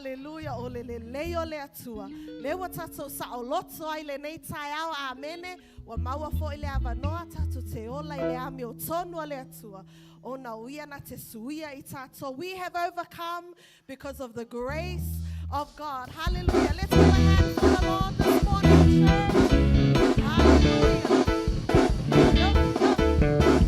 Haleluia, o le lelei o le Atua. Lea ua tātou saoloto ai lenei taeao, amene. Ua maua foi le avanoa, tātou te ola i le amiotonu a le Atua. Ona o ia na te suia i tātou. We have overcome because of the grace of God. Hallelujah. Let's give a hand for the Lord this morning, church. Hallelujah. Yup, yup.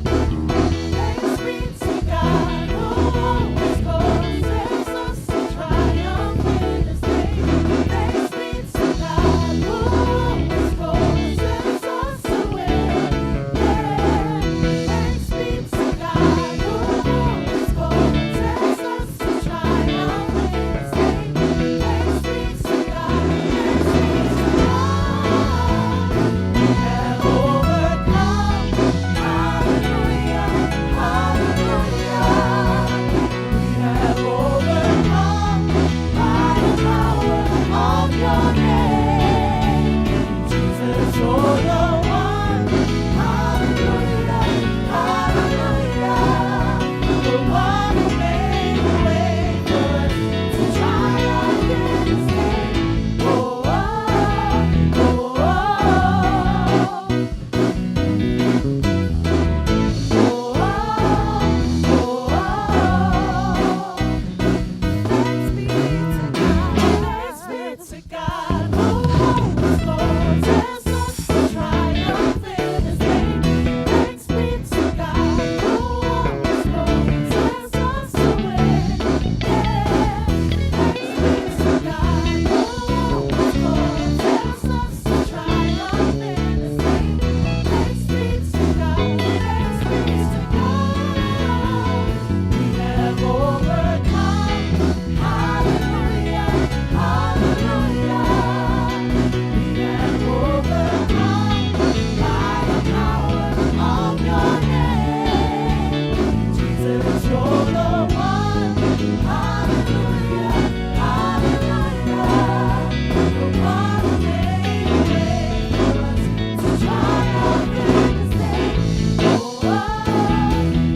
Thanks be to God who always causes us to triumph in His name. Thanks be to God who always causes us to win. Yeah. Thanks be to God who always causes us to triumph in His name. Thanks be to God. Thanks be to God. We have overcome. Hallelujah, hallelujah. We have overcome by the power of your name. Jesus, you're the one. Hallelujah, hallelujah. The one who made the way for us to triumph in His name. Oh, oh, oh, oh. Oh, oh, oh, Thanks be to God. Thanks be to God who always causes us to triumph in His name. Thanks be to God who always causes us to win. Yeah. Thanks be to God who always causes us to triumph in His name. Thanks be to God. Thanks be to God. We have overcome. Hallelujah, hallelujah. We have overcome by the power of your name. Jesus, you're the one. Hallelujah, hallelujah. The one who made a way for us to triumph in His name. Oh, oh,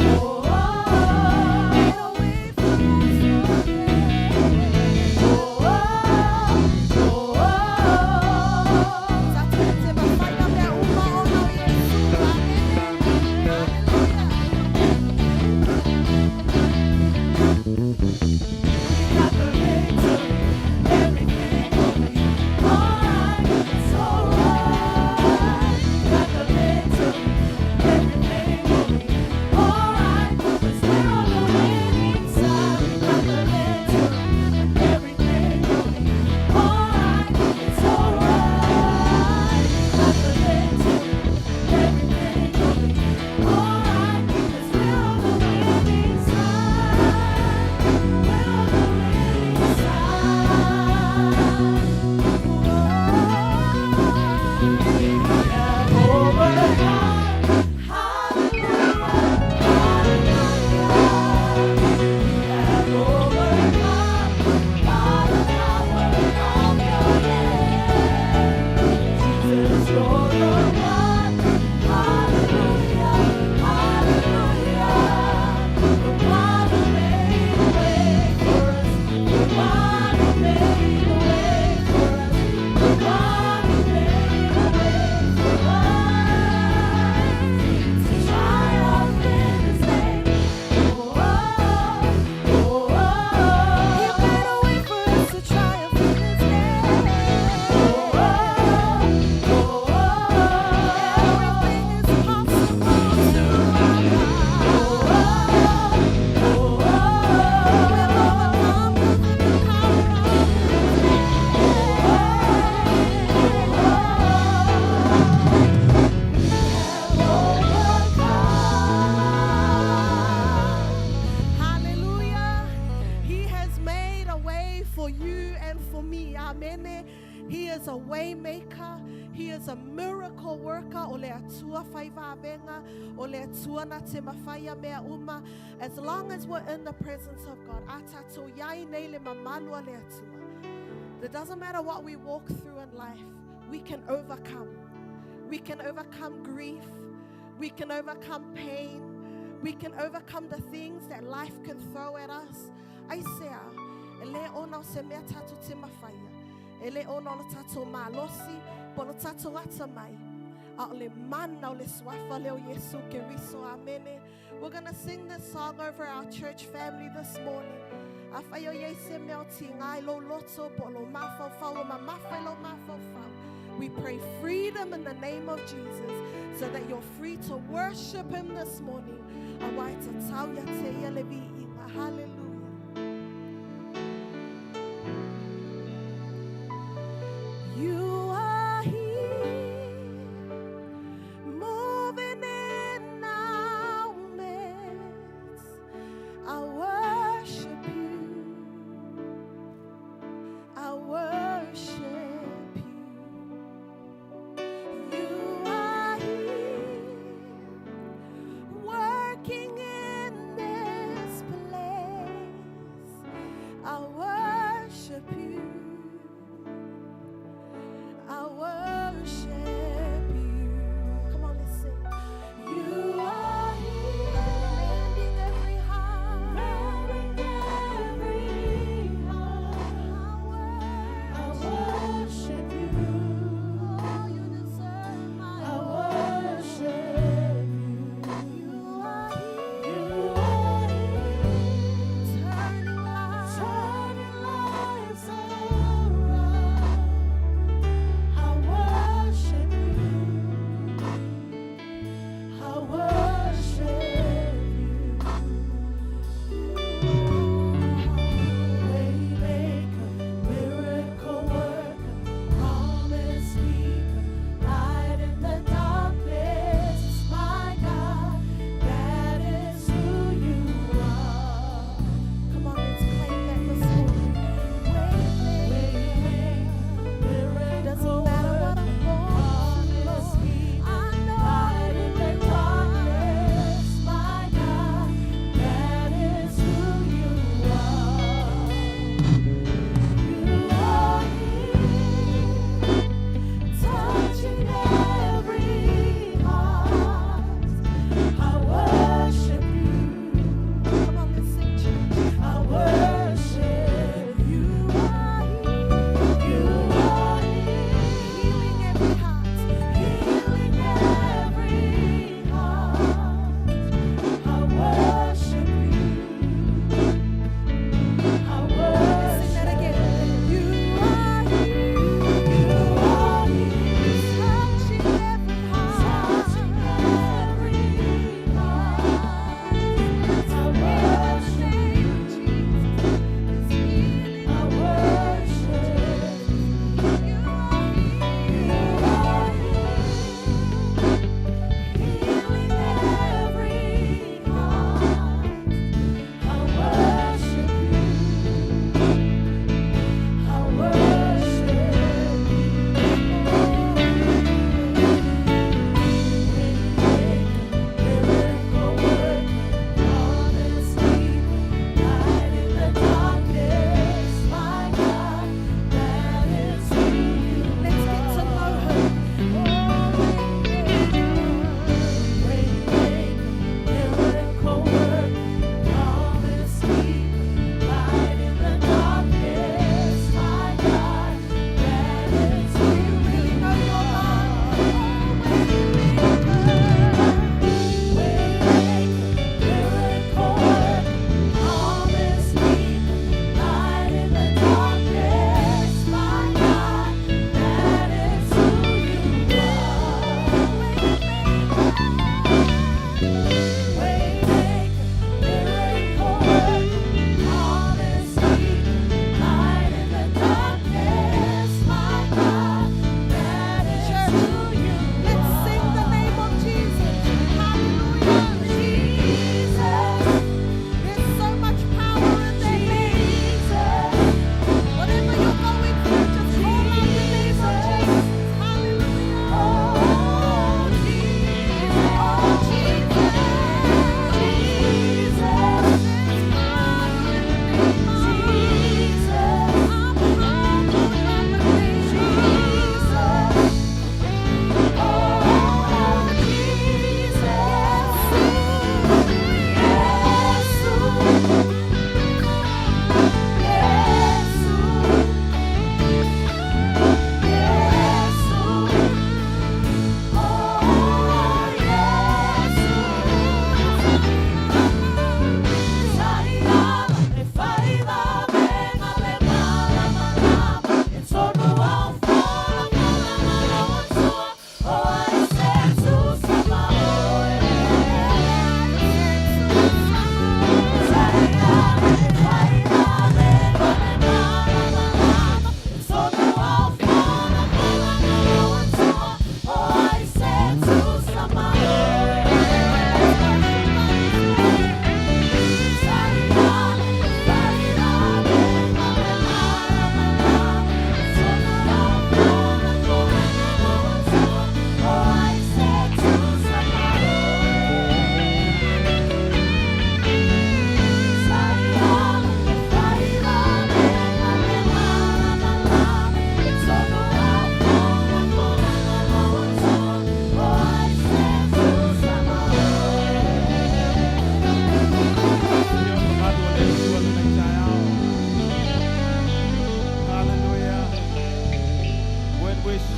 oh, oh. Made a way for us to Oh, oh, oh, oh. Tātou te mawhaia mea uma ona o Iesu. Amene. Hallelujah. Got the victory, everything will be alright. It's alright. Got the victory, everything will be alright. 'Cause we're on the winning side. We got the victory, everything will be alright. It's alright. Got the victory, everything will be alright. 'Cause we're on the winning side. We're on the winning side. We have overcome. Hallelujah, hallelujah. We have overcome by the power of your name. Jesus, you're the one. Hallelujah, hallelujah. The one who made a way for us. The one who made a way for us. The one who made a way for us to triumph in His name. Oh, oh, oh, He oh. made a way for us to triumph in His name. Oh, oh, oh, oh. Everything is possible to our God. Oh, oh, We've oh. overcome because of the power of His name. Hallelujah. He has made a way for you and for me. Amen. He is a way maker. He is a miracle worker. O le Atua whaivavenga. O le Atua na te mawhaia mea uma. As long as we're in the presence of God. A tātou iai nei le mamalu a le Atua. It doesn't matter what we walk through in life, we can overcome. We can overcome grief. We can overcome pain. We can overcome the things that life can throw at us. Aisea, e le ona o se mea tatou te mafaia. E le ona o le tatou malosi, po o le tatou atamai. A o le mana o le suafa lea o Iesu Keriso. Amene. We're going to sing this song over our church family this morning. Afai o i ai se mea o tiga i lou loto po o lou mafaufau o mamafa i lou mafaufau. We pray freedom in the name of Jesus so that you're free to worship him this morning. Auā e tatau ia te ia le viiga. Hallelujah. You are here, moving in our midst. I worship you. I worship you. You are here, working in this place.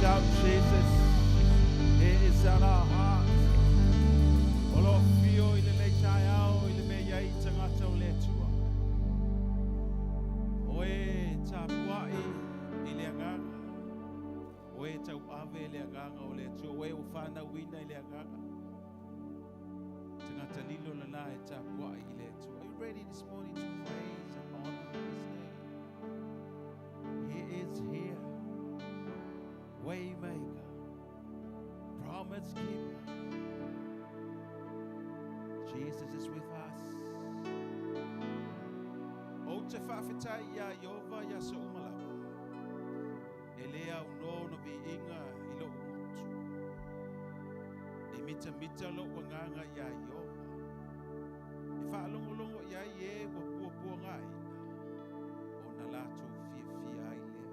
shout Jesus, He is in our heart. O lo fio i le nei taeao i le mea iai tagata o le Atua. O e tapuai i le agaga. O e tauave i le agaga o le Atua. O e ua fanauina i le agaga. Tagata lilo lena e tapuai i le Atua. Are you ready this morning to praise and honor His name? He is here. Waymaker, promise keeper. Jesus is with us. Ou te faafetai iā Ieova i aso uma lava. E le aunoa ona viiga i lo'u gutu. E mitamita lo'u agaga iā Ieova. E faalogologo i ai e ua puapuagaina, ona latou fiafia ai lea.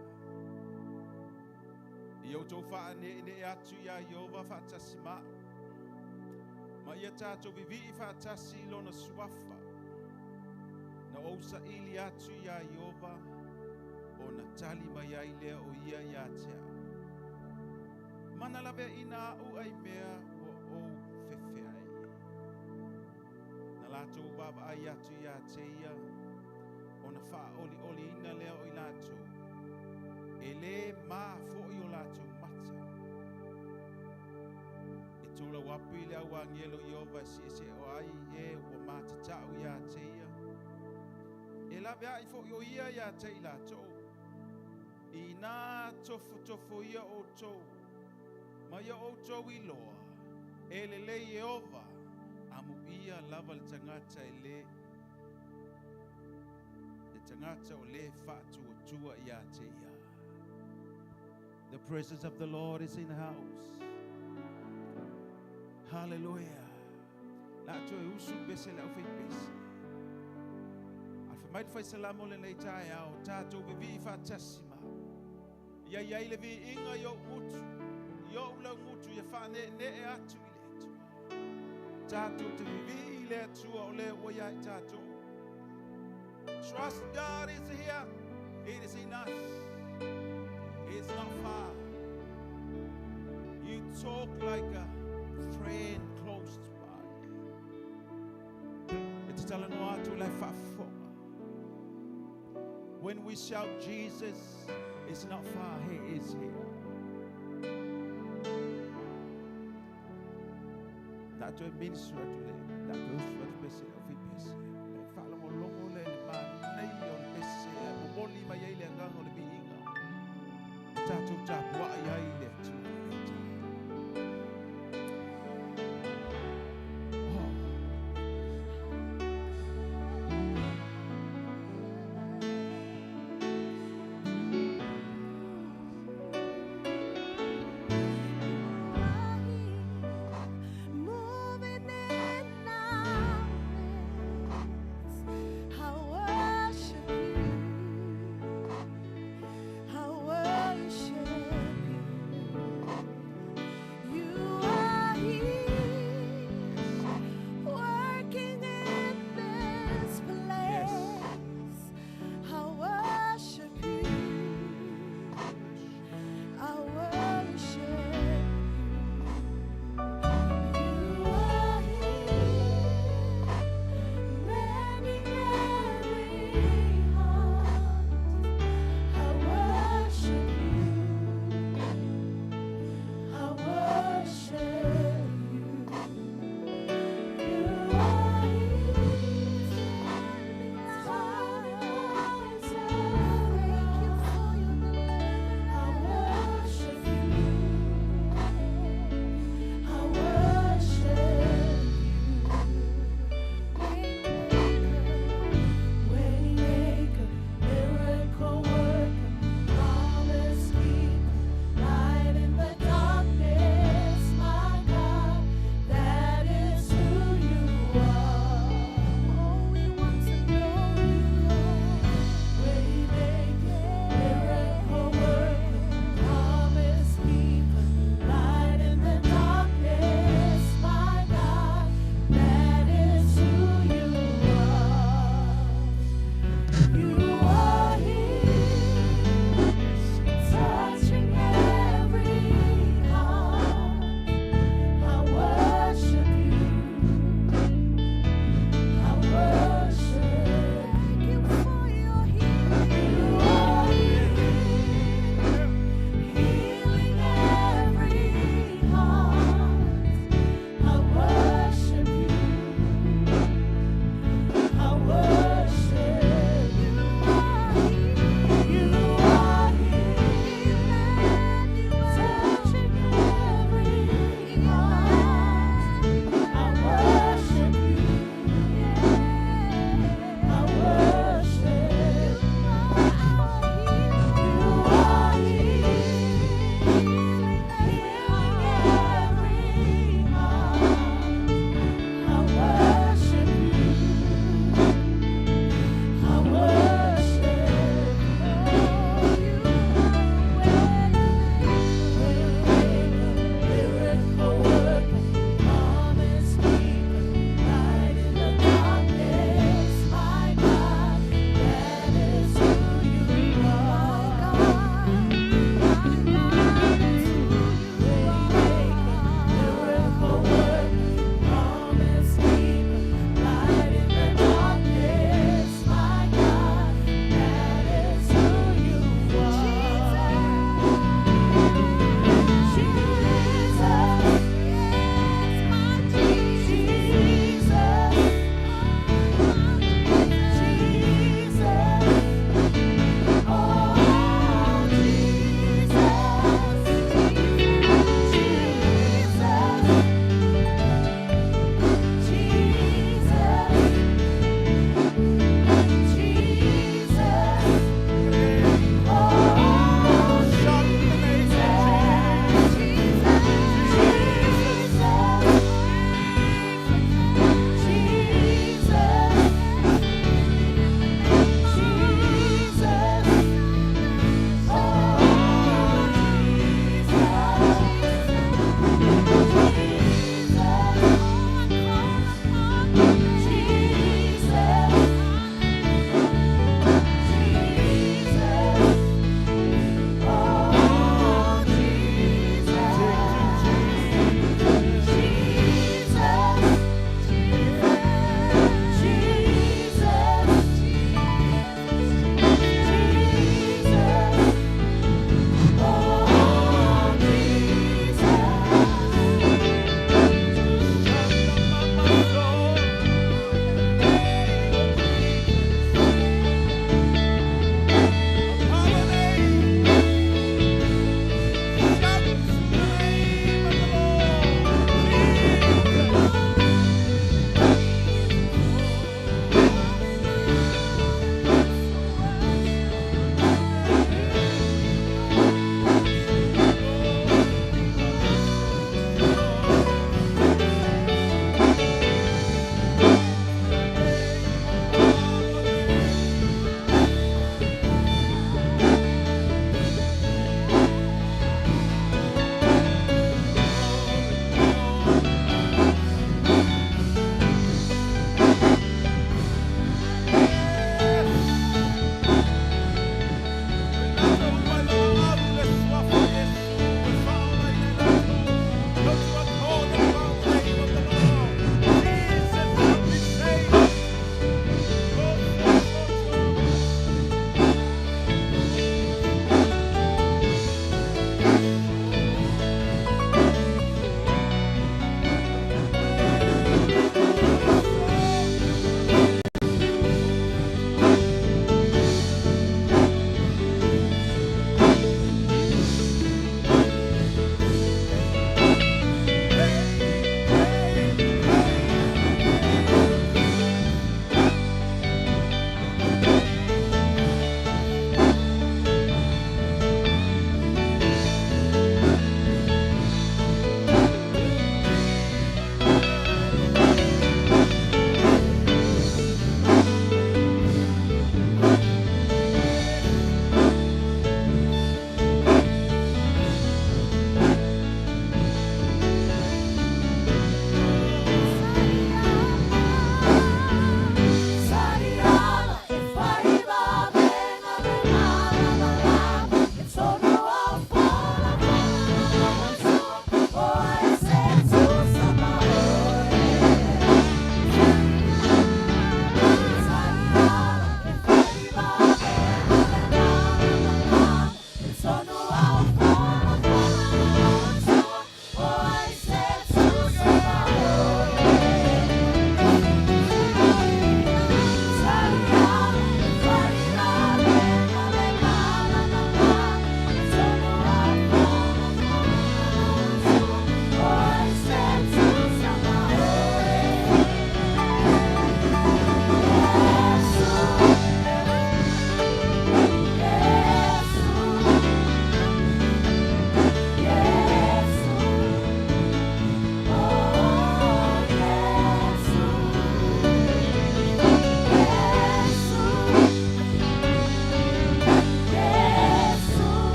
Ia outou faaneenee atu iā Ieova faatasi ma a'u. Ma ia tatou vivii faatasi i lona suafa. Na ou saili atu iā Ieova, ona tali mai ai lea o ia ia te a'u. Mana laveaina a'u aimea ua ou fefe ai. Na latou vaavaai atu ia te ia, ona faaolioliina lea o i latou. E lē ma fo'i o latou mata. E tolau api le au agelo Ieova e seese'e ai e ua matata'u ia te ia. E lavea'i fo'i o ia ia te i latou. Inā tofotofoia outou, ma ia outou iloa, e lelei Ieova, amuia lava le tagata e lē le tagata o lē faatuatua ia te ia. The presence of the Lord is in the house. Hallelujah. La toe usu pese le au fai pese. A fa mai le faisalamo lenei taeao, tatou vivii faatasi ma. Ia iai le viiga i ou gutu, i ou lau gutu ia faaneenee atu i le Atua. Tatou te vivii i le Atua o le ua ia i tatou. Trust God is here. It is in us. It's not far. You talk like a friend close by. E te talanoa atu lai faafofoga. When we shout Jesus is not far, He is here. Na toe minister atu le, na toe usu atu pese au fai pese. Le faalogologo le le manei o le pese, e momoli mai ai le agaga o le viiga. Tatou tapuai ai le Atua i lenei taeao. Oh. Moving in our midst. I worship you. I worship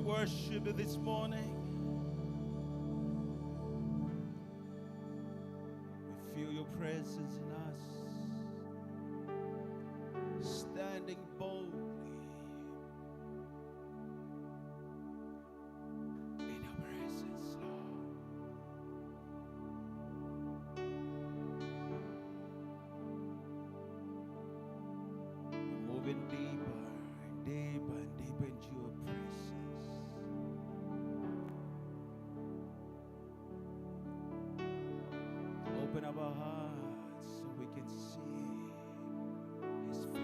Worship this morning. We feel your presence in us, standing boldly in your presence, Lord. We're moving deeper and deeper and deeper into your presence. Open up our hearts so we can see His face.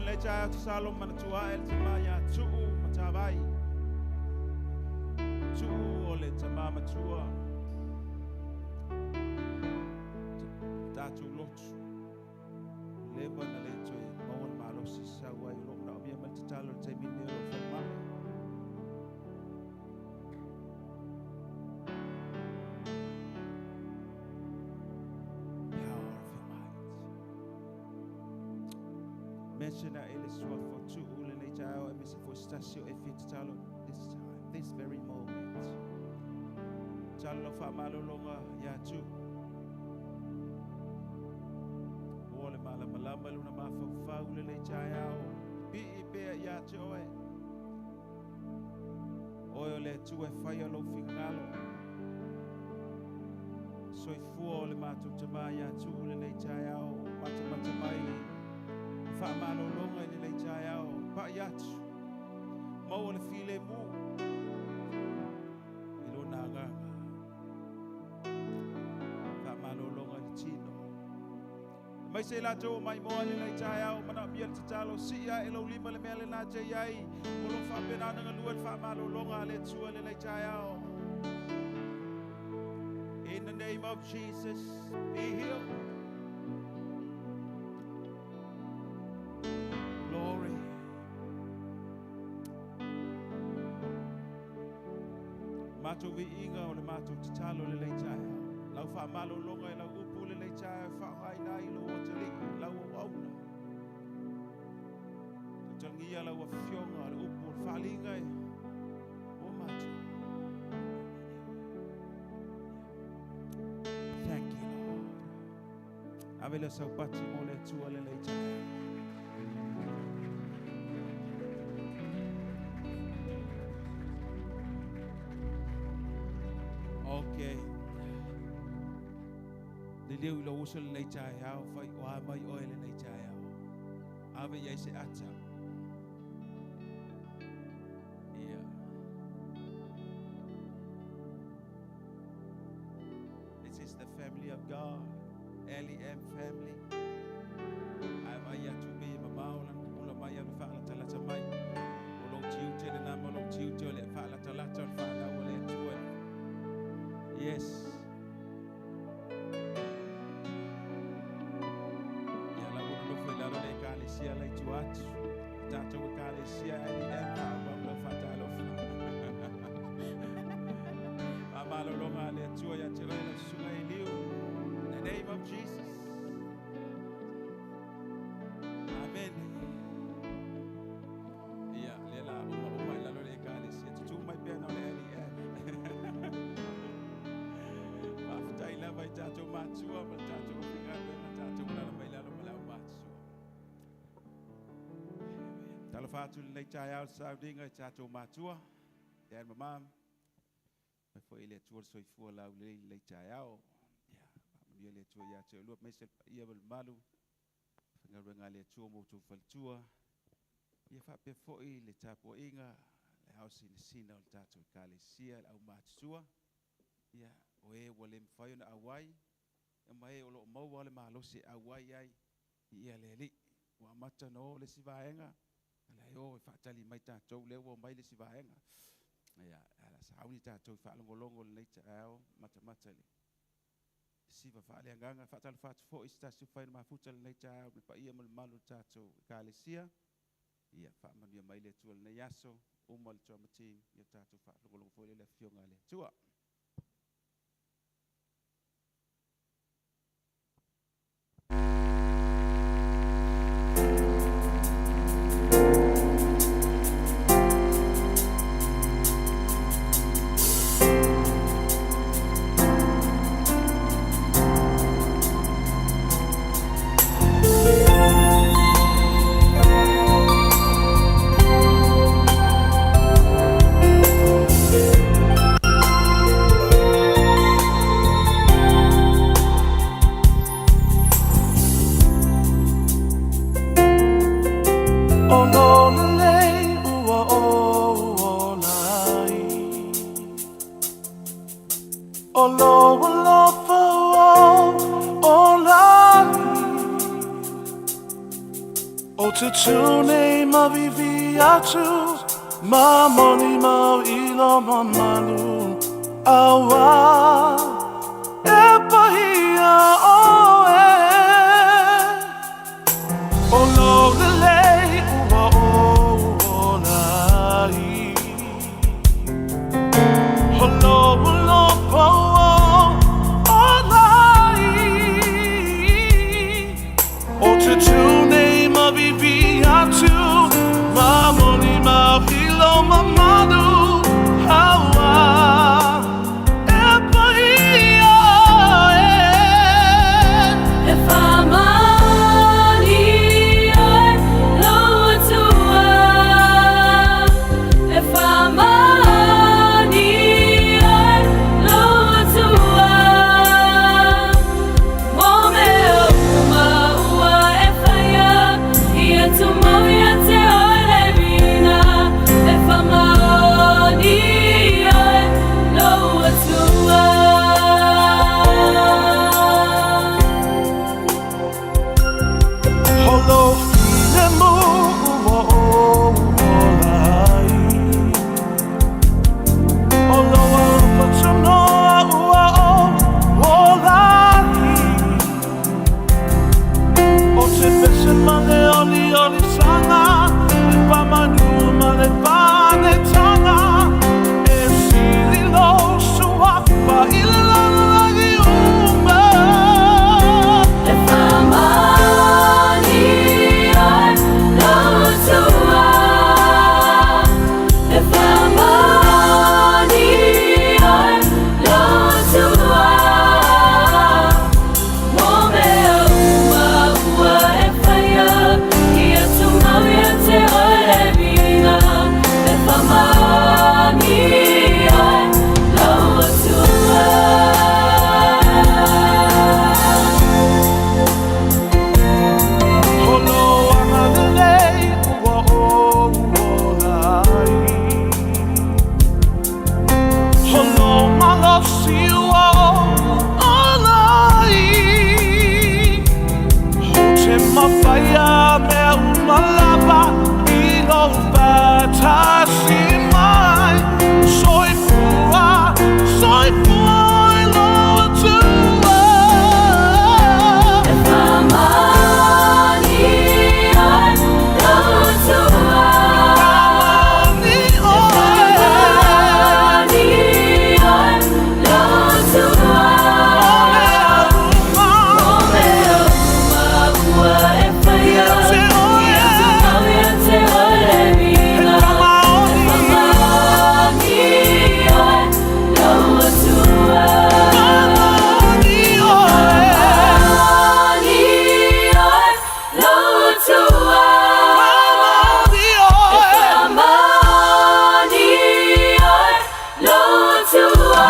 lenei taeao tatalo ma manatua ae le tama ia Tuu Matavai. Tuu o le tama matua. Tatou lotu. Leva na le toe maua le malosi sau ai o lo o manaomia mai le tatalo i le taimi lenei o lo o falemai. Power of your might. Mention ae le suafa o Tuu lenei taeao aemaise foi se tasi o e fia tatalo this time, this very moment. Tatalo lau faamalologa ia Tuu. Maua le malamalama i lona mafaufau lenei taeao. Pipii pea ia te oe. Oe o le Atua e faia lou finagalo. Soifua o le matou tama ia Tuu lenei taeao, matamata mai i faamalologa i lenei taeao, pai atu, maua le filemu i lona agaga. Faamalologa i le tino. Aemaise i latou ua maimoa i lenei taeao, manaomia le tatalo, sii ae lou lima le mea lena e te i ai, o lo o faapena ona galue le faamalologa a le Atua i lenei taeao. In the name of Jesus, be healed. Glory. Matou viiga o le matou tatalo i lenei taeao. Lau faamalologa i lau upu i lenei taeao e faaaogaina ai lou atalii, lau auauna. Tautalagia lau Afioga le upu o le faaaliga e mo matou. Thank you, Lord. Ave lea saupati mo le Atua i lenei taeao. Okay. Liliu i lou uso lenei taeao, fai o a mai oe lenei taeao. Ave i ai se ata. Yeah. This is the family of God. LEM family. Ae vaai atu pei e mamao lana pupula mai au le faalatalata mai. O lou tiute lena ma lou tiute o le faalatalata o le fanau a le Atua. Yes. Ia la ua nonofo i lalo le ekalesia la i tua atu. Le tatou ekalesia LEM faaauau lau faatalofa. Faamalologa a le Atua ia te oe lau susuga Eliu. In the name of Jesus. Amene. Ia, lea la uma uma i lalo le ekalesia. Tutu mai pea na o le LEM. Faafetai lava i tatou matua ma le tatou aufaigaluega, tatou alaala mai lalo ma le au matutua. Talofa atu i lenei taeao i le sauniga i tatou matua, Dad ma Mom. Mai foi i le Atua le soifua laulelei i lenei taeao. Ia, faamanuia le Atua ia te oulua, aemaise le paia ma le mamalu, faigaluega a le Atua ma outou faletua. Ia faapea foi le tapuaiga, le ao sinasina o le tatou ekalesia, le au matutua. Ia, o e ua le mafai ona auai, ia ma e o lo o maua le malosi e auai ai, viia le Alii. Ua amata ona o le isi vaega, a la e o e faatali mai tatou, lea ua omai le isi vaega. Ia, ae o le a sauni tatou i faalogologo i lenei taeao, matamata i le siva faaleagaga. Faatalofa atu foi i se tasi o fai na mafuta i lenei taeao i le paia ma le mamalu o le tatou ekalesia. Ia, faamanuia mai le Atua i lenei aso, uma le drama team, ia tatou faalogologo foi lea i le Afioga a le Atua. te tū nei mavivi atu, ma moni mau i lo mamalu. Aua e pahia oe, o lo lelei ua o olai. O lo lo po olai. O te tū nei mavivi atu, ma moni mau i lo mamalu. Aua e pahia oe. E whamani oe lo atua. E whamani oe lo atua. Mō mea uma ua e whaia, ia tumau ia te ore rina. E whamani oe lo atua. Holo file mu ua o olai. O lo alofa ua o olai. O te pese ma le oli oli sanga, le pamanu ma le pane tanga. E sili lo suafa i le lalagi uma. E whamani oe lo atua. E whamani oe lo atua. Mō mea uma ua e whaia, ia tumau ia te ore rina. E whamani oe lo atua. Holo anga lelei ua o olai. Holo malosi ua o olai. Ho te mawhaia mea umalapa i lo whatasi mai. Soifua, soifua i lo atua. E whamani oe lo atua. Whamani oe. Whamani oe lo atua. Mō mea uma ua e whaia, ia tumau ia te ore rina. E whamani oe lo atua. Whamani oe. Whamani oe lo atua. Whamani oe. Whamani oe lo atua.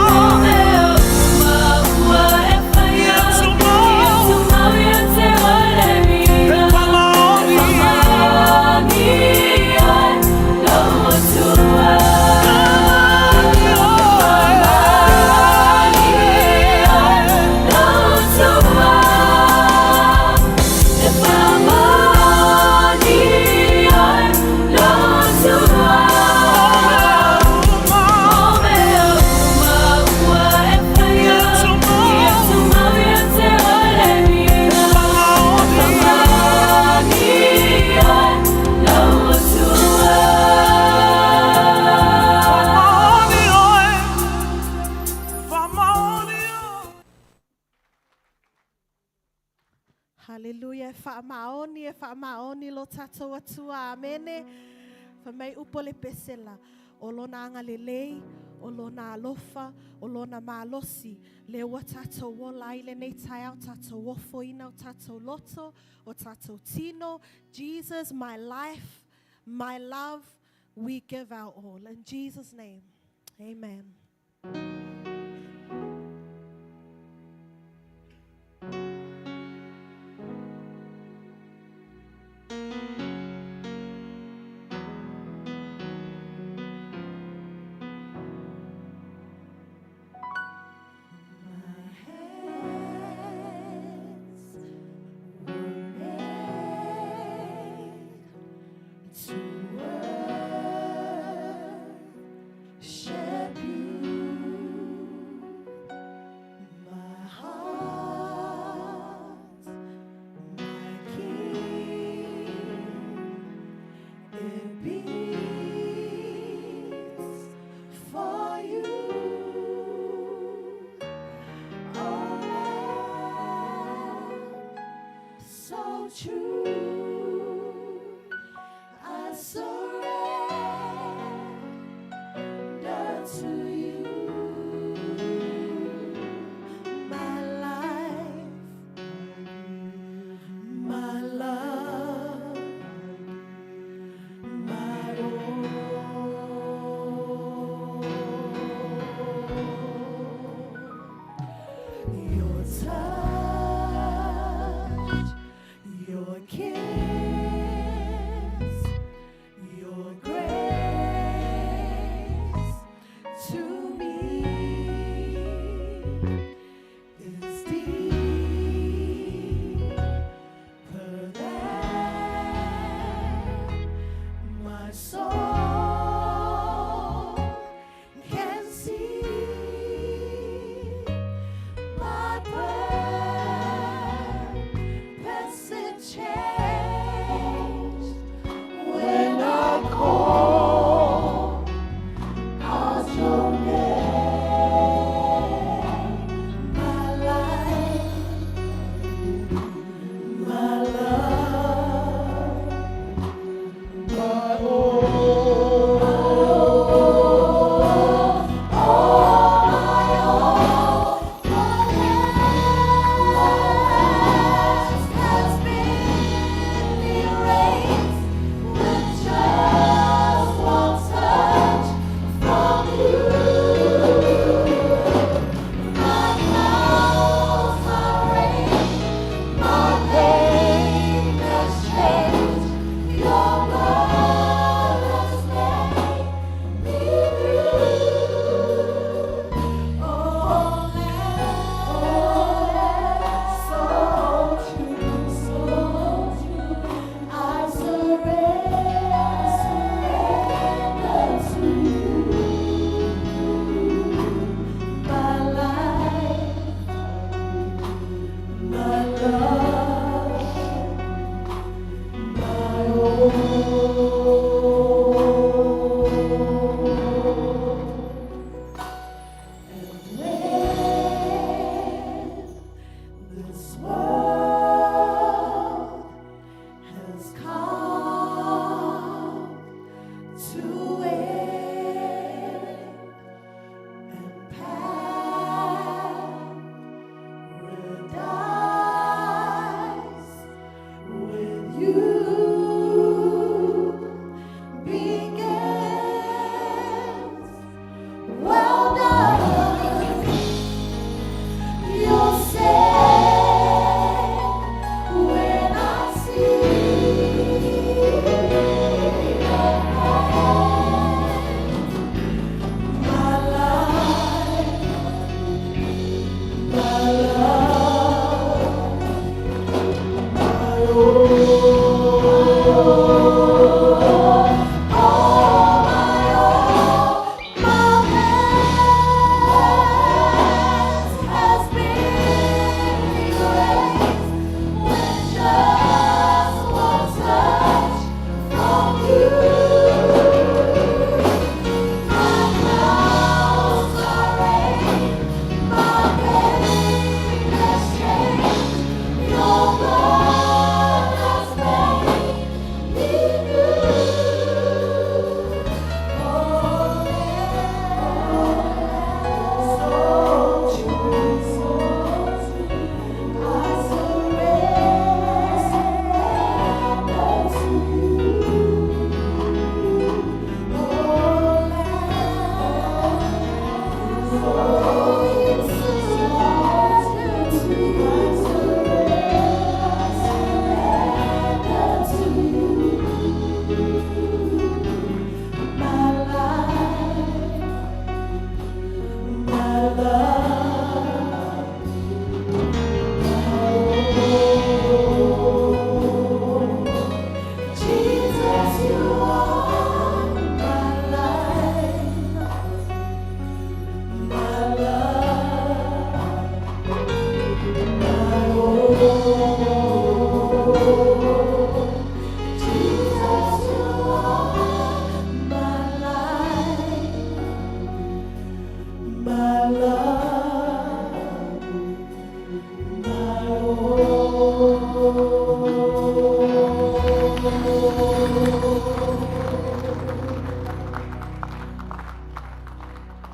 Mō mea uma ua e whaia, ia tumau ia te ore rina. E whamani oe lo atua. Whamani oe lo atua. E whamani oe lo atua. Mō mea uma ua e whaia, ia tumau ia te ore rina. E whamani oe lo atua. Whamani oe. Whamani oe. Haleluya, e whaamaoni, e whaamaoni lo tātou atua, amene. Wha mai upo le pesela, o lona anga lelei, o lona alofa, o lona malosi. Le ua tātou ola i le nei taeao, tātou ofo ina, o tātou loto, o tātou tino. Jesus, my life, my love, we give our all. In Jesus' name, amen. My hands were true. I surrender to you. My life, my love, my all. Your touch, your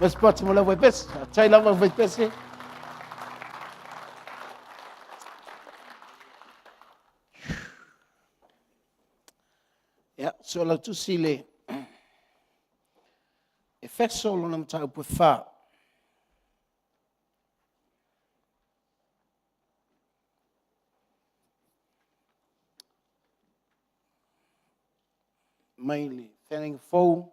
Pese pati mo le au faipese. Faafetai lava au faipese. Ia, so lau tusi le Efeso lona mataupu e fa. Mai le Feagaiga Fou,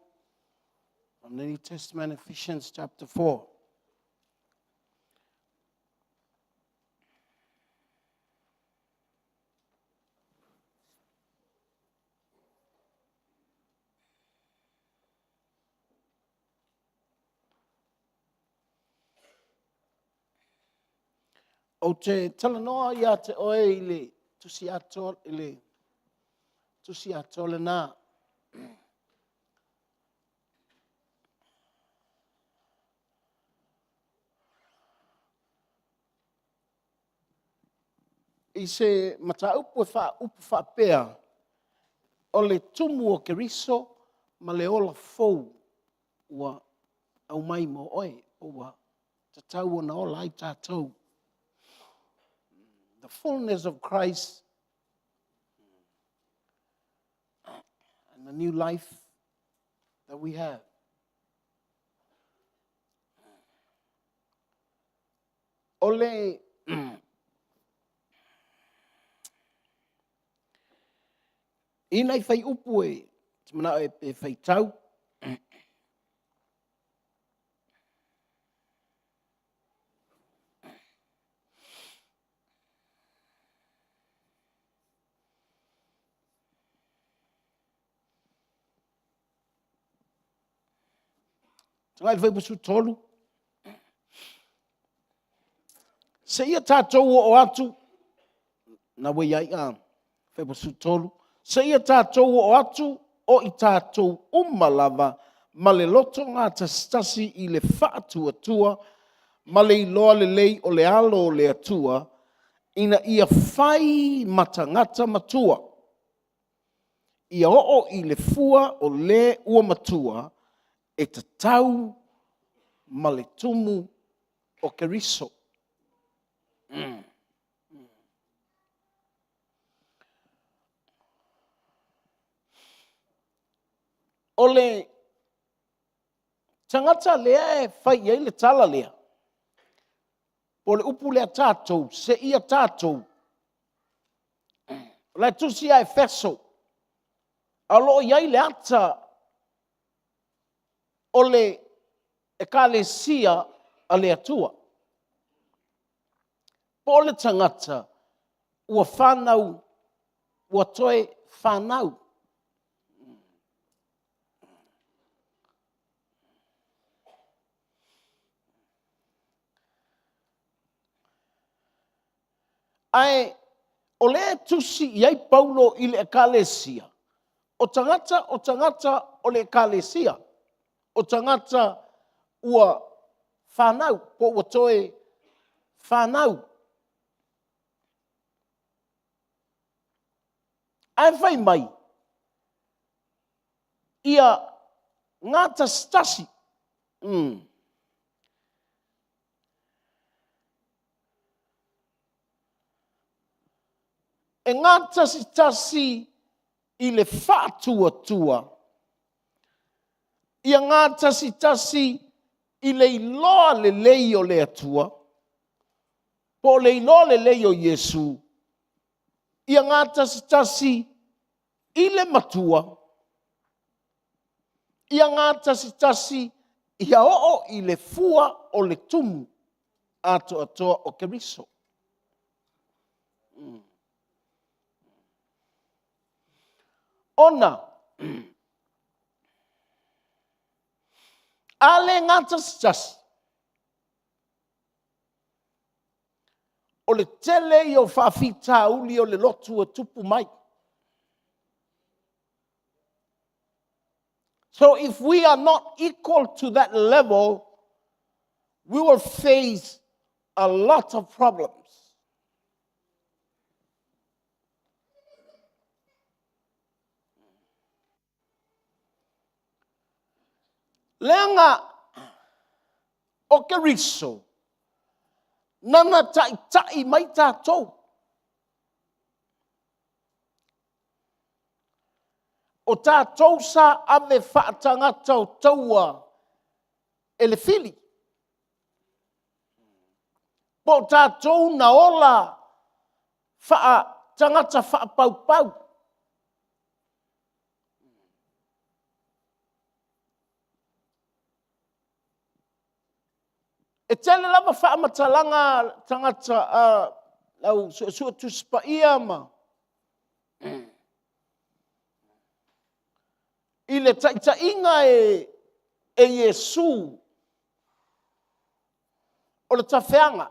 from the New Testament, Ephesians chapter 4. Ou te talanoa ia te oe i le tusi atoa, i le tusi atoa lena. I se mataupu e faaupu faapea, o le tumu o Keriso ma le ola fou ua aumai mo oe, ua tatau ona ola ai tatou. The fullness of Christ and the new life that we have. O le ina i fai upu e te manao e faitau, Tagai i le Fuaiupu 13. Seia tatou oo atu, na ua i ai a, Fuaiupu 13, seia tatou oo atu o i tatou uma lava ma le loto gatasitasi i le faatuatua ma le iloa lelei o le Alo o le Atua, ina ia fai ma tagata matua, ia oo i le fua o le ua matua e tatau ma le tumu o Keriso. O le tagata lea e fai i ai le tala lea, po o le upu lea tatou, seia tatou, o la e tusi ia Efeso, a o lo o i ai le ata o le ekalesia a le Atua. Po o le tagata ua fanau, ua toe fanau. Ae o lea e tusi i ai Paulo i le ekalesia, o tagata o tagata o le ekalesia, o tagata ua fanau po ua toe fanau. Ae fai mai, ia gatasitasi. E gatasitasi i le faatuatua, ia gatasitasi i le iloa lelei o le Atua, po o le iloa lelei o Iesu, ia gatasitasi i le Matua, ia gatasitasi ia oo i le fua o le tumu atoatoa o Keriso. Ona a le gatasitasi, o le tele ia o faafitauli o le lotu e tupu mai. So if we are not equal to that level, we will face a lot of problems. Leaga O Keriso, nana taʻitaʻi mai tatou. O tatou sa ave faatagata o taua e le fili. Po o tatou na ola faatagata faapaupau. E tele lava faamatalaga a tagata a au suesue tusi paia ma i le taitaiga e Iesu o le tafeaga.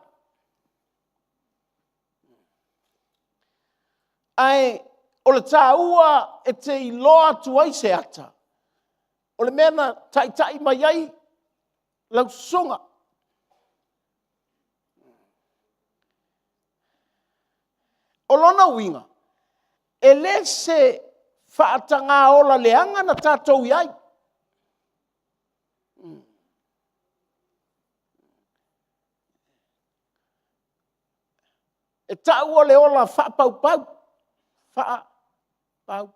Ae o le taua e te iloa atu ai se ata, o le mea na taitai mai ai lau susuga. O lona uiga, e le se faataga ola leaga na tatou i ai. E tau o le ola faapaupau, faapaupau.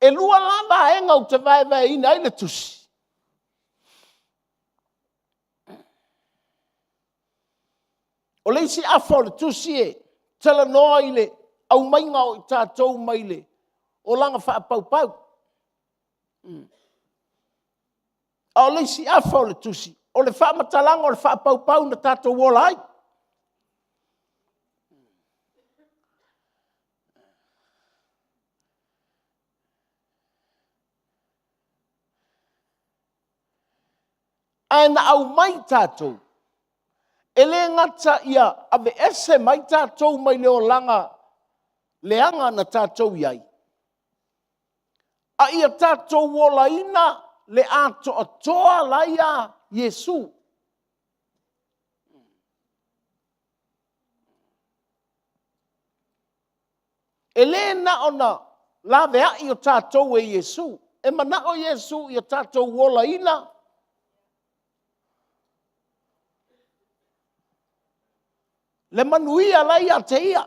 E lua la vaega ou te vaevaeina ai le tusi. O le isi afa o le tusi e talanoa i le aumaiga o i tatou mai le olaga faapaupau. A o le isi afa o le tusi, o le faamatalaga o le faapaupau na tatou ola ai. Ae na aumai tatou, e le gata ia aveese mai tatou mai le olaga leaga na tatou i ai, a ia tatou olaina le atoatoa la ia Iesu. E le na ona laveai o tatou e Iesu. E manao Iesu ia tatou olaina le manuia la e ia te ia.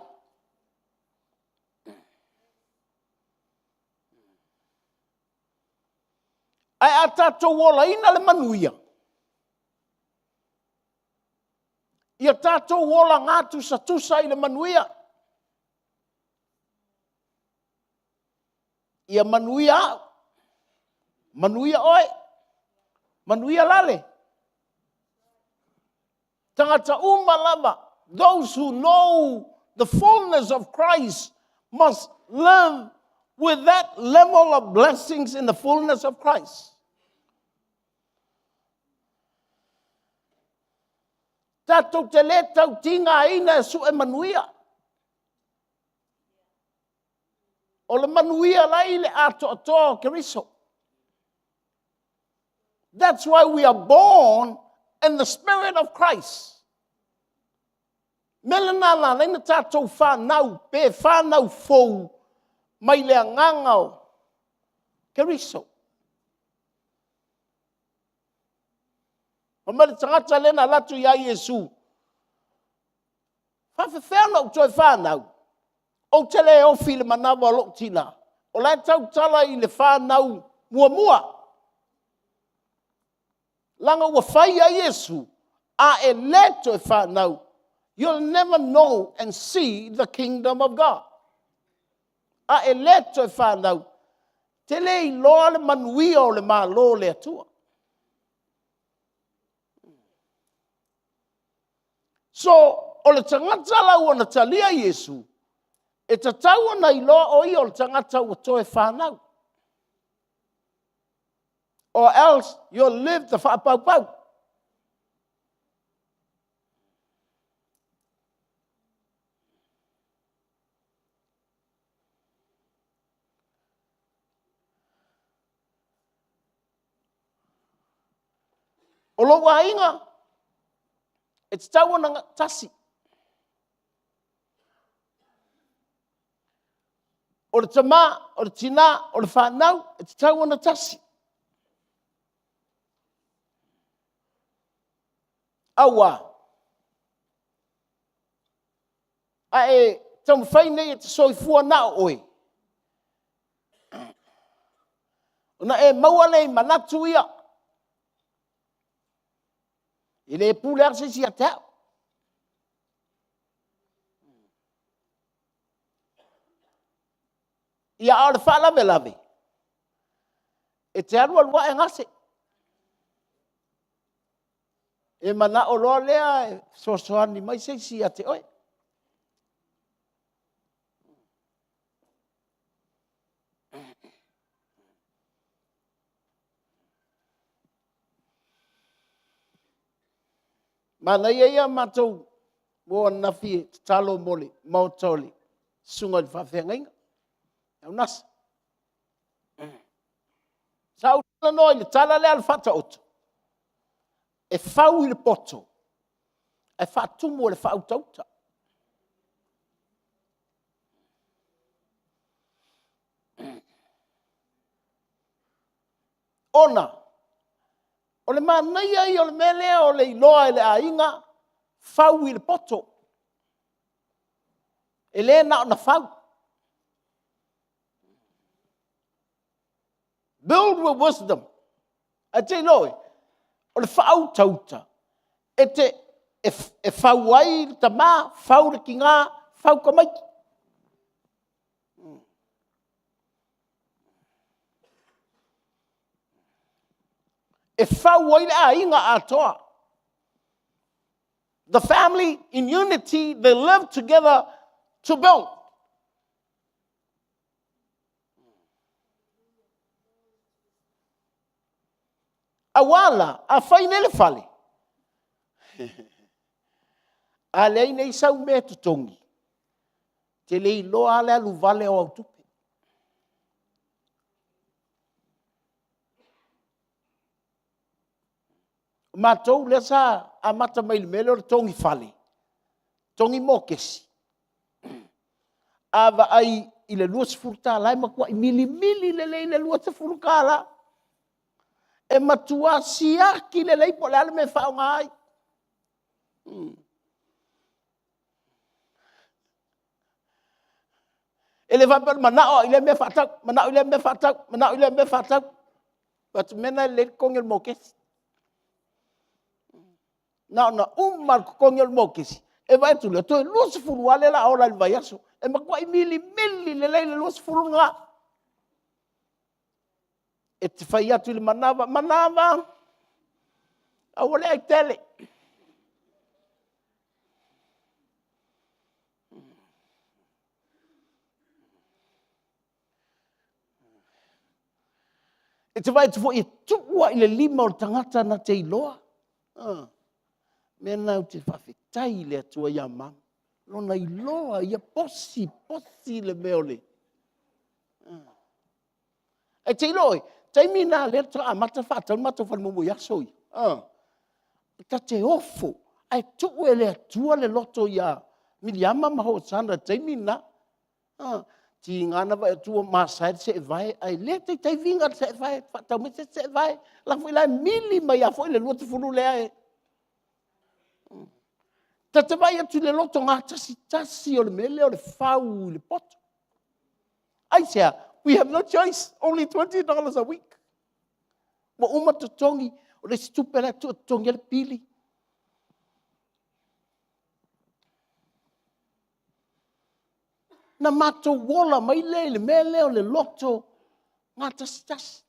Ae a tatou olaina le manuia, ia tatou ola gatusatusa i le manuia. Ia manuia au, manuia oe, manuia lale. Tagata uma lava, those who know the fullness of Christ must live with that level of blessings in the fullness of Christ. Tatou te le tautigaina e sue manuia. O le manuia la i le atoatoa o Keriso. That's why we are born in the spirit of Christ. Mea lena na ala ai na tatou fanau pe fanau fou mai le agaga o Keriso. Fai mai le tagata lea na alu atu ia Iesu, faafefea ona ou toe fanau? Ou te le ofi i le manava o lou tina. O la e tautala i le fanau muamua. Leaga ua fai i ai Iesu, a e le toe fanau, you'll never know and see the kingdom of God. A e le toe fanau, te le iloa le manuia o le Malo o le Atua. So, o le tagata la ua na talia Iesu, e tatau ona iloa o ia o le tagata ua toe fanau. Or else you'll live the faapaupau. O lou aiga, e tatau ona tasi. O le tamā, o le tinā, o le fanau, e tatau ona tasi. Auā, a e taumafai nei e te soifua na o oe, ona e maua lea i manatu ia, e le pule lava se isi ia te au. Ia a o le faalavelave, e te alu alu ae gase. E manao loa lea e fesoasoani mai se isi ia te oe. Manaia ia matou mo ananafi e tatalo mo le maota o le susuga i le faafeagaiga, Aunasa. Sa ou talanoa i le tala lea a le Faataoto, e fau i le poto, ae faatumu e le faautauta. Ona o le manaia ia o le mea lea o le iloa e le aiga, fau i le poto. E le na ona fau. Build with wisdom. Ae te iloa oe, o le faautauta, e te e fau ai le tama, fau le tina, fau tamaiti. E fau ai le aiga atoa. The family in unity, they live together to build. Aua la, a fai nei le fale, a leai nei sau mea e totogi, te le iloa lava le alu vale o au tupe. O matou lea sa amata mai i le mea lea o le togi fale, togi mokesi, a vaai i le $20 e matuai milimili lelei le $20. E matua siaki lelei po o le a le mea e faaaoga ai. E le faapea o le manao lava i lea mea faatau, manao i lea mea faatau, manao i lea mea faatau. Fai atu, o le mea lena e lelei ai le totogi o le mokesi. Na ona uma lava o le totogi o le mokesi, e vaai atu lea, toe $20 lava lea o le a ola i le vaiaso. E matuai milimili lelei le $20 lena. E te fai atu i le manava, manava, aua le ai tele. E te vaai atu foi e tuu lava i le lima o le tagata na te iloa. Ah. Mea lena ou te faafetai i le Atua ia mama. Lona iloa ia posi posi le mea o le... Ah. Ae te iloa oe, taimi na lea faatoa amata faatau le matou fale muamua i aso ia. Ah. Ta te ofo, ae tuu e le Atua le loto ia Miliama ma Hosana i le taimi lena. Ah. Tiga na vaai atu ua masae le seevae, ae le taitai viga le seevae, faatau mai se seevae. La foi la e mili mai lava foi le 20 lea e... Ta te vaai atu i le loto gatasitasi o le mea lea o le fau i le poto. Aisea? We have no choice, only $20 a week. Ua uma totogi, o le isi tupe la e tuu e totogi ai le pili. Na matou ola mai lea i le mea lea o le loto gatasitasi.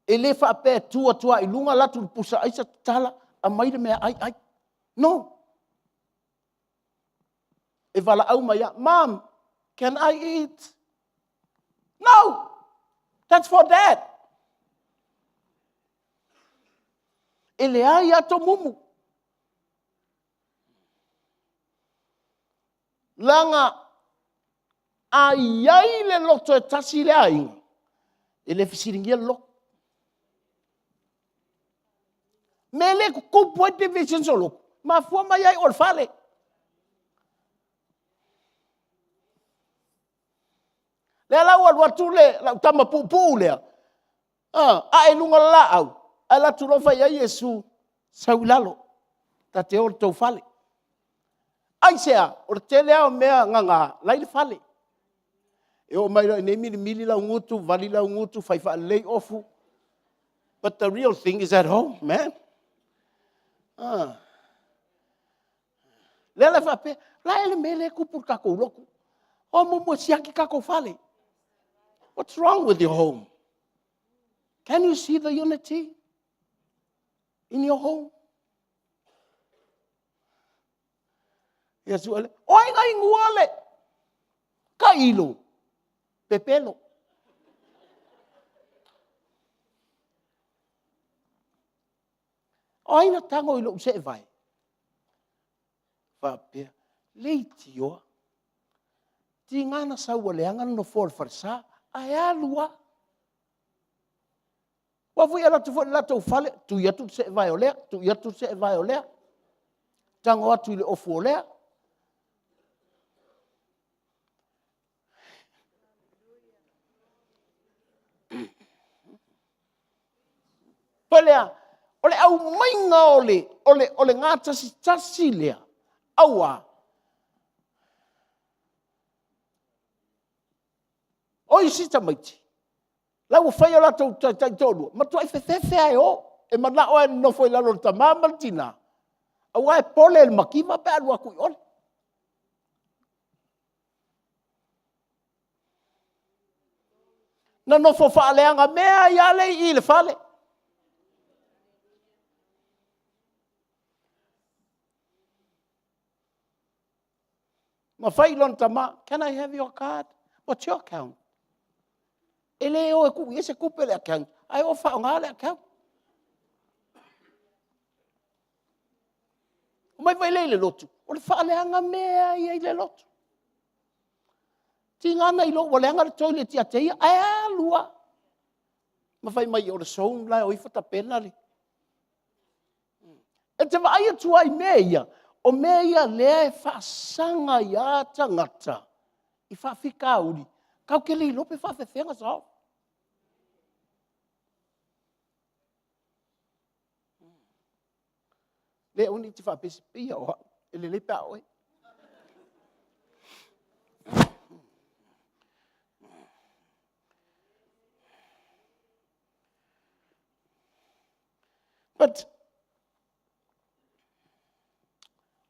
E le faapea e tu atu lava i luga alu atu i le pusa aisa tatala, aumai le meaai ai. No! E valaau mai lava, Mom, can I eat? No! That's for dad! E leai lava tomumu. Leaga a i ai le loto e tasi i le aiga, e le fesiligia le loto. Mea lea e tutupu ai divisions o lotu, mafua mai lava i o i le fale. Lea la ua alu atu le lau tama puupuu lea, ae i luga o le laau, ae alu atu loa fai i ai Iesu, sau i lalo, ta te o i le tou fale. Aisea? O le tele lava o mea gaga la e i le fale. E oo mai loa i inei milimili lau gutu, vali lau gutu, fai faalelei ofu. But the real thing is at home, man. Ah. Lea la faapea, la e le mea lea e tupu i le tatou lotu. O muamua e siaki tatou fale. What's wrong with your home? Can you see the unity in your home? Ia sua le, o ai na inua le tailo? Pepelo. O ai na tago i lou seevae? Faapea, leitioa. Tiga na sau ua leaga le nofoa o le falesa, ae alu lava. Aua foi e alu atu foi i le latou fale, tui atu le seevae o lea, tui atu le seevae o lea, tago atu i le ofu o lea. Foi lea, o le aumaiga o le gatasitasi lea, aua o isi tamaiti, la ua fai o latou taitoalua, matuai fefefe lava e o. E manao lava e nonofo i lalo o le tama ma le tina, aua e pole i le mativa pe a alu atu i o. Na nofo faaleagamea ai lava lea i i i le fale. Ma fai i lona tama, can I have your card? What's your account? E le o e tuu i ai se tupe le account, ae o e faaaoga le account. Omai foi lea i le lotu, o le faaleagamea ai i le lotu. Tiga na iloa ua leaga le toilet ia te ia, ae alu lava. Ma fai mai o le zone la e o ifo tapena le... E te vaai atu ai i mea ia, o mea ia lea e faasaga ai lava tagata i faafitauli, tatou te le iloa pe faapefea ona solve. Le aua ne i e faapea, se pei lava o au, e lelei pe a o oe. But,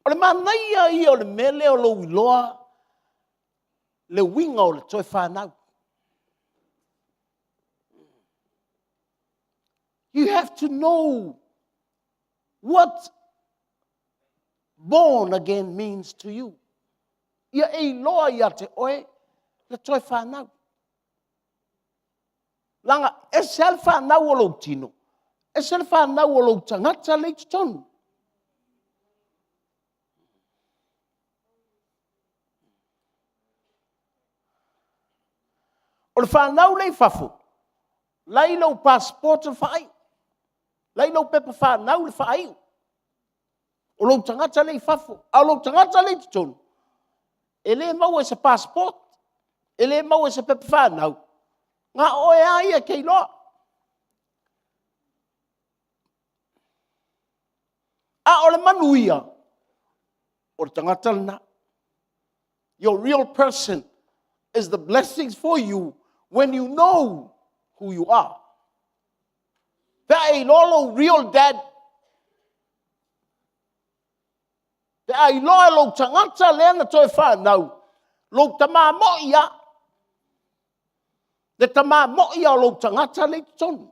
o le manaia ia o le mea lea o lou iloa le uiga o le toe fanau. You have to know what born again means to you. Ia e iloa ia te oe le toe fanau. Leaga ese lava le fanau o lou tino, ese le fanau o lou tagata lea i totonu. O le fanau lea i fafo, la i lou passport le faaiu, la i lou pepa fanau le faaiu. O lou tagata lea i fafo, a o lou tagata lea i totonu, e le maua i se passport, e le maua i se pepa fanau, na o oe lava ia e te iloa. A o le manuia, o le tagata lena. Your real person is the blessings for you when you know who you are. Pe a e iloa lou real dad, pe a iloa e lou tagata lea na toe fanau, lou tama moi lava, le tama moi lava o lou tagata lea i totonu.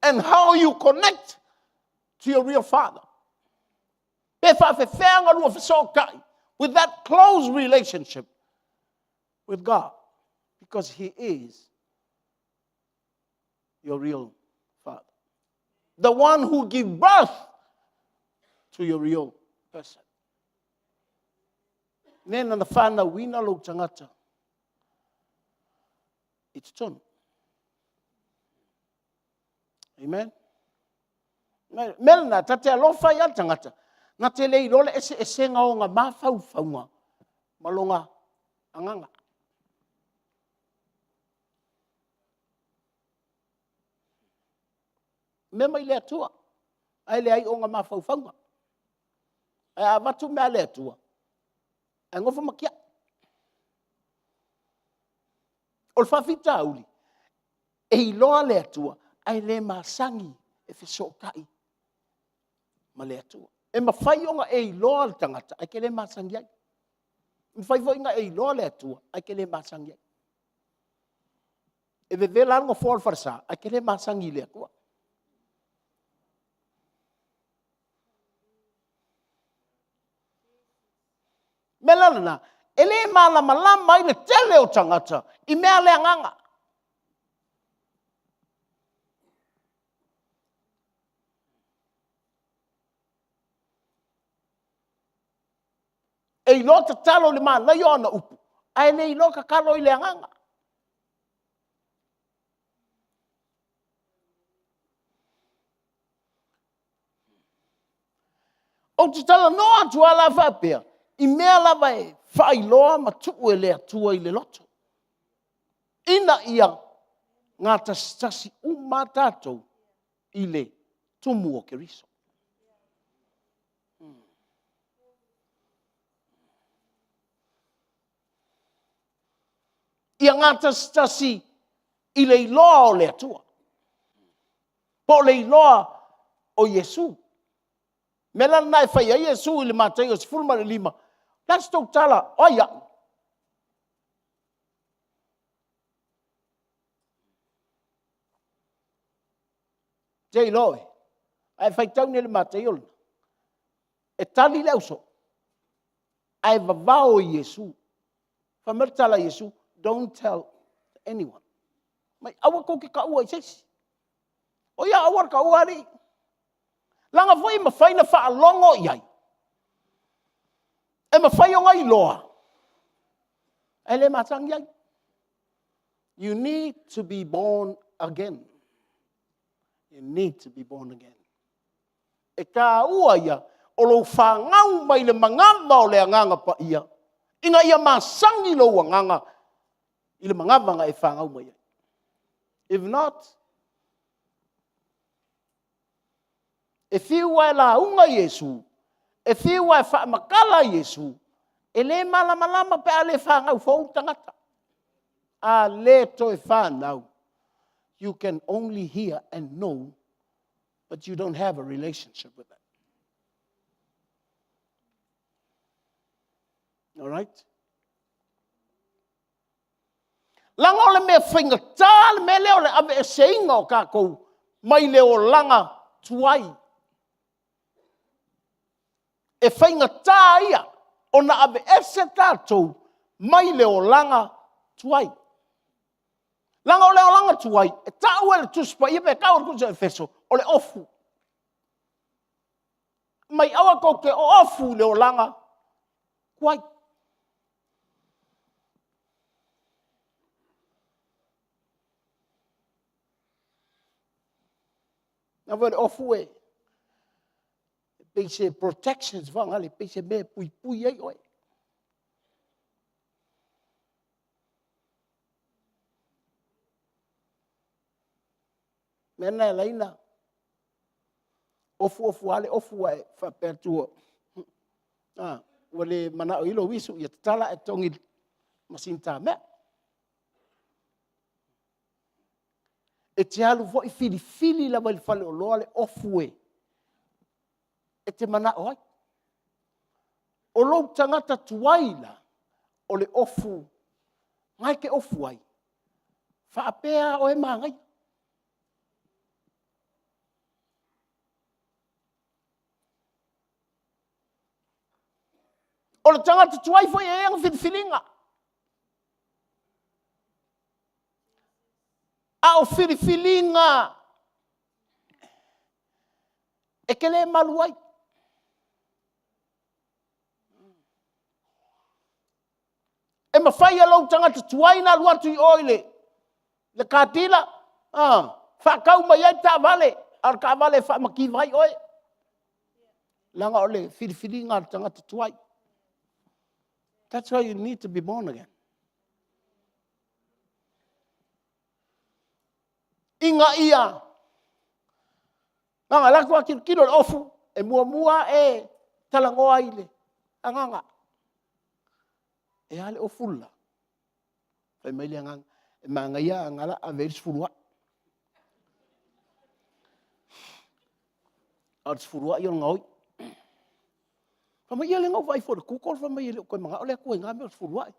And how you connect to your real father. Pe faafefea ona lua fesootai with that close relationship with God because he is your real father. The one who give birth to your real person. Le na whanauina lou tagata i totonu. Amen. Mea lena, ta te alofa ia le tagata, na te le iloa le eseesega o ona mafaufauga ma lona agaga. Mea mai le Atua, ae leai ona mafaufauga. Ae a avatu mea a le Atua, ae nofo ma tiai. O le faafitauli, e iloa le Atua, ae le masani e fesootai ma le Atua. E mafai ona e iloa le tagata ae te le masani ai. E mafai foi ona e iloa le Atua ae te le masani ai. E vevela lava le nofoa o le falesa ae te le masani i le Atua. O le mea la lena, e le malamalama ai le tele o tagata i mea a le agaga. E iloa tatalo i le manaia o ana upu, ae le iloa tatalo i le agaga. Ou te talanoa atu lava la faapea, i mea lava e faailoa ma tuu e le Atua i le loto, ina ia gatasitasi uma lava tatou i le tumu o Keriso. Ia gatasitasi i le iloa o le Atua, po o le iloa o Iesu. O le mea la lena e fai ai Iesu i le Mataio 15, o le a se tou tala, o ai au? Te iloa oe, a e faitau nei i le Mataio lena, e tali le ausoo, ae vavao i Iesu. Fai mai le tala a Iesu, don't tell anyone. Fai mai, aua tou te taua i se isi. O ia aua le taua alii. Leaga foi e mafai ona faalogo i ai, e mafai ona iloa, ae le masani ai. You need to be born again. You need to be born again. E taua ia o lou fanau mai le manava o le Agaga Paia, ina ia masani lou agaga i le manava na e fanau mai ai. If not, e fiu lava e lauga Iesu, e fiu lava e faamatala Iesu, e le malamalama pe a le fanau fou le tagata. A le toe fanau, you can only hear and know, but you don't have a relationship with them. All right? Leaga o le mea faigata le mea lea o le aveeseina o tatou mai le olaga tuai. E faigata ia ona aveese tatou mai le olaga tuai. Leaga o le olaga tuai, e tau e le Tusi Paia pe tau e le Tusi a Efeso, o le ofu. Mai aua tou te ofu i le olaga tuai. Na foi le ofu e pei se protection foi lea, pei se mea e puipui ai oe. Mea lena e ala ai ona ofu ofu lava le ofu ae faapea atu, ua le manao i ai lou isu, ia tatala ae togi ma sina tamea. E te alu foi filifili lava i le faleoloa le ofu e te manao ai. O lou tagata tuai la, o le ofu na e te ofu ai, faapea lava oe e manaia. O le tagata tuai foi e i ai ana filifiliga. A o filifiliga e te le malu ai. E mafai e lou tagata tuai ona alu atu i o i le car dealer, faatau mai ai le taavale, a o le taavale e faamativa ai oe, leaga o le filifiliga a le tagata tuai. That's why you need to be born again. Ina ia Gaga latu a tilotilo le ofu e muamua e talanoa i le agaga. E a le ofu le la? Fai mai le agaga, e manaia a na ave ai le sefuluai. A o le sefuluai o le gaoi. Fai mai, ia lea na ou vaai foi i le google fai mai e le o toe manao le Atua i na mea o le sefuluai.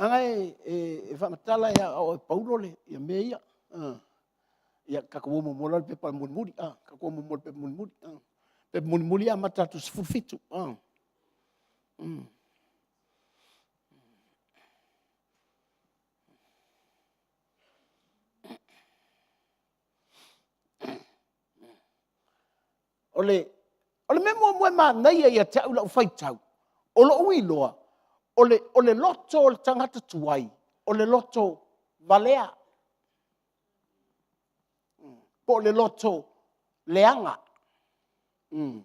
Leaga e faamatala e o e Paulo ia mea ia. Ia tatou o muamua la i le pepa mulimuli. Tatou o muamua i le pepa mulimuli. Pepa mulimuli e amata atu i le 17. O le mea muamua e manaia ia te au i lau faitau, o lou iloa, o le loto o le tagata tuai, o le loto valea, po o le loto leaga. O le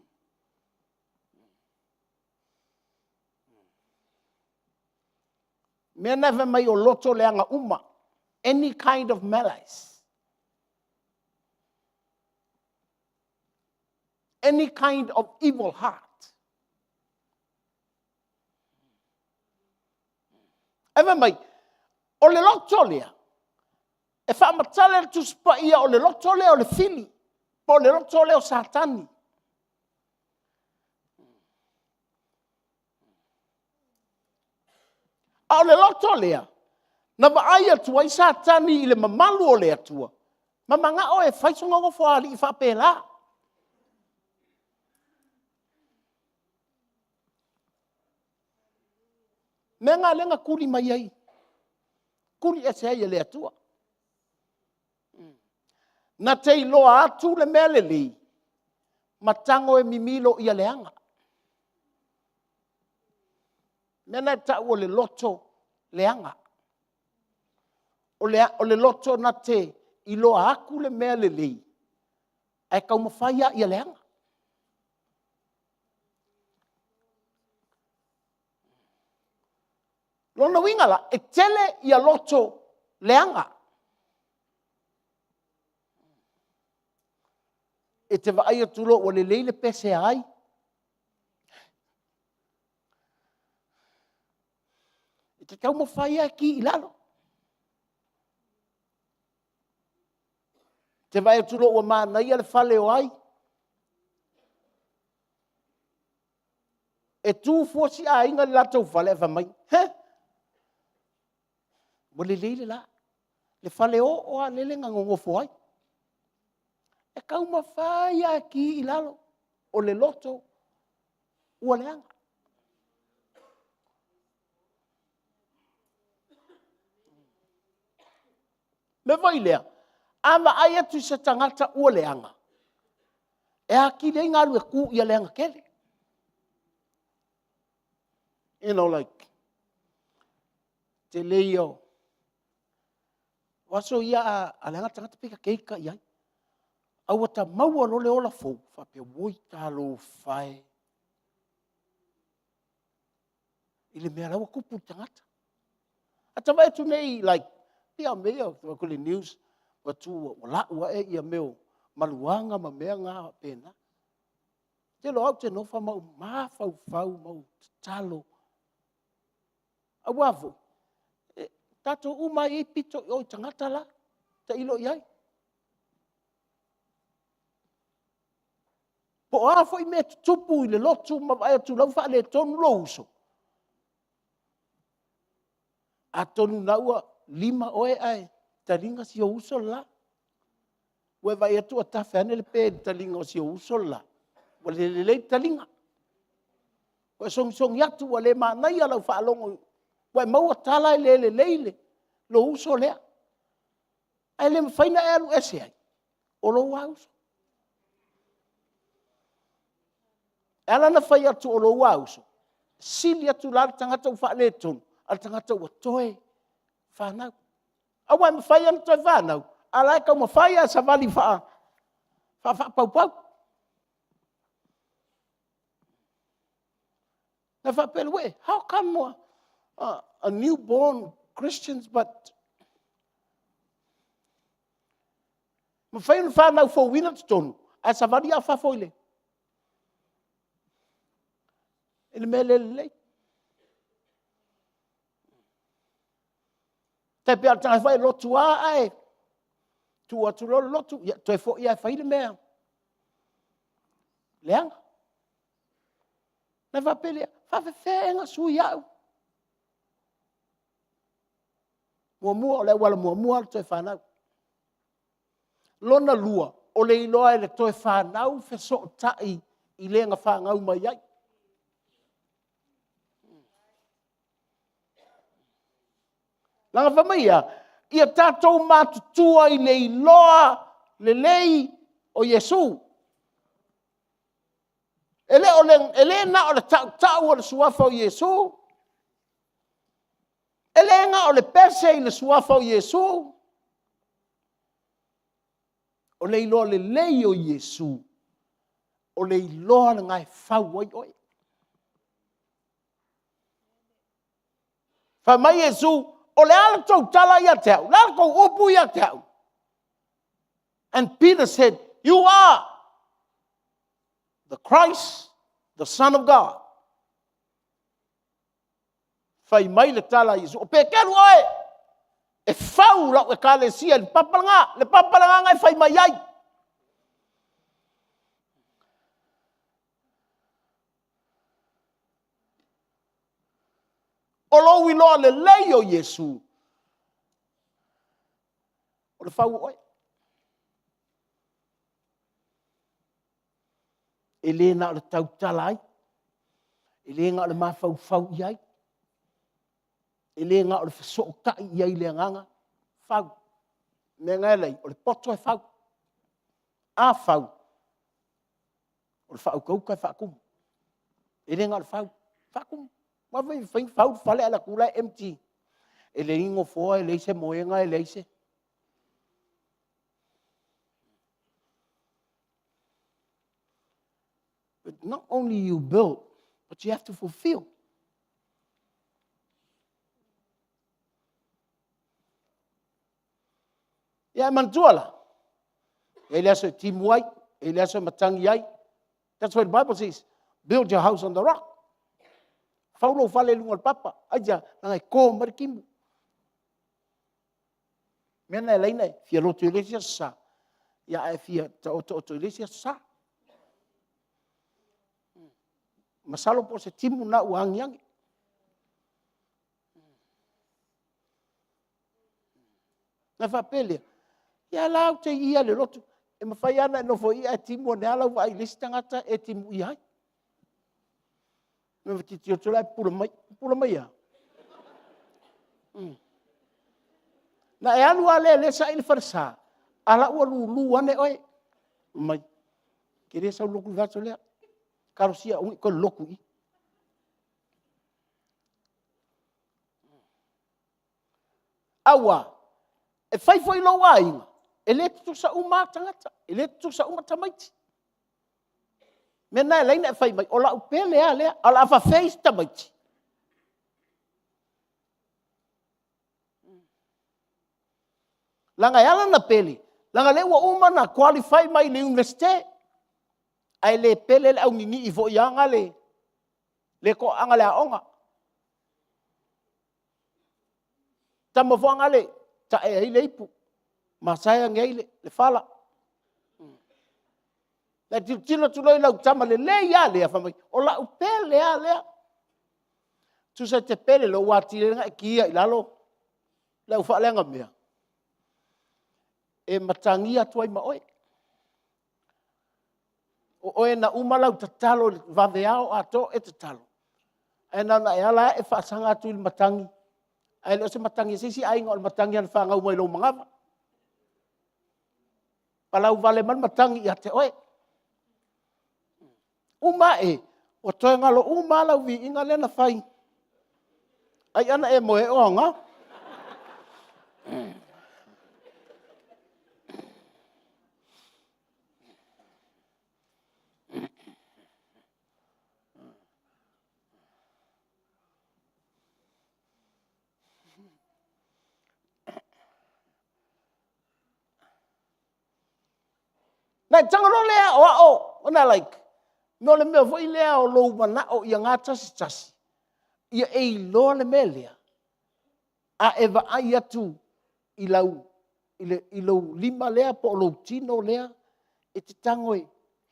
mea lena fai mai o loto leaga uma, any kind of malice, any kind of evil heart. Ae fai mai, o le loto lea, e faamatala e le Tusi Paia o le loto lea o le fili, po o le loto lea o Satani. A o le loto lea, na vaai atu ai Satani i le mamalu o le Atua, ma manao e fai sona nofoalii faapela. O le mea lena lea na tuli mai ai, tuli ese ai e le Atua. Na te iloa atu le mea lelei, ma tago e mimilo ia leaga. O le mea lena e tau o le loto leaga. O le loto na te iloa atu le mea lelei, ae taumafai lava ia leaga. O lona uiga la, e tele ia loto leaga. E te vaai atu loa ua lelei le pese a ai, e te taumafai lava e ki i lalo. E te vaai atu loa ua manaia le fale o ai, e tu fua si aiga i le latou fale ae fai mai, he, ua lelei le la, le faleoo lava lele na nonofo ai. E taumafai lava e ki i lalo, o le loto ua leaga. O le mea foi lea, a vaai atu i se tagata ua leaga, e atili ai ona alu e tu ia leaga tele. You know like, tele ia o aso ia a leaga le tagata pei e ta ita i ai, ae ua ta maua loa le ola fou, faapea, oi talofa e i le mea la ua tupu i le tagata. A ta vaai atu nei like, pei lava o mea ia o le news, ua tu ua lau ae mea o maluaga ma mea na faapena. Ou te iloa o au ou te nofo ma ou mafaufau ma ou tatalo. Aua foi, o tatou uma lava e i ai pito i o i tagata la. Tailo i ai. Po o a foi mea e tutupu i le lotu ma vaai atu o la ua faaletonu lou uso, atonu o lena ua lima oe ae taliga si ou uso le la. Ua e vaai atu ua tafe ane le pe i le taliga o si ou uso le la, ua le lelei le taliga. Ua e sogisongi atu ua le manaia lau faalogo ua e maua tala e le lelei lou uso lea. Ae le mafai ona e alu ese ai, o lou lava uso. E ala ona fai atu o lou lava uso, e sili atu la le tagata ua faaletonu ae o le tagata ua toe fanau. Aua e mafai lava ona toe fanau, ae o la e taumafai lava e savali Faafaapaupau. Na faapea le uee, how come a newborn Christians but mafai ona fanau fouina totonu, ae savali lava fafo i le mea le lelei. Tai pei o le tagata foi e lotu lava ae tuu atu loa le lotu, ia toe foi lava e fai le mea leaga. Ona faapea lea, e faapefea ea ona sui au? Muamua, o le auala muamua lava o le toe fanau. Lona lua, o le iloa e le toe fanau fesootai i le na fanau mai ai. Leaga fai mai e a? Ia tatou matutua i le iloa lelei o Iesu. E le na o le tautau o le suafa o Iesu, e le na o le pese i le suafa o Iesu, o le iloa lelei o Iesu, o le iloa lena e fau ai oe. Fai mai Iesu, o le a le tou tala ia te au? O le a le tou upu ia te au? And Peter said, You are the Christ, the Son of God. Fai mai le tala a Iesu, o Peteru oe, e fau lau ekalesia i le papa lena, le papa lena na e fai mai ai. O lou iloa lelei o Iesu, o le fau o oe. E le na o le tautala ai, e le na o le mafaufau i ai, e le na o le fesootai i ai i le agaga, fau. O le mea lena e ala ai, o le poto e fau. A fau, o le faautauta e faatumu. E le na o le fau, faatumu. Aua foi e mafai ona fau le fale ae alu atu o la e empty. E leai ni nofoa, e leai se moega, e leai se... But not only you build, but you have to fulfill. Ia e manatua la, e i ai le aso e timu ai, e i ai le aso e matagi ai. That's what the Bible says, build your house on the rock. Fau lou fale i luga o le papa. Aisea? Leaga e to mai le timu. O le mea lena e ala ai ona fia lotu i le isi Aso Sa, ia ae fia taotooto i le isi Aso Sa. Masalo po o se timu lena ua agiagi. Ona faapea lea, ia o la ou te i i lava i le lotu. E mafai lava ona e nofo i i ae timu ane lava lau vaai i le isi tagata e timuia ai. E tilotilo atu la e pupula mai. Pupula mai e a? Na e alu lava lea e saili le falesa, a o la ua lulu ane oe. Fai mai, ou te le sau i le lotu i le vaiaso lea, talosia aua ne i toe lotu i i. Aua, e fai foi lou aiga, e le tutusa uma lava tagata, e le tutusa uma tamaiti. O le mea lena e ala ai ona e fai mai, o lau pele lava lea, ae o le a faafefea isi tamaiti? Leaga e ala ona pele, leaga o lea ua uma ona qualify mai le Iunivesite, ae le pele le auninii foi a le toaaga i le aoga. Tama foi na e tae ai le ipu, masae ane ai le fala. Na e tilotilo atu loa i lau tama lelei lava lea, fai mai, o lau pele lava lea. Tusa e te pele loa, ua atili ai ona e kia i lalo le au faaleagamea e matagia atu ai ma oe. O oe na uma lau tatalo i le vaveao atoa o e tatalo, ae na ona e ala lava e faasaga atu i le matagi, ae le o se matagi a se isi aiga, o le matagi lava na fanau mai i lou manava. Palau vale mai le matagi ia te oe. Uma ae, ua toe galo uma lava lau viiga lea na fai. Ai ana e moe ai o aoga. Na e tago loa lea aoao, ona like, no le mea foi lea o lou manao ia gatasitasi, ia e iloa le mea lea, a e vaai atu i lau, i, le, i lou lima lea po o lou tino lea, e te tago e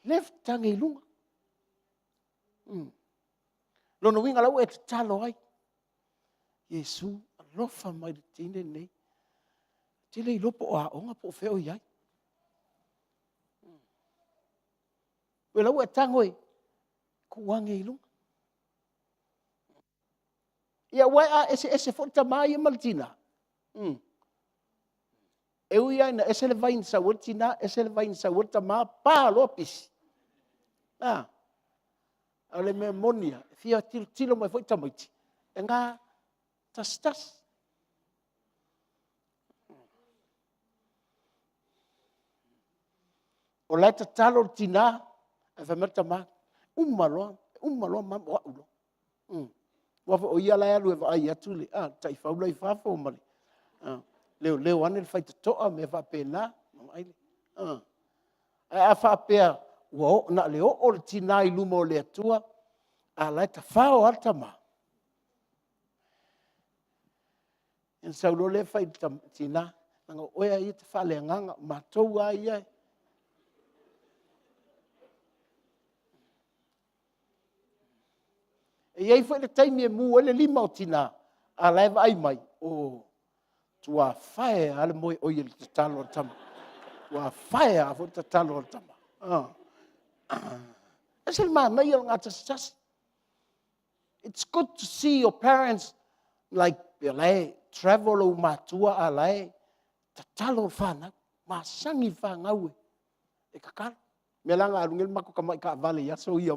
left, tage i luga. Lona uiga la ua e tatalo ai, Iesu, alofa mai i le teine lenei. Ou te le iloa po o aoga po o fea o i ai. O la ua e tago e tuu age i luga. Ia aua a eseese foi le tama ia ma le tina, e ui lava ina ese le vai na sau ai le tina, ese le vai na sau ai le tama, pa loa pisi. A o le mea moni lava, e fia tilotilo mai foi tamaiti, e gatasitasi. O la e tatalo le tina, ae fai mai le tama, uma loa, uma loa mama, o au loa. Aua foi o ia la e alu e vaai atu le taifau la e i fafo ma leoleo ane le faitotoa ma mea faapena. Ae a faapea ua na o le oo le tina i luma o le Atua, a o la e tafao lava le tama, ona sau loa lea fai i le tina, leaga o oe lava ia e te faaleagaga, o matou lava ia e... E i ai foi le taimi e mu ai le lima o tina, a o la e vaai mai, o, ua tuafae lava le moe, oi le tatalo a le tama. Ua fae lava foi le tatalo a le tama. E ese le manaia o le gatasitasi. It's good to see your parents like o la e travel ou matua a o la e tatalo le fanau, masani le fanau e tatalo. O lea la na alu nei le matou tamai taavale i aso ia,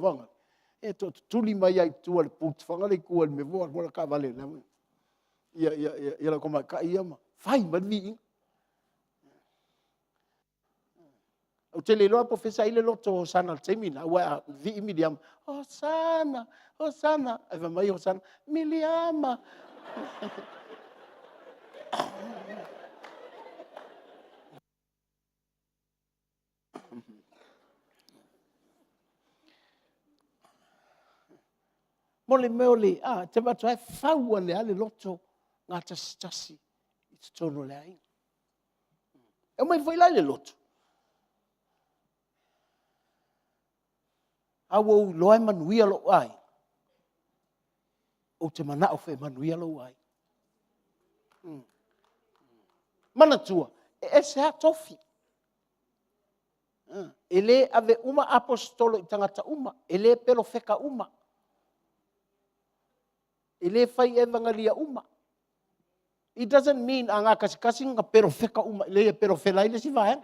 e tootutuli mai lava i tua i le boot i tua i le mea foi lea o le taavale ia lau tamaitai ia ma fai mai le viiga. Ou te le iloa po o fea sa i ai le loto Hosana i le taimi lena, aua a vivii Miliama, Hosana, Hosana, ae fai mai Hosana, Miliama. Mo le mea o le, a, te vaai atu e fau ane lava le loto gatasitasi i totonu o le aiga. E omai foi la i le lotu, a ua ou iloa e manuia lou aiga, ou te manao foi e manuia lou aiga. Manatua, e ese lava tofi. E le ave uma aposetolo i tagata uma, e le perofeta uma, e le fai evagalia uma. It doesn't mean a gatasitasi na perofeta uma, e leai e perofela ai le isi vaega.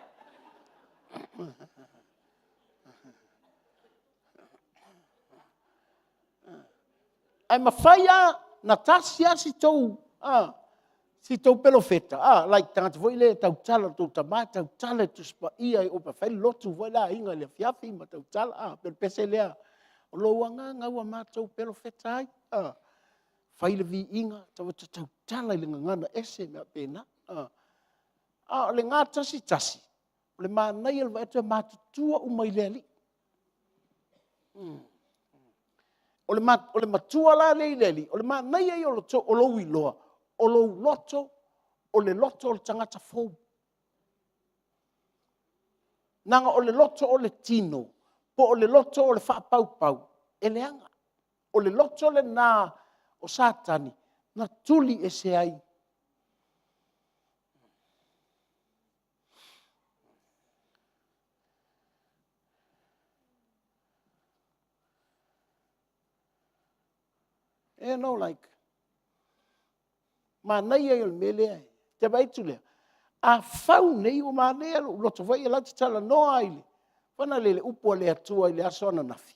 Ae mafai lava ona tasi lava si tou, si tou pelofeta, like tagata foi lea e tautala, le tou tama e tautala i le Tusi Paia, e fai le lotu foi le aiga i le afiafi ma tautala, pei o le pese lea, o lou agaga ua matou pelofeta ai, fai le viiga, tautala i le gagana ese ma mea faapena. A o le gatasitasi, o le manaia o le vaai atu e matutua uma i le Alii. O le matua la lea i le Alii, o le manaia ia o lou iloa, o lou loto, o le loto o le tagata fou. Leaga o le loto o le tino, po o le loto o le faapaupau, e leaga. O le loto lena o Satani na tuli ese ai. You know like, manaia ia o le mea lea, te vaai atu lea, a fau nei, ua manaia lou loto foi lea ou te talanoa ai i le upu a le Atua i le aso ananafi,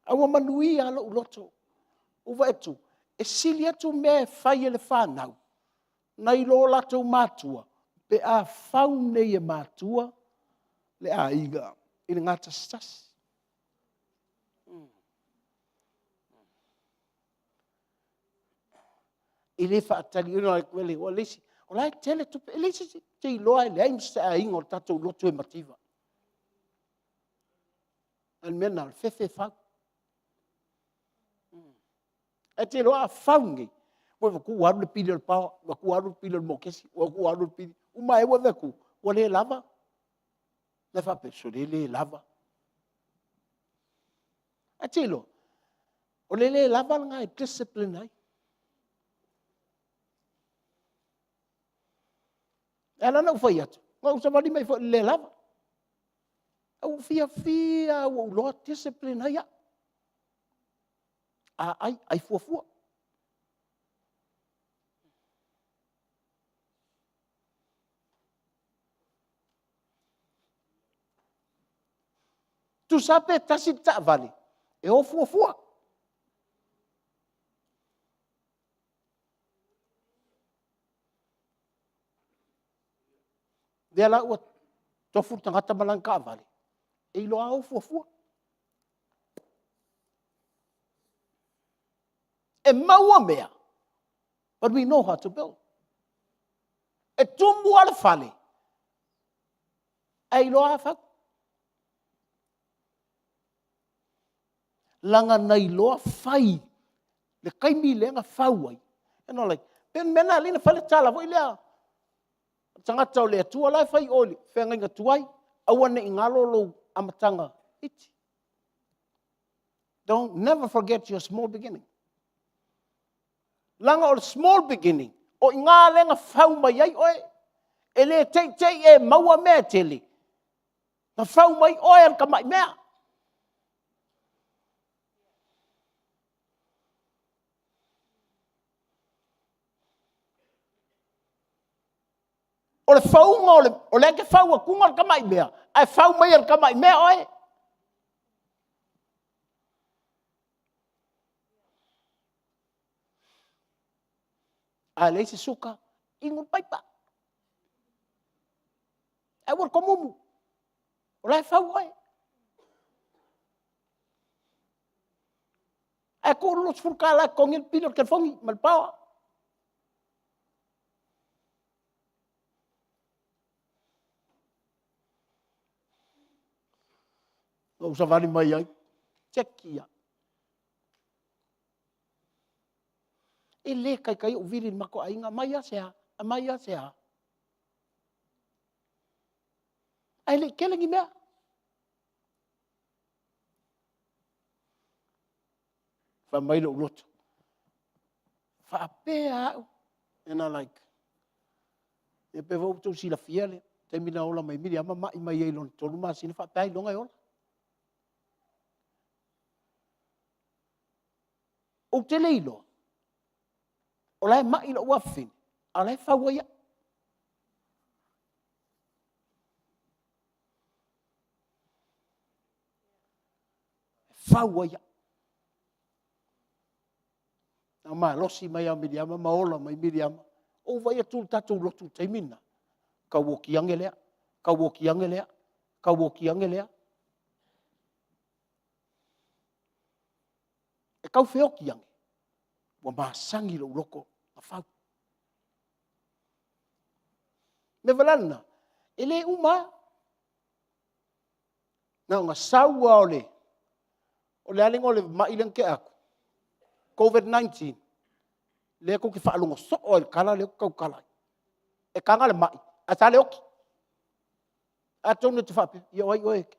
a ua manuia lava lou loto. Ua vaai atu, e sili atu mea e fai e le fanau nai lo latou matua, pe a fau nei e matua le aiga i le gatasitasi. E le faatali, o le isi, o la e tele tupe, e leai se isi e te iloa e leai ma se aiga o tatou lotu e mativa. A o le mea lena, o le fefe e fau. Ae te iloa a fau nei, ua vaai atu ua alu le pili o le power, ua atu ua alu le pili o le mokesi, ua atu ua alu le pili, uma ea ua e vaai atu ua le lava. Ona e faapea, sole, e le lava. Ae te iloa, o le le lava lena e discipline ai. E ala ona ou fai atu, na ou savali mai foi i le le lava. Ae ua ou fiafia lava ua ou iloa discipline ai au. A ai, ai fuafua. Tusa lava pe tasi le taavale, e o fuafua. O lea la ua tofu le tagata ma lana taavale, e iloa lava o fuafua. E maua mea, but we know how to build. E tumu lava le fale, ae iloa lava fau. Leaga na iloa fai le taimi lea na fau ai. And I'm like, pei o le mea lena na ala ai ona fai le tala foi lea, o le tagata o le Atua la e fai i o i le feagaiga tuai, aua ne i galo lou amataga iti. Don't never forget your small beginning. Leaga o le small beginning, o i ina lea na fau mai ai oe. E le te i te i e maua mea e tele, na fau mai oe e le tamai mea. O le fauga o lea e te fau atuga le tamai mea, ae fau mai e le tamai mea oe. A leai se suka, inu le paipa. Aua le tomumu, o la e fau oe. Ae tuu le $20 e totogi ai le pili o le telefoni ma le power. Na ou savali mai ai, cheki ia. E le taitai ou vili i le matou aiga, mai a se a? Aumai a se a? Ae le i tele ni mea. Fai mai lou loto, faapea au, and I like, ia pei foi ua outou silafia le taimi na ola mai ai Miriama ma mai mai ai i lona 3 masina, faapea ailoga e ola. Ou te le iloa, o la e mai lou afafine, a o la e fau ai au. E fau ai au. Na malosi mai lava o Miriama ma ola mai Miriama. Ou vaai atu i le tatou lotu i le taimi lena, tau oti ane lea, tau oti ane lea, tau oti ane lea. E tau feoti ane, ua masani lou loto na fau. O le mea foi la lena, e le uma lava. Na ona sau lava o le, o le a le igoa o le mai lea na tea atu? Covid-19, lea tou te faalogo soo lava i le tala lea ou te tautala ai. E taga le mai, ae ta le oti. Atonu e te faapea, ia o ai oe e te…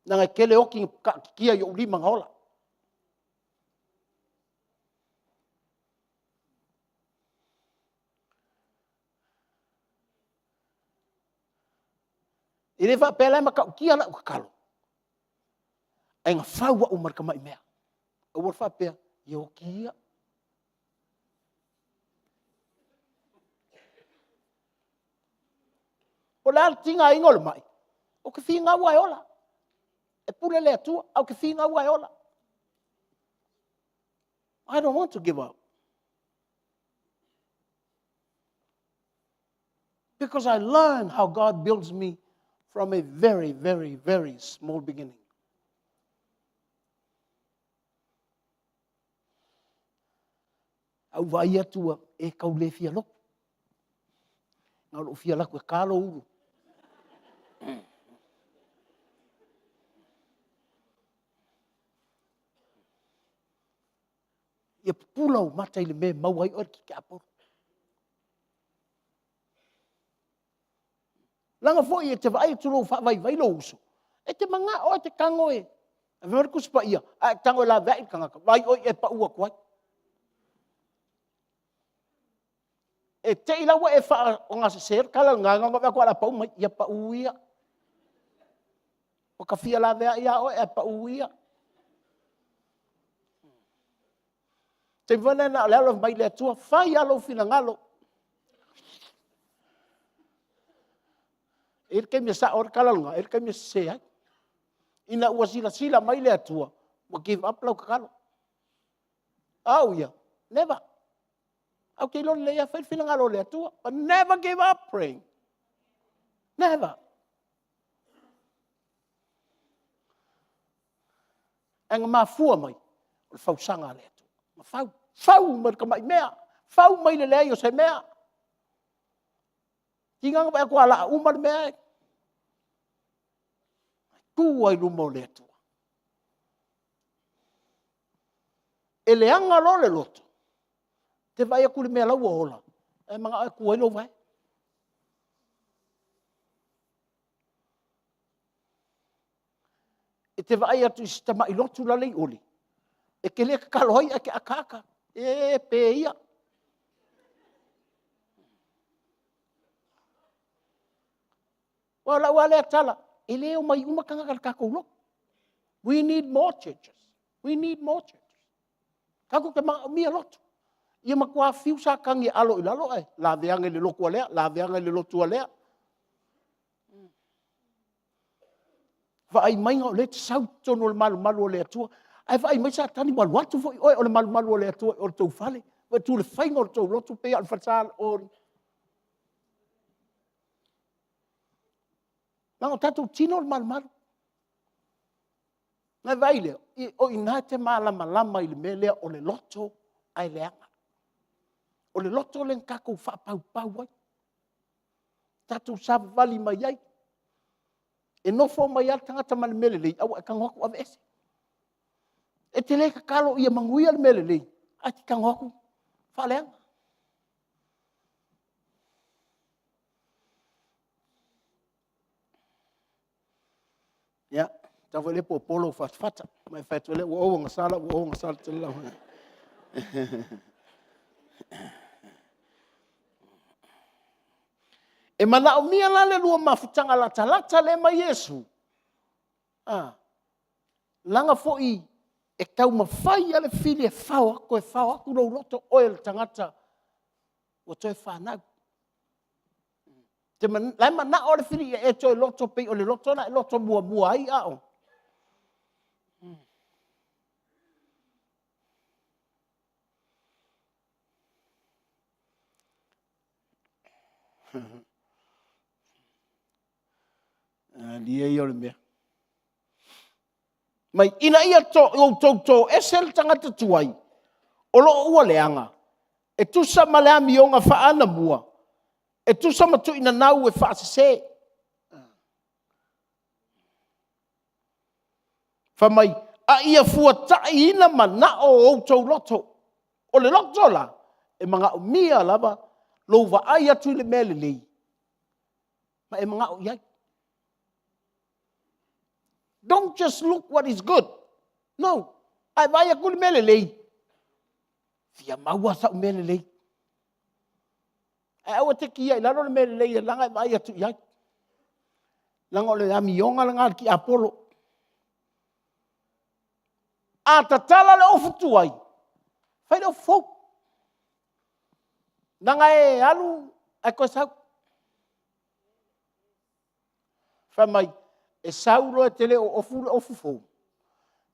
Leaga e tele oti na taatitia i ou lima na ola. E le faapea la e matautia lau tatalo, ae na fau au ma le tamai mea. Aua le faapea, ia oti ia. Po o le a le tigaina o le mai, ou te finau lava e ola. E pule le Atua, ae ou te finau lava e ola. I don't want to give up. Because I learned how God builds me from a very, very, very small beginning. A ou vaai atu ua e tau le fia lotu. Na o lou fia alu atu e ta lou ulu. Ia pupula ou mata i le mea e maua ai oe le tiapolo. Leaga foi e te vaai atu loa ua faavaivai lou uso, e te manao lava e te tago e... Fai mai le Tusi Paia, a e tago e laveai le tagata, vaai oe i ai e pau atu ai. E te i la ua e faaaogasese le tala lena, na ona vaai atu lava o le a pau mai, ia pau ia. Ua ta fia laveai lava oe ae pau ia. O le taimi foi lea na o le alu fai mai le Atua, fai lava lou finagalo. E i ai le taimi e sao ai le tala lena, e i ai le taimi e sese ai. Ina ua silasila mai le Atua, ua give up lau tatalo. A au ia, never. Ae ou te iloa lelei lava, fai le finagalo o le Atua. But never give up praying. Never. Ae na mafua mai, o le fausaga a le Atua. Na fau, fau mai le tamai mea, fau mai le leai o se mea. Tiga ona vaai atu o le a uma le mea ae tu lava i luma o le Atua. E leaga loa le loto, e te vaai atu i le mea o la e ua ola, ae manao e tu ai lou vae. E te vaai atu i si tamai lotu la e i Oli, e te le tatalo ai ae e te ataata, e pe ia. Aua o lau lava lea tala, e le omai uma tagata i le tatou lotu. We need more churches. We need more churches. Tatou te manaomia lotu. Ia matua fiu Satani e alo i lalo ae lave ane i le lotu a lea, lave ane i le lotu a lea. Vaai mai o lea e te sau i totonu o le malumalu o le Atua, ae vaai mai Satani ua alu atu foi oe o le malumalu o le Atua i o i le tou fale. Vaai atu i le faiga o le tou lotu e pei lava o le falesa o... Leaga o tatou tino o le malumalu. Ona e vaai lea, o i ina e te malamalama ai i le mea lea o le loto ae leaga. O le loto lea na tatou faapaupau ai, tatou savavali mai ai. E nofo mai lava le tagata ma le mea lelei, ae ua e tago atu aveese. E te le tatalo ia manuia le mea lelei, ae te tago atu faaleaga. Ia, tatau foi lea popo lou fatafata, ona e fai atu ai lea ua ogasa ua ogasa le... E manaomia la le lua mafutaga latalata lea ma Iesu, a, leaga foi e taumafai lava le fili e fao atu, toe fao atu lou loto, oe o le tagata ua toe fanau. O la e manao le fili ia e toe loto e pei o le loto na e loto muamua ai a o... Alia ia o le mea. Mai, ina ia outou toese le tagata tuai o lo o ua leaga, e tusa ma le amioga faa-anamua, e tusa ma tuinanau e faasese. Fai mai, a ia fuataiina manao o outou loto. O le loto la, e manaomia lava lou vaai atu i le mea lelei ma e manao i ai. Don't just look what is good, no, a e vaai atu i le mea lelei, fia maua sau mea lelei. Ae aua e te kia i lalo le mea lelei leaga e vaai atu i ai, leaga o le amioga lena a le tiapolo. A tatala le ofu tuai, fai le ofu fou, leaga e alu ae toe sau. Fai mai, e sau loa e te le o ofu le ofu fou,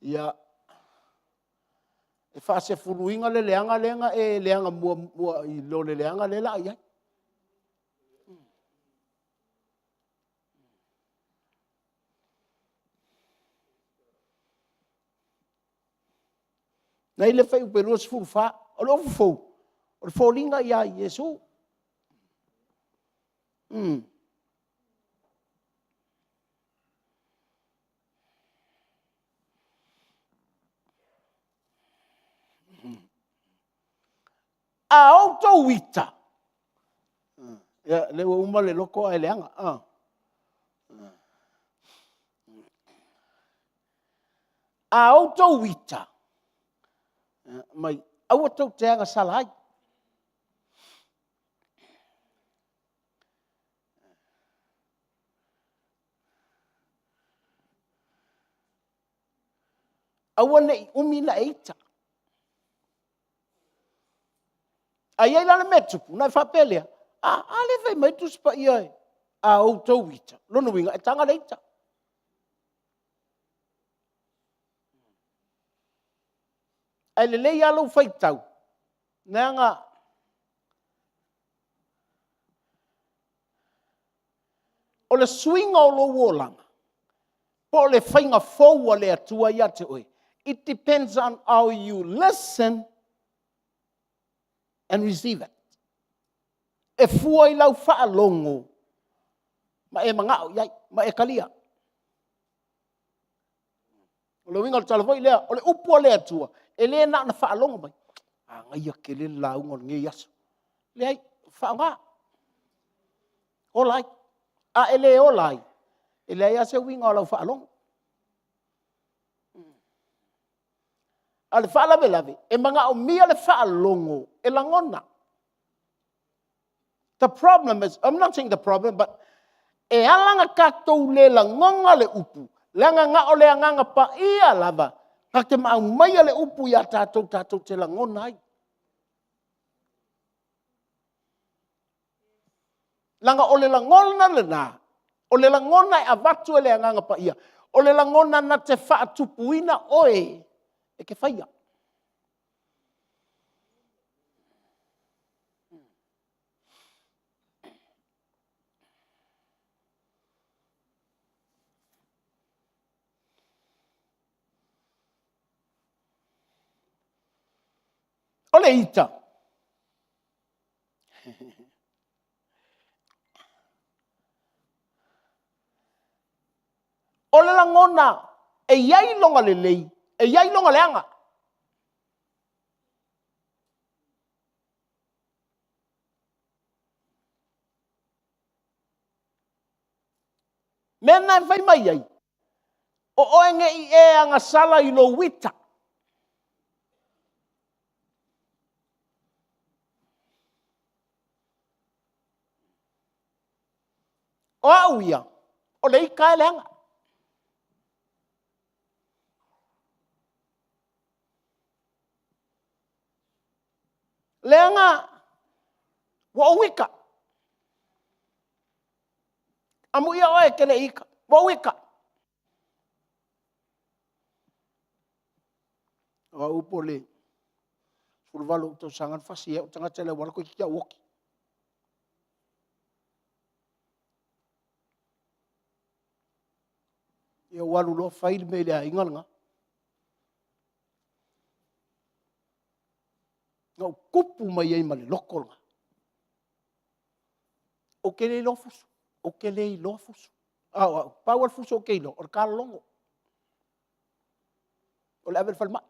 ia, e faasefuluina le leaga lea na e leaga muamua i lo le leaga lea o le a i ai. Na i ai le fuaiupu 24, o le ofu fou, o le foliga ia Iesu. A outou ita, ia, lea ua uma le loko ae leaga. A outou ita, mai aua tou te agasala ai. Aua ne i umi ona e ita. A i ai la le mea e tupu, ona e faapea lea, a, a lea e fai mai le Tusi Paia, a outou ita, lona uiga e taga le ita. Ae lelei lava lou faitau, leaga o le suiga o lou olaga, po o le faiga fou a le Atua ia te oe, it depends on how you listen and receive it. E fua i lau faalogo ma e manao i ai, ma e talia. O le uiga o le tala foi lea, o le upu a le Atua, e le na ona faalogo mai, manaia tele le lauga o lenei aso. Leai, faaaoga, ola ai. A e le ola ai, e leai lava se uiga o lau faalogo. A o le faalavelave, e manaomia le faalogo e lagona. The problem is, I'm not saying the problem, but e ala ona tatou le lagona le upu, leaga na o le Agaga Paia lava na te aumaia le upu ia tatou, tatou te lagona ai. Leaga o le lagona lena, o le lagona e avatu e le Agaga Paia, o le lagona na te faatupuina oe e te faia. O le ita, o le lagona e i ai lona lelei, e i ai lona leaga. Mea na e fai mai ai, o oe ne i e agasala i lou ita. O au ia, o le ita lava e leaga. Leaga ua ou ita. Amuia oe e te le i ita, ua ou ita. O au po o le 18 ou tausaga na fasi ai ou tagata i le auala toeitiiti lava ou oti. Ia ou alu loa fai le mea i le aiga lena. Na ou tupu mai ai ma le loto lena. Ou te le iloa fusu, ou te le iloa fusu. A o au, pau lava le fusu ou te iloa, o le ta lologo. O le ave i le falemai.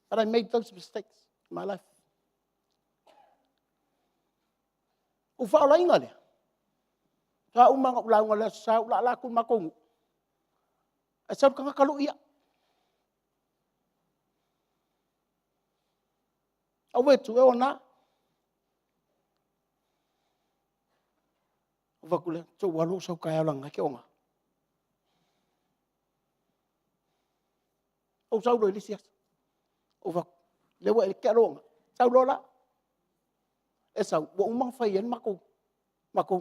But I made those mistakes in my life. Ua faaolaina lea, faatoa uma ona ou lauga i le Aso Sa ou laalaa atu i le matou nuu, ae sau le tagata lui au. Ou vaai atu e ona. Ou vaai atu lea, se i ou alu ou sau taeao leaga o lena e te ona. Ou sau loa i le isi aso, ou fai atu, lea ua tea lou ona, sau loa la. E sau, ua uma ona fai i ai le matou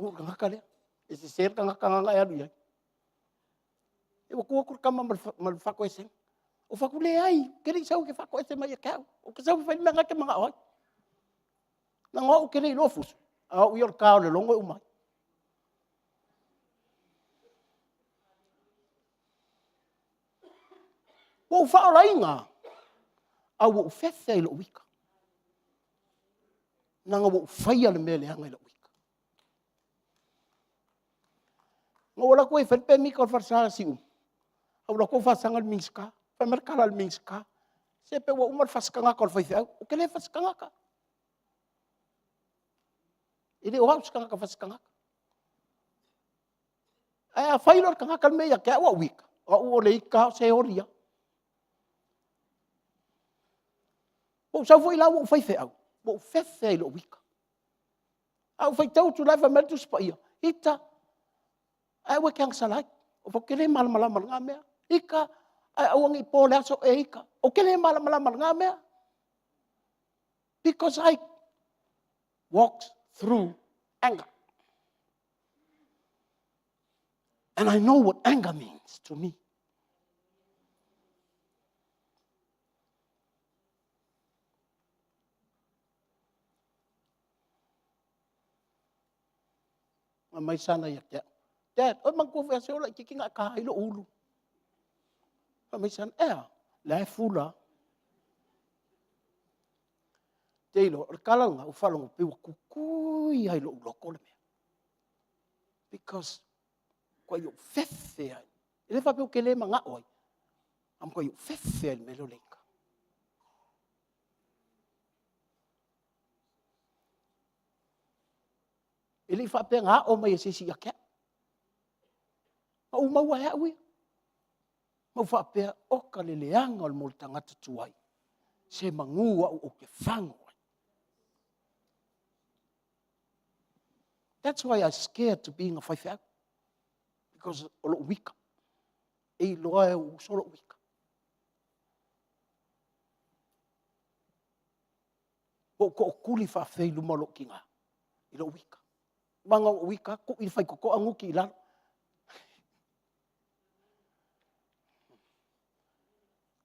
nuu i le tagata lea. E sese le tagata lena na e alu i ai. Ua tu atu le tama ma le faatoesega. Ou fai atu, leai, ou te le i sau ou te faatoese mai ia te au, ou te sau e fai le mea lena e te manao ai. Leaga o au ou te le iloa fusu, a o au ia o le ta o le logo e uma ai. Ua ou faaolaina, ae ua ou fefe i lou ita, leaga ua ou faia le mea leaga i lou ita. Na ou alu atu ai e fai le pemita o le falesa Siumu, ae ou alu atu o faasaga le Minisita. Fai mai le tala a le Minisita, Se pe ua uma le fasi tagata o le faifeau. Ou te le fasi tagata. E le o au se tagata fasi tagata. Ae a fai loa le tagata le mea ia te au au ita, o au o le ita o se oli lava. Ua ou sau foi la ua ou faifeau, ua ou fefe ai i lou ita. A ou faitau atu la fai mai le Tusi Paia, ita, ae aua e te agasala ai. Ou te le malamalama i lena mea. Ita, ae aua ne i po le aso o e ita. Ou te le malamalama i lena mea. Because I walked through anger. And I know what anger means to me. Fai mai sana ia te au, Dad, oi manatua foi a se ola laitiiti na e ta ai lou ulu. Fai mai sana, e a? La e fula. Te iloa, o le tala lena, ua faalogo pei ua tutui lava i lou loto le mea. Because ua matuai ou fefe lava. E le faapea ou te le manao ai, ae matuai ou fefe lava i le mea lea o le ita. E le i faapea na aʻo mai e se isi ia te au. Na ou maua e au ia. Ma ou faapea, oka le leaga o le mea o le tagata tuai, semanu au ou te fagu ai. That's why I scared to being a faifeau. Because o lou ita. E iloa e ou uso lou ita. Ua ou tootuli faafefea i luma o lou tina, i lou ita. Ma na ou ita lava, tui le faitotoa nuti i lalo.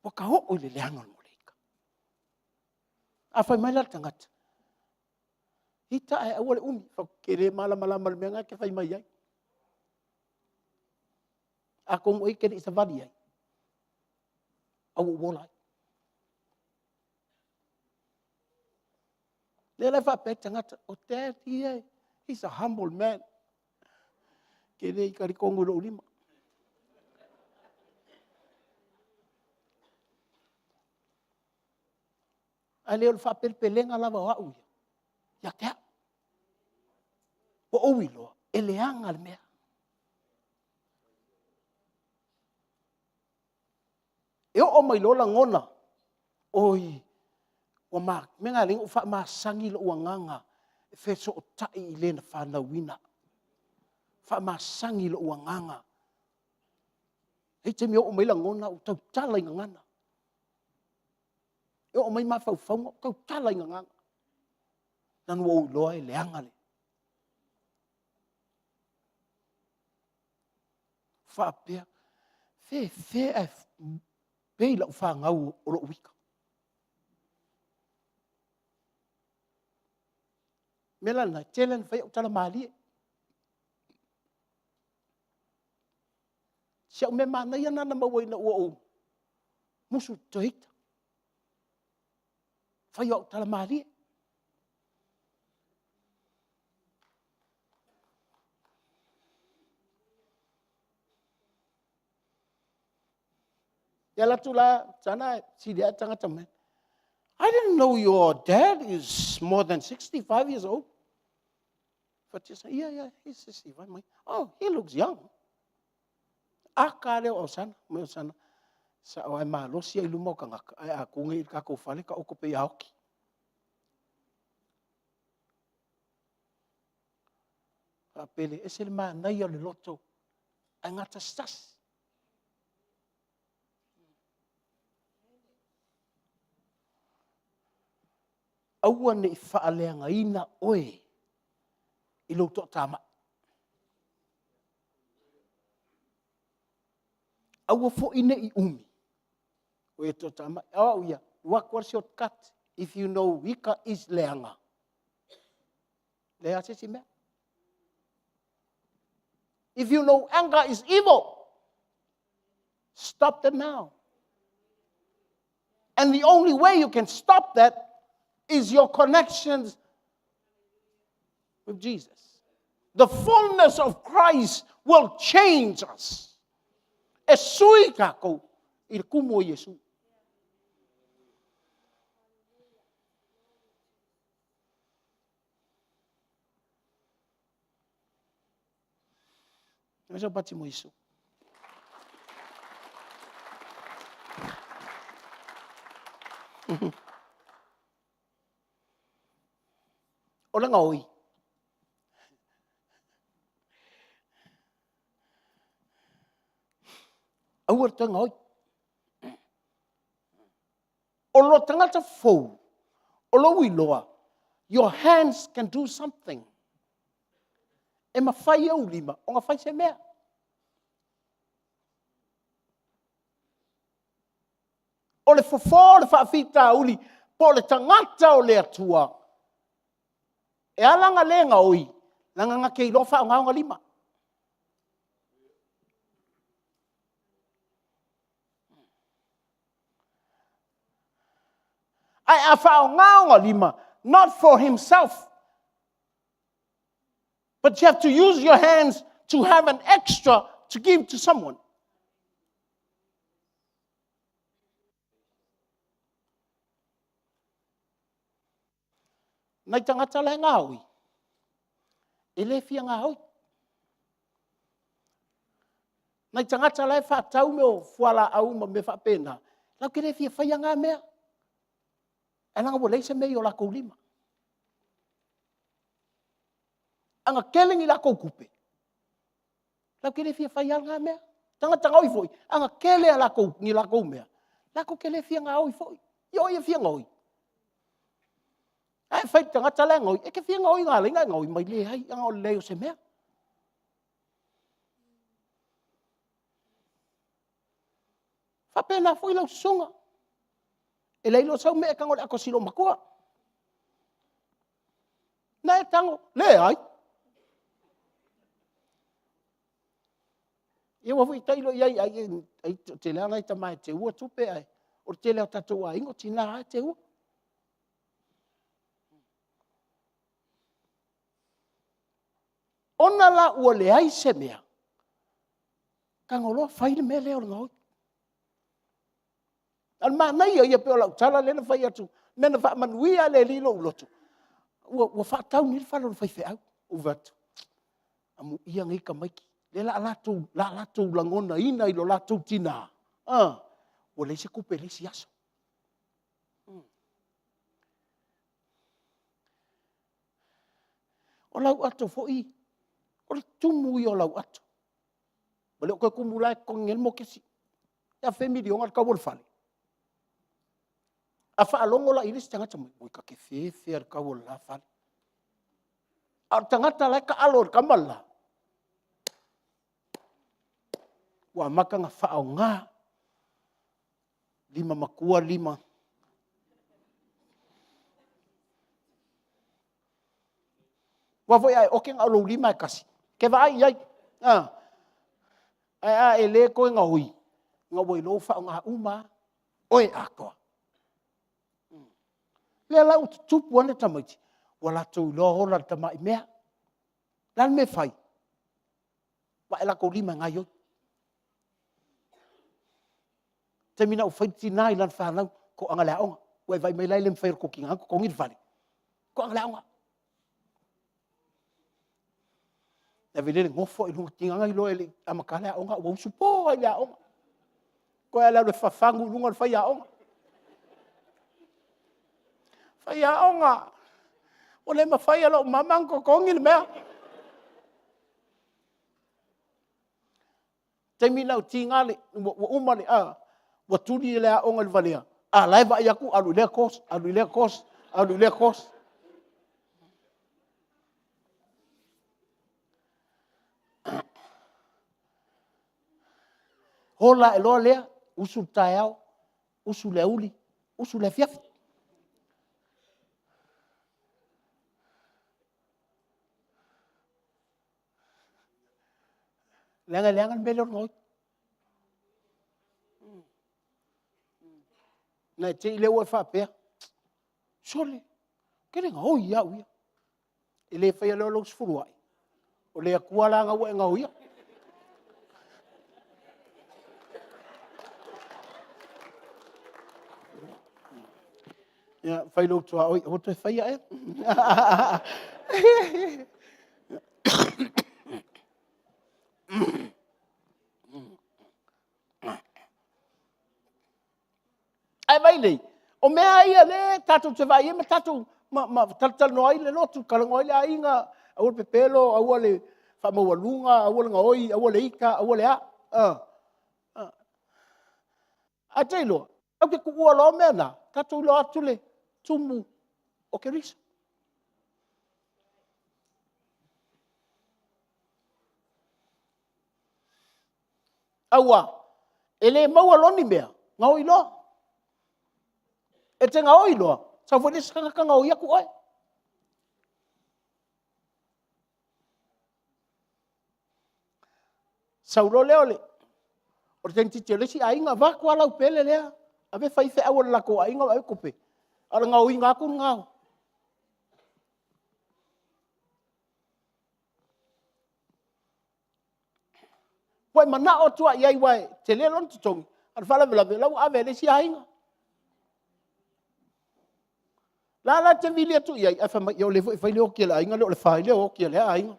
Ua ta oo i le leaga o le mea o le ita. A fai mai la le tagata, ita ae aua le umi, ou te le malamalama i le mea lena e te fai mai ai. Atonu ai e te le i savali ai, ae ua ou ola ai. Lea la e faapea ai tagata, o Dad ia, he's a humble man. Ou te le talitonu i lou lima. Ae le o le faapelepelega lava o au ia, ia te au. Ua ou iloa, e leaga le mea. E oo mai loa lagona, oi, ua o le mea lena e ala ai ona ou faamasani lou agaga e fesootai i le na fanauina. Faamasani lou agaga. E i ai taimi e oo mai ai lagona ou tautala i gagana. E oo mai mafaufauga ou tautala i gagana. Leaga ua ou iloa e leaga le… faapea, fefe ae pei lau fanau o lou ita. O le mea la lena, e tele ina fai au tala malie. Si au mea manaia lena na maua ina ua ou musu ou te toe ita. Fai o au tala malie. E alu atu la sana sili ae tagata mai, I didn't know your dad is more than 65 years old. Yeah, yeah, he's 65. Oh, he looks young. Aka lea o Sana, mai o Sana, sao ai malosi ai luma o tagata, ae a tu nei i le tatou fale, taoto pei a oti. Faapele, ese le manaia o le loto, ae gatasitasi. Aua ne i faaleagaina oe i lou toatamai. Aua foi ne i umi o e toatamai. O au ia, alu atu lava le shortcut. If you know ita is leaga, leai lava se isi mea. If you know anger is evil, stop that now. And the only way you can stop that is your connections with Jesus. The fullness of Christ will change us. E sui tatou i le kumu o Iesu. Mai sau pati mo Iesu. O le gaoi. Aua le toe gaoi. O lo tagata fou, o lou iloa, your hands can do something. E mafai e ou lima ona fai se mea. O le fofo o le faafitauli po o le tagata o le Atua, e ala ona le gaoi, leaga na te iloa faaaoga ona lima. Ae a faaaoga ona lima, not for himself, but you have to use your hands to have an extra to give to someone. Nai tagata la e gaoi, e le fia gaoi. Nai tagata la e faatau mea o fualaau ma mea faapena, latou te le fia faia na mea. Ae leaga ua leai se mea i o latou lima. A na tele ni latou tupe, latou te le fia faia lava na mea. Tagata gaoi foi, a na tele ni latou mea, latou te le fia gaoi foi. Ia o ai e fia gaoi? Ae fai i le tagata la e gaoi, e te fia gaoi na ala ai ona e gaoi mai? Leai, ona o le leai o se mea. E faapena foi lau susuga, e leai loa sau mea e tago i le ato a si loomatua. Na e tago, leai. Ia aua foi tailo i ai ai toatele lava nai tama e teua tupe ae o le tele lava o tatou aiga o tina lava e teua. Ona la ua leai se mea, tago loa fai le mea lea o le gaoi. A o le manaia ia pei o lau tala lea na fai atu, mea na faamanuia e le Alii i lou loto, ua faatau nei le fale o le faifeau. Ou vaai atu, amuia nei tamaiti, lea o le a latou lagonaina i lo latou tina, ua leai se tupe i le isi aso. O lau ato foi, o le tumu ia o lau ato, ua le toe tumu la e totogi ai le mokesi. E afe miliona le tau o le fale? A faalogo la i ai le isi tagata, oi ta te fefe lava i le tau o le la fale. A o le tagata la e taalo i le tama le la, ua amata ona faaaoga lima matua, lima... Aua foi a e ote na o lou lima lava e tasi, e te vaai i ai, ae a e le toe gaoi, ona ua iloa ua faaaoga uma lava oe atoa. O lea la ua tutupu ane tamaiti, ua latou iloa ola i le tamai mea. O le a le mea e fai? Vae latou lima e gaoioi. Taimi lena ua fai le tina i lana fanau, toaga i le aoga. Ua e vaai mai la e le mafai e lo tou tina ona totogi le fale? Toaga i le aoga. Ave lele nofo lava i luga, tiga ona iloa e le i amata le aoga ae ua usupo lava i le aoga. Toe lava o le alu e fafagu i luga le faiaoga. Faiaoga, ua le mafai e lou mama ona totogi le mea. Taimi lena ua tiga ua uma ua tuli le aoga i le valea, a o la e vaai atu alu i lea course, alu i lea course, alu i lea course. Ola ae loa lea, usu i le taeao, usu i le aoauli, usu i le afiafi. Leaga e leaga le mea lea o le gaoi. Ona e te i lea ua e faapea, sole, ou te le gaoi lava au ia. E le faia loa lou sefuluai, o le Atua la lena ua e gaoia. Ia, fai lou tuaoi, aua le toe faia ea. Ae vaai nei, o mea ia lea tatou te vaai ai ma tatou ma, ma talatalanoa ai le lotu, talanoa ai le aiga, aua le pepelo, aua le faamaualuga, aua le gaoi, aua le ita, aua le a. Ae te iloa, tatou te tuua loa mea na, tatou iloa atu le tumu o Keriso. Aua, e le maua loa ni mea, gaoi loa. E te gaoi loa, sau foi le isi tagata gaoi atu oe. Sau loa lea o le teineitiiti o le isi aiga, vaeatu lava lau pele lea, ave fai ai feau a le latou aiga ma ave tupe, a o le gaoiga atu lena. Ua e manao atu lava i ai aua e tele lona totogi, a o le faalavelave o la ua ave e le isi aiga. O la la e te vili atu i ai, ae fai mai, ia o lea foi e fai le oti a le aiga lea, o le fai lea o oti a lea aiga.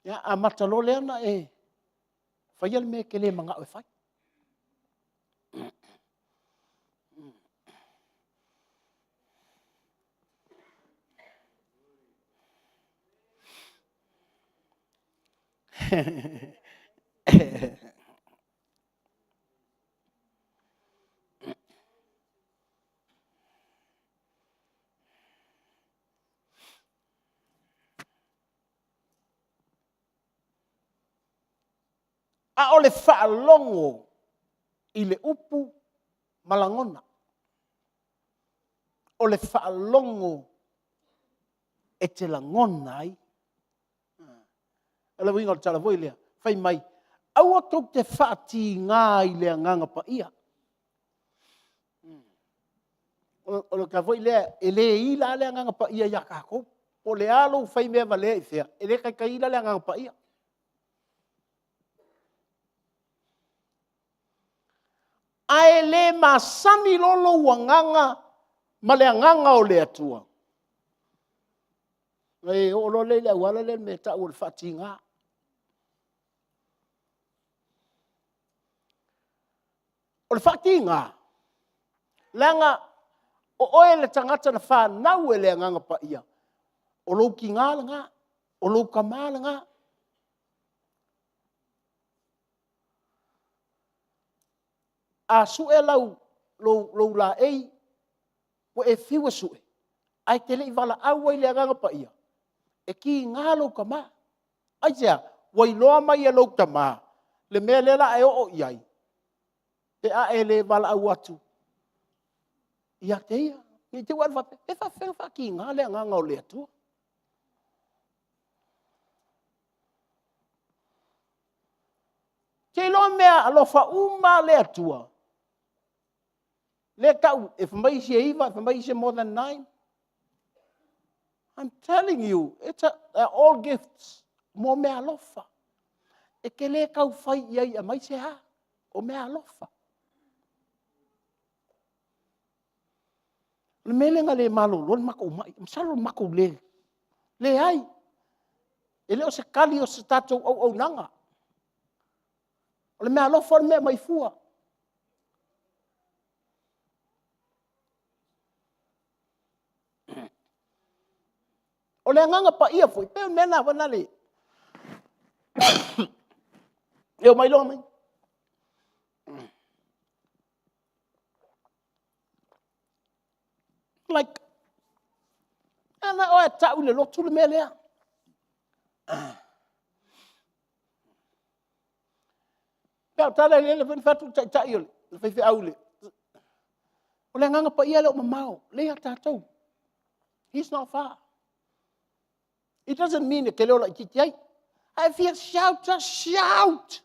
Ia amata loa lea ona e faia le mea e te le manao e fai. A o le faalogo i le upu ma lagona. O le faalogo e te lagona ai. O le uiga o le tala foi lea, fai mai, aua tou te faatiga i le Agaga Paia. O le tala foi lea, e le ila lava le Agaga Paia ia tatou. Po o le a lou fai mea valea i fea, e le taitai ila le Agaga Paia. Ae le masani loa lou agaga ma le agaga o le Atua, ona e oo loa lea i le auala lea e tau o le faatiga. O le faatiga, leaga o oe le tagata na fanau e le Agaga Paia, o lou tiga lena, o lou tama lena. A sue lou laei, ua e fiu e sue, ae e te le i valaau ai i le Agaga Paia, e tiga lou tama. Aisea? Ua iloa mai e lou tama le mea lea o le a e oo i ai pe a e le valaau atu ia te ia. Ne i te i ua e alu faapea, pe faapefea ona faatiga le Agaga o le Atua? Ou te iloa o meaalofa uma a le Atua, lea e tau, fai mai isi e 9, fai mai isi e more than 9. I'm telling you, they are all gifts. Mo meaalofa. E te le tau fai i ai e aumai se a, o meaalofa. O le mea lea na le malolo ai le matou mai, masalo na matou le... leai. E le o se tali o se tatou auaunaga. O le meaalofa o le mea e aumai fua. O le Agaga Paia foi, e pei o le mea lena foi lea e omai loa omai. Like, a na o e tau i le lotu le mea lea. O le tala lea na fai atu le taitai o le faifeau, o le Agaga Paia e le o mamao, o lea e ia tatou. He is not far. It doesn't mean e te leo laitiiti ai. A e fia shout lava, shout!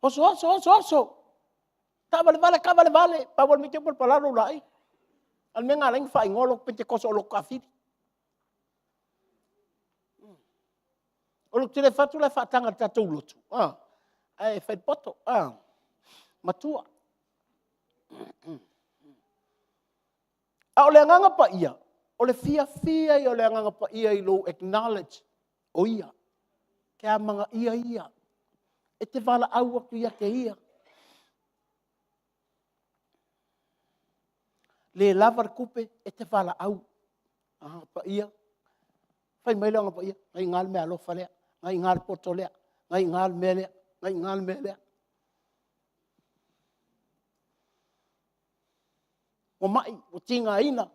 Oso oso oso oso, taavalevale taavalevale, pau lava le mea te i ua palapala lou laei. A o le mea na ala ai ona faaigoa lotu Penetekoso o lotu taafili. Ou te le fai atu la e faataga i le tatou lotu, ae fai poto, matua. A o le agaga paia, o le fiafia ia o le agaga paia i lou acknowledge o ia. Ke a magaia ia. E te valaau atu ia te ia. Le lava le tupe, e te valaau. Agaga Paia, fai mai le Agaga Paia, na i ina le meaalofa lea, na i ina le poto lea, na i ina le mea lea, na i ina le mea lea. Ua mai, ua tigaina,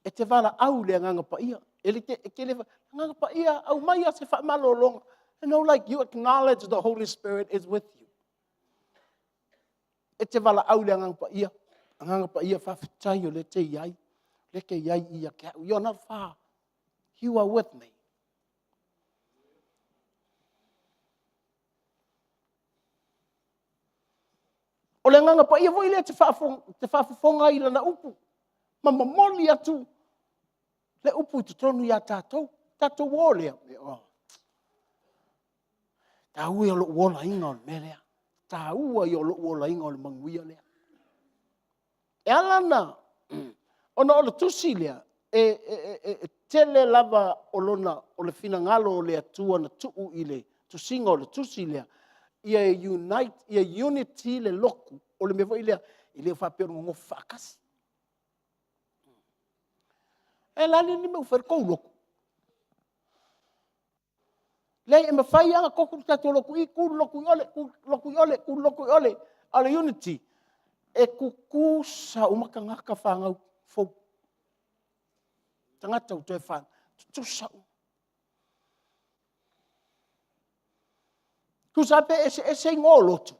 e te valaau i le Agaga Paia. E te le, Agaga Paia, aumaia se faamalologa. You know, like you acknowledge the Holy Spirit is with you. E te valaau i le Agaga Paia, Agaga Paia, faafetai o lea e te i ai, lea e te i ai ia te au. You are not far. You are with me. O le Agaga Paia foi lea e te faafofoga ai i lana upu ma momoli atu le upu i totonu ia tatou. Tatou o lea, oh. Taua ia o lou olaina o le mea lea. Taua ia o lou olaina o le manuia lea. E ala na, ona o le tusi lea, e, e, e, e tele lava o lona, o le finagalo o le Atua na tuu i le tusiga o le tusi lea, ia unite, ia unity le lotu, o le mea foi lea, e le faapea o le nonofo faatasi. E la le mea ua fai le tou lotu. Leai, e mafai lava ona tofu le tatou lotu i, tu le lotu i ole, tu le lotu i ole, tu le lotu i ole. A o le unity, e tutusa uma tagata fanau fou. Tagata ua toe fanau, tutusa uma. Tusa lava pe eseese igoa o lotu,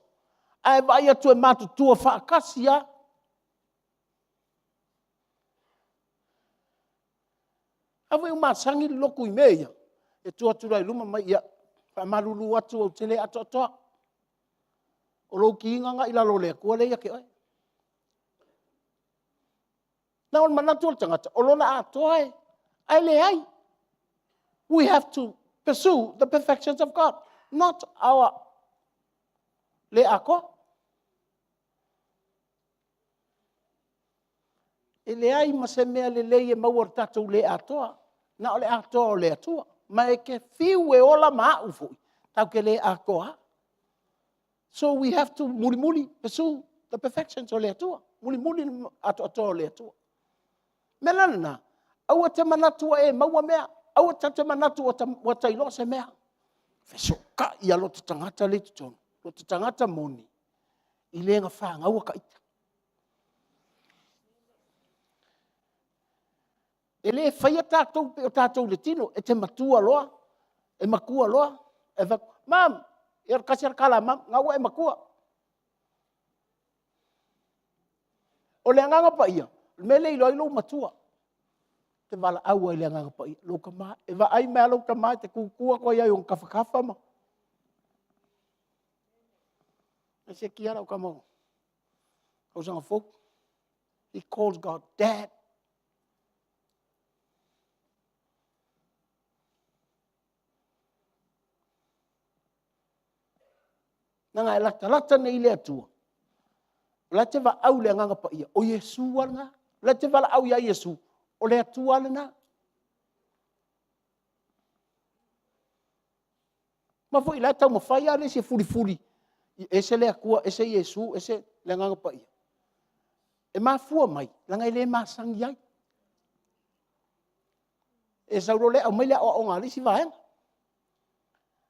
ae vaai atu e matutua faatasi lava. A foi ua masani le lotu i mea ia, e tu atu loa i luma ma fai mai, ia, faamalulu atu ou te le atoatoa. O lou tiga lena i lalo o le Atua lea e ia te oe. Na o le manatu o le tagata, o lona atoa e, ae leai. We have to pursue the perfections of God, not our le atoa. E leai ma se mea lelei e maua i le tatou le atoa, na o le atoa o le Atua. Ma e te fiu e ola ma au foi, tatou te le atoa lava. So we have to mulimuli, pursue the perfections o le Atua. Mulimuli le atoatoa o le Atua. O le mea la lena, aua te manatu ua e maua mea, aua ta te manatu ua ta iloa se mea. Fesootai lava lo ta tagata lea i totonu, lo ta tagata moni, i le na fanauina ta ita. E le faia tatou pei o tatou i le tino, e te matua loa, e matua loa, e fai atu, mom, ia o le tasi lava le tala a mom, o lena ua e matua. O le Agaga Paia, o le mea lea e iloa ai lou matua, e te valaau ai i le Agaga Paia, lou tama. E vaai mai lava lou tama e te tu tu atu ai lava i ona tafatafa ma... Se kia lau tama tausaga fou. He calls God Dad. Leaga e latalata nei i le Atua, o la e te vaau i le Agaga Paia, o Iesu lava lena. O la e te valaau ia Iesu, o le Atua lava lena. Ma foi o la e taumafai lava le isi e fulifuli, e ese le Atua, ese Iesu, ese le Agaga Paia. E mafua mai, leaga e le masani ai. E sau loa lea aumai le aoaoga a le isi vaega.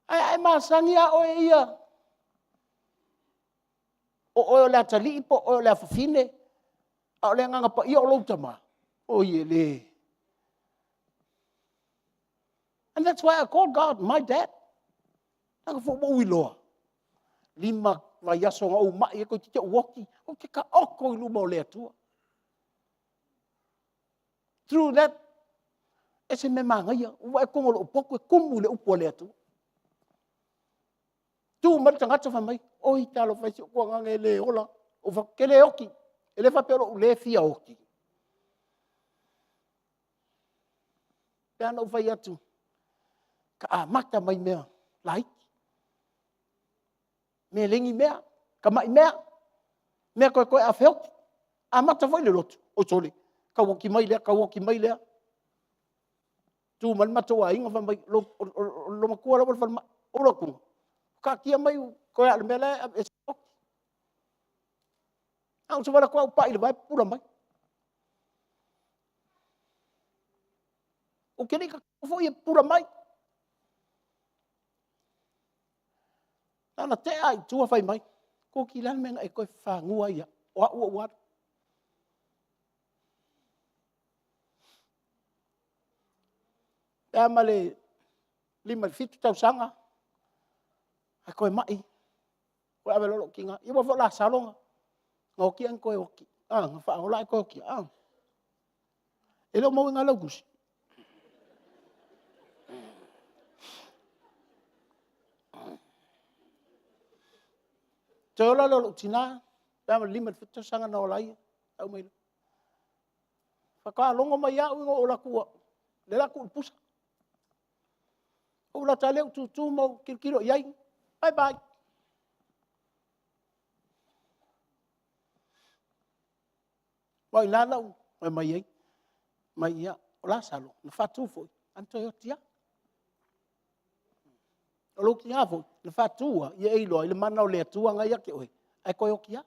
Ae a e masani lava oe ia, o oe o le atalii po o oe o le afafine, a o le Agaga Paia o lou tama, oi e le... And that's why I call God my dad. Leaga foi ua ou iloa, 5 vaiaso na ou mai ai toeitiiti ou oti, ou te taoto i luma o le Atua. Through that, e ese le mea manaia, ua vaai atu totonu o lou potu e tumu i le upu a le Atua. Tu mai le tagata fai mai, oi talofa e, si ou tuagaga e le ola. Ou fai atu, ou te le oti. E le faapea o lou le fia oti. E pei lava ona ou fai atu, ta amata mai mea laiti, mea e le ni mea, tamai mea, mea toetoe a feoti. Amata foi le lotu, oi sole, Tau oki mai lea, tau oki mai lea. Tu mai le matou aiga fai mai, o lou matua la e ua i le falemai. Ou alu atu, taatia mai toe lava o le mea la e aveese ai le oki. Na ona savali atu lava ou pai i le vae pupula mai. Ou te le i tatalo foi e pupula mai. Na ona tea lava i tua fai mai, Koki o le a le mea na e toe fafanuina ai au, o au ua ou alu. Pe a ma le 5 i le 7 tausaga, ae toe mai, toe ave loa lou tina, ia aua foi o Lasalo na oti ae na toe oti, na faaola ae toe oti lava. E le o maua i ina lau tusi? Toe ola lea o lou tina, pe a ma le 5 i le 7 tausaga na ola ai, tau mai loa, faatoa logo mai au ina ua ou alu atu o lea o le a tuu le pusa. Ou alu atu lava lea ou tutu ma ou tilotilo i ai, bye bye. Aua o i ina na ou fai mai ai, fai mai ia, o Lasalo na faatu foi ae na toe oti lava. O lou tina foi, na faatu lava ia e iloa i le mana o le Atua na e ia te oe, ae toe oti lava.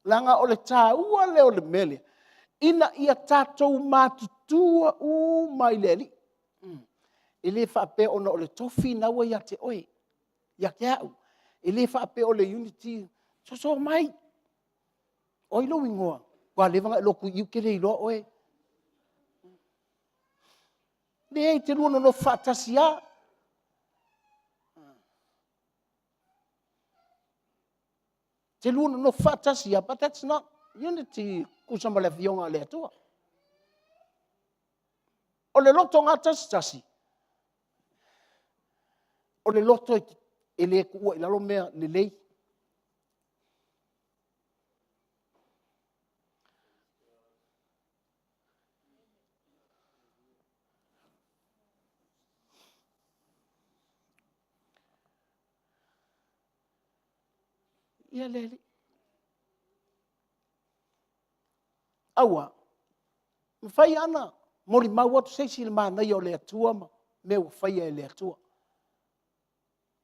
Leaga o le taua lea o le mea lea, ina ia tatou matutua uma i le Alii. E le faapea ona o le tofi lena ua ia te oe, ia te au, e le faapea o le unity, soso mai, o ai lou igoa? Ua leva ona e lotu i i, ou te le iloa oe. Leai, e te lua nonofo faatasi lava. E te lua nonofo faatasi lava, but that's not unity tusa ma le Afioga a le Atua. O le loto gatasitasi, o le loto e le tuua i lalo mea lelei. Ia le Alii. Aua, e mafai lava ona molimau atu se isi i le manaia o le Atua ma mea ua faia e le Atua.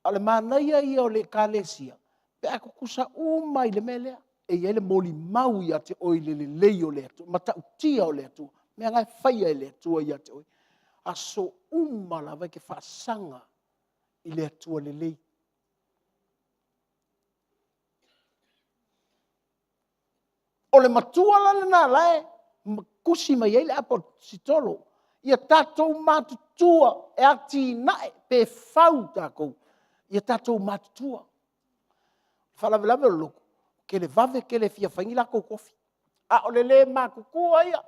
A o le manaia ia o le Ekalesia pe a tutusa uma lava i le mea lea. E i ai le molimau ia te oe i le lelei o le Atua, matautia o le Atua, mea na e faia e le Atua ia te oe. Aso uma lava e te faasaga i le Atua lelei. O le matua la lena o la e tusi mai ai le Aposetolo, ia tatou matutua e atinae pe fau tatou, ia tatou matutua. O le faalavelave o le lotu, televave tele e fia fai ni latou tofi, a o le le matutua ia.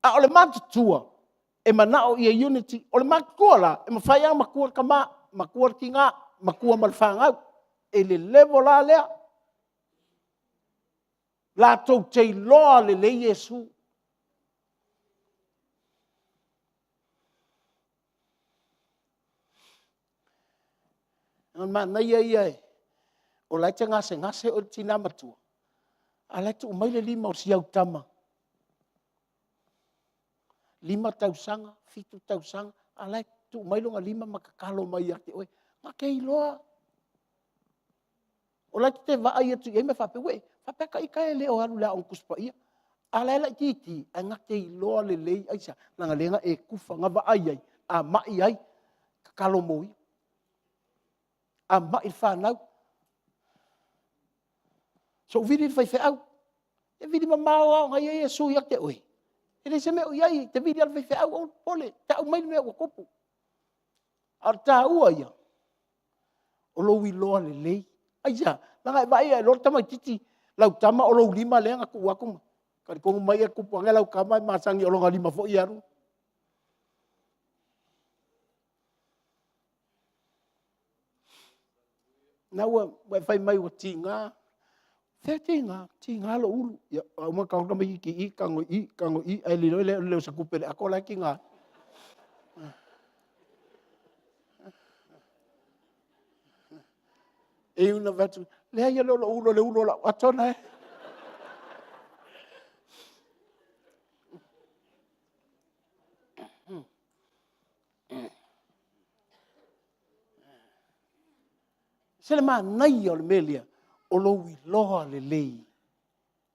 A o le matutua, e manao ia unity. O le matutua la, e mafai lava ona matua le tama, matua le tina, matua ma le fanau i le level la lea. Latou te iloa lelei Iesu. O le manaia ia o la e te gasegase oe le tina matua, a o la e tuu mai le lima o si au tama, 5 tausaga, 7 tausaga, a o la e tuu mai lona lima ma tatalo mai ia te oe. Na te iloa. O la e te vaai atu i ai ma faapea, uei, faapea ita e le o alu i le Aoga Tusi Paia, a o la e laitiiti, ae na te iloa lelei. Aisea? Leaga o lea na e tufa, na vaai ai, a mai ai, tatalo mo ia. A mai le fanau, se i ou vili le faifeau. E vili mamao lava o na e i ai Iesu ia te oe. E leai se mea o i ai, e te vili lava i le faifeau, aua le popole, tau mai le mea ua tupu. A o le taua ia, o lou iloa lelei. Aisea? Leaga a e vaai e iloa le tamaitiiti lau tama o lou lima lea na tuu atu ma talitonu mai tupu ane lau tama e masani o lona lima foi e alu. O lena ua e fai mai ua tiga. Fea tiga, tiga lou ulu. Ia, a uma ka ona tamaititi i i, tago i i, tago i i, ae lilo i le leo o se tupe i le ato la e tiga ai. E iu ina fai atu, leai e le o lou ulu o le ulu o lau ato lena e... Se le manaia o le mea lea, o lou iloa lelei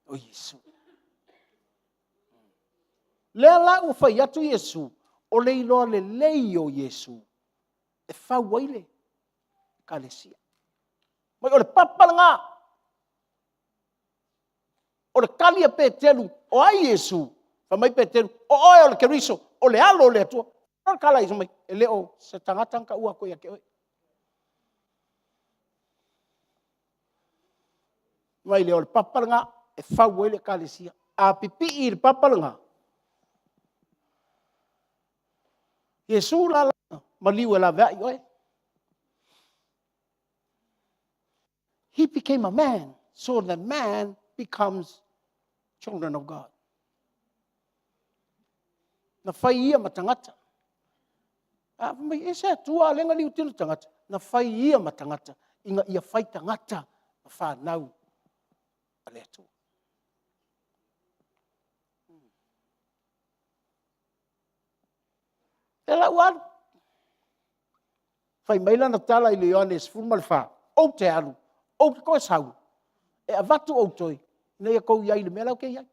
o Iesu. Lea la ua fai atu Iesu, o le iloa lelei o Iesu e fau ai le Ekalesia. Ma o le papa lena, o le tali a Peteru, o ai Iesu? Fai mai Peteru, o oe o le Keriso, o le Alo o le Atua. O le tala fai mai, e le o se tagata na taua atu ia te oe. Fai mai lea, o le papa lena e fau ai le Ekalesia. A pipii i le papa lena, Iesu la na maliu e laveai oe. He became a man so that man becomes children of God. Na fai ia ma tagata. A fai mai, e se Atua a lea na liutino i le tagata. Na fai ia ma tagata, ina ia fai tagata ma fanau a le Atua. Lea la ua alu. Fai mai lana tala i le Ioane 14, ou te alu, ou te toe sau, e avatu outou ina ia outou i ai i le mea la ou te i ai.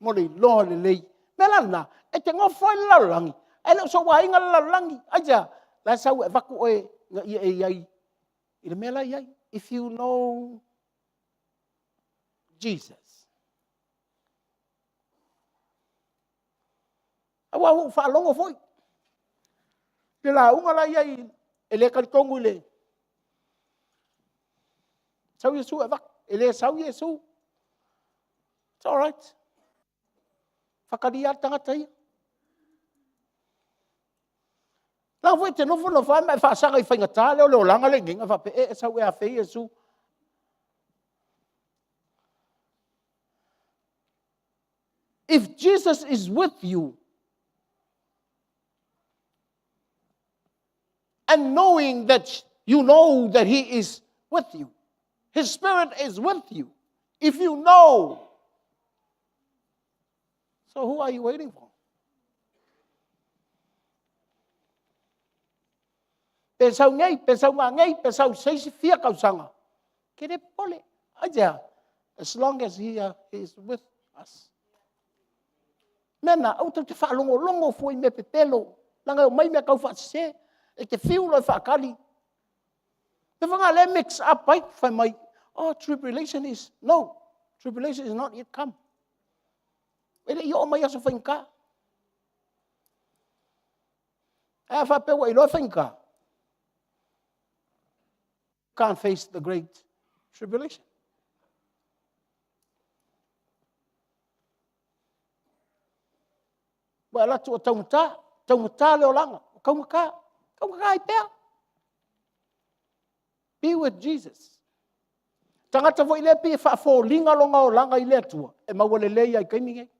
Mo le iloa lelei. O le mea la lena, e te nofo ai i le lalolagi, ae le o sou aiga le lalolagi. Aisea? O la e sau e avatu oe ina ia e i ai i le mea la e i ai. If you know Jesus. Aua ua ou faalogo foi i le lauga la e i ai, e le talitonu i le sau Iesu e avatu, e le sau Iesu. It's alright. Faitalia lava le tagata ia. Leaga foi e te nofo nofo lava ma e faasaga i faigata lea o le olaga lea i nei, faapea, e, e sau ea afea Iesu. If Jesus is with you, and knowing that you know that he is with you, his spirit is with you, if you know, so who are you waiting for? Pe sau nei, pe sau nanei, pe sau se isi fia tausaga, ke le popole. Aisea? As long as he is with us. Mea na, aua tou te faalogologo fua i mea pepelo, leaga e omai mea taufaasese. E te fiu loa e faatali, lea e mix up ai, fai mai, oh tribulation is, no, tribulation is not yet come. E le i oo mai aso faigata. Ae a faapea ua e iloa e faigata, can't face the great tribulation. Ua e alu atu ua taugata, taugata le olaga, ua taugata, taugata ai pea. Be with Jesus. Tagata foi lea e pei e faafoliga lona olaga i le Atua, e maua lelei lava i taimi nei.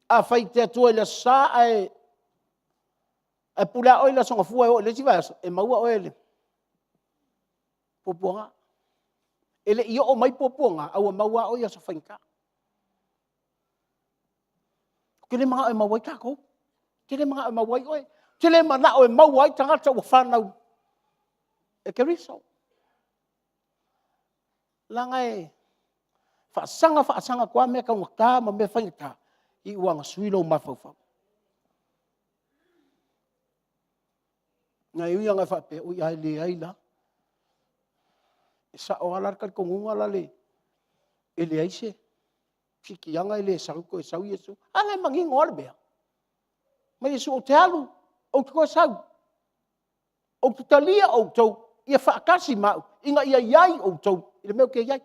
Afai e te Atua i le Aso Sa ae pule lava oe i le Aso Gafua e oo i le isi vaiaso, e maua oe e le puapuaga. E le i oo mai puapuaga, ae ua maua lava oe i aso faigata. Ou te le manao e maua ai tatou. Ou te le manao e maua ai oe. Ou te le manao e maua ai tagata ua fanau e Keriso. Leaga e faasaga faasaga atu lava mea taugata ma mea faigata, iu lava ina sui lou mafaufau. Na e ui lava ina e faapea, oi ae leai la, e sao lava le talitonuga la e leai se fikiaga e le toe sau Iesu. A lea e manino lava le mea. Fai mai Iesu ou te alu, ou te toe sau, ou te talia outou ia faatasi ma au, ina ia i ai outou i le mea ou te i ai.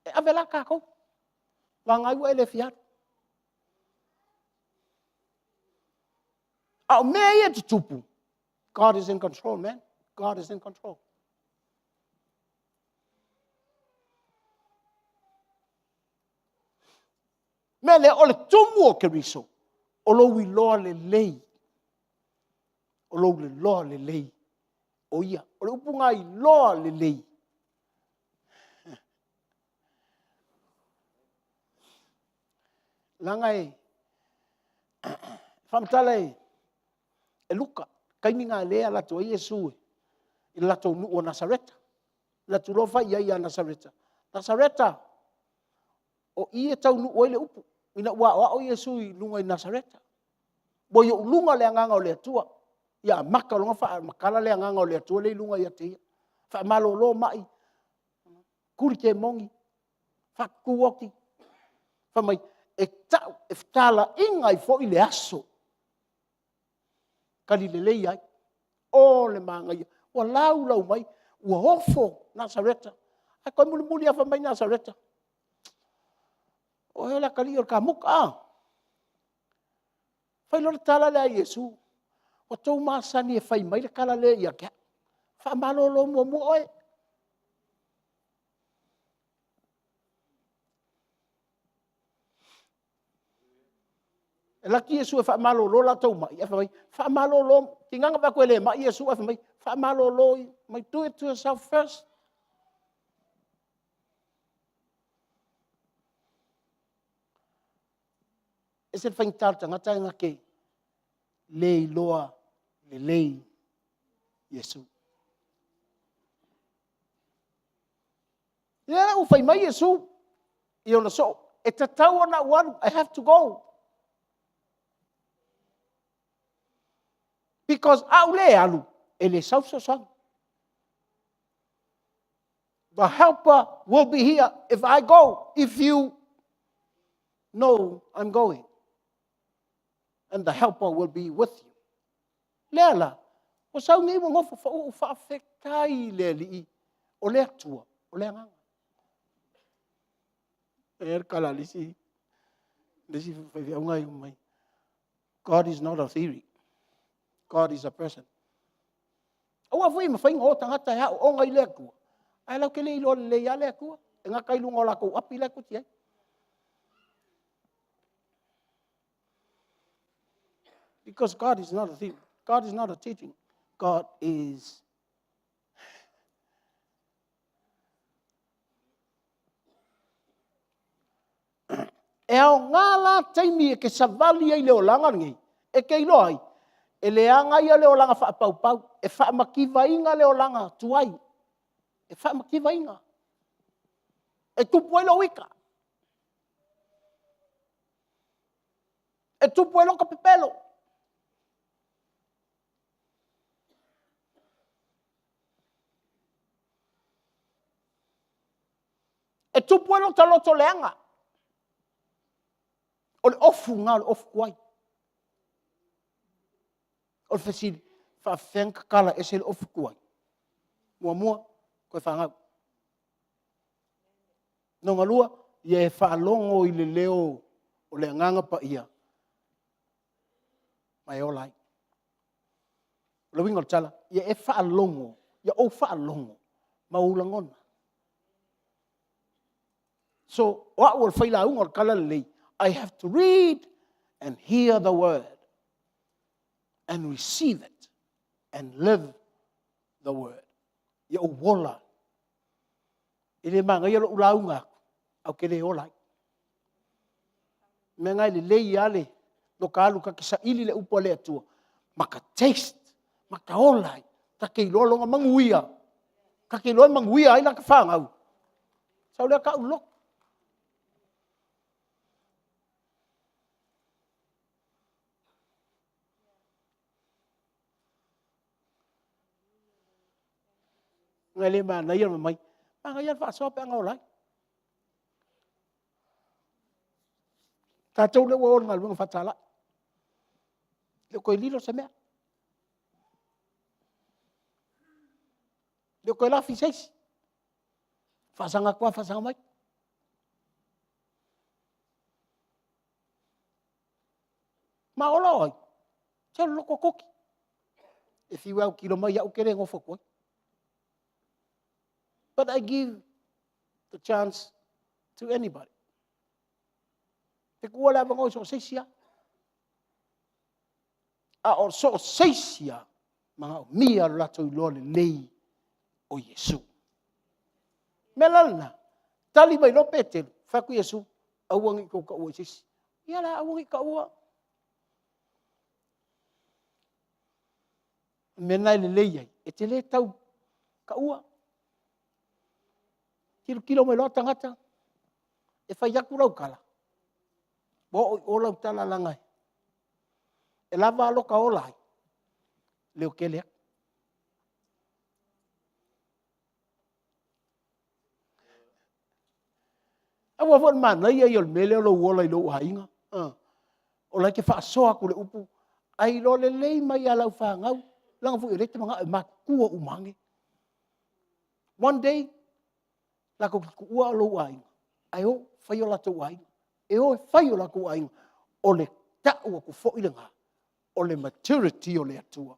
E ave la tatou, vagana ai ua e le fia alu. A o mea ia e tutupu, God is in control, man. God is in control. Mea lea, o le tumu o Keriso, o lou iloa lelei, o lou iloa lelei o ia. O le upu lena iloa lelei. Leaga e faamatala e Luka, taimi lena lea e alu atu ai Iesu i le latou nuu o Nasareta. Alu atu loa fai i ai ia Nasareta, Nasareta, o i e taunuu ai le upu, ina ua aoao Iesu i luga i Nasareta. Ua i ou luga le Agaga o le Atua. Ia amata loa ona faamatala le Agaga o le Atua lea i luga ia te ia. Faamalolo mai, tuli temoni, faatutu oti. Fai mai, e tau, e talaiina ai foi le aso tali lelei ai. O le manaia, ua laulau mai, ua ofo Nasareta. Ae toe mulimuli lava fai mai Nasareta, o oe o le atalii o le kamuta a? Fai loa le tala lea a Iesu, ua outou masani e fai mai le tala lea ia te au, faamalolo muamua oe. E alu atu Iesu e faamalolo latou mai, ae fai mai, faamalolo, tiga ona vaai atu e le mai Iesu ae fai mai, faamalolo mai, do it to yourself first. E ese le faigata o le tagata e na te le iloa lelei Iesu. Lea la ua fai mai Iesu i ona soo, e tatau ona ou alu, I have to go. Because a ou le alu, e le sau le fesoasoani. The helper will be here if I go, if you know I'm going. And the helper will be with you. Lea la, ua sau nei ua nofo, ua ou faafetai i le Alii, o le Atua, o le Agaga. E i ai le tala a le isi faifeau na mai, God is not a theory, God is a person. Aua foi e mafai ona o tagata e aooga i le Atua, ae latou te le iloa lelei lava le Atua, e gata i luga o latou api la e tuti ai. Because God is not a theory. God is not a teaching. God is E aoga la taimi e te savali ai i le olaga lenei, e te iloa ai, e leaga ia le olaga faapaupau, e faamativaina le olaga tuai, e faamativaina. E tupu ai lou ita, e tupu ai lota pepelo. E tupu ai lota loto leaga. O le ofu lena o le ofu tuai. O le fesili, e faapefea ona tatala ese le ofu tuai? Muamua, toe fanau. Lona lua, ia e faalogo i le leo o le Agaga Paia ma e ola ai. O le uiga o le tala, ia e faalogo, ia ou faalogo ma ou lagona. So, o au o le failauga o le Talalelei, I have to read and hear the word and receive it and live the word. Ia ou ola. E le manaia lou lauga atu, ae ou te le ola ai. O le mea lena e lelei lava le ta alu ta te saili le upu a le Atua ma ta taste, ma ta ola ai, ta te iloa lona manuia, ta te iloa e manuia ai lata fanau. Sau lea tau le lotu. E le manaia le fai mai, manaia le faasoa pe a na ola ai. Tatou lea ua o i le galuega faatalai, e le o toe lilo se mea. E le o toe lafi i se isi. Faasaga atu lava faasaga mai. Ma ola o ai? Se o le loto toki. E fiu e autilo mai au, ou te le nofo atu ai. But I give the chance to anybody. Te tuua le avanoa i so o se isi lava. A o so o se isi lava, manaomia lo latou iloa lelei o Iesu. O le mea la lena, tali mai loa Peteru, fai atu Iesu, aua ne i tou taua i se isi. Ia o le a aua ne i taua. O le mea lena e lelei ai, e te le tau taua. Tilotilo mai loa tagata, e fai atu lau tala, ua oo i o lau tala leaga e lava a lota ola ai, leotele atu. Aua foi o le manaia ia o le mea lea o lou ola i lou aiga. O la e te faasoa atu i le upu, ae iloa lelei mai lava e lau fanau, leaga foi o lea e te manao e matutua uma ane. One day, latou te tuua lou aiga, ae o fai o latou aiga. E o e fai o latou aiga. O le tau atu foi lena o le maturity o le Atua,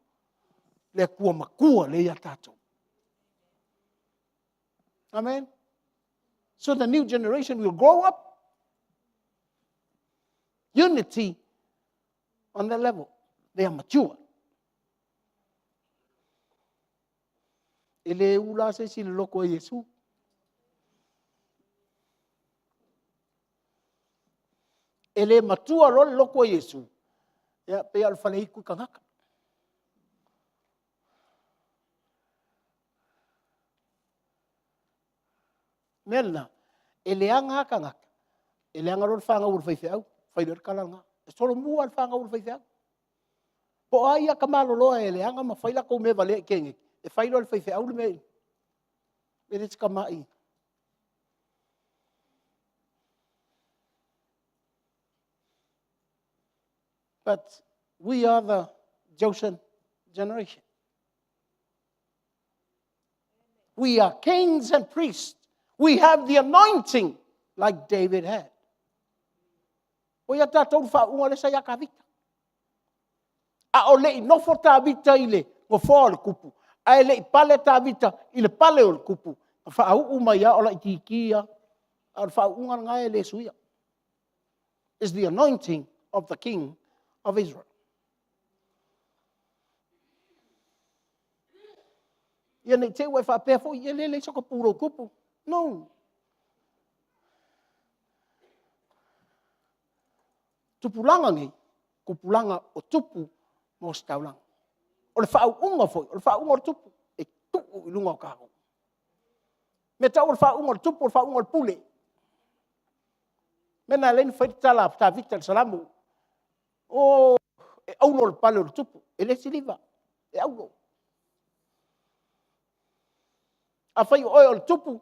le Atua matua lea e ia tatou. Amen. So the new generation will grow up. Unity on that level. They are mature. E le ula se isi i le loto o Iesu. E le matua loa le loto o Iesu, ia pei lava o le faleitu i tagata. O le mea lena, e leaga lava tagata, e leaga loa le fanau a le faifeau, fai loa le tala lena. E solomua lava le fanau a le faifeau. Po o ai lava tamaloloa e leaga ma fai latou mea valea i teine, e fai loa e le faifeau le mea, e le o se tamai. But we are the chosen generation. We are kings and priests. We have the anointing like David had. O ia tatou le faauuga lea sa ia Tavita. A o le i nofo Tavita i le nofoa o le tupu, ae le i pale Tavita i le pale o le tupu, na faauu mai lava o laitiiti lava, a o le faauuga lena e le suia. Is the anointing of the king of Israel. Ia ne i te i ua e faapea foi, e leai sota pulou tupu. No. Tupulaga nei, tupulaga o tupu ma ositaulaga. O le faauuga foi, o le faauuga o le tupu, e tuu i luga o tatou. O le mea e tau o le faauuga o le tupu o le faauuga o le pule. O le mea lena e ala ai ona fai le tala a Tavita i le Salamo, o e auro le pale o le tupu, e le siliva, e auro. Afai o oe o le tupu,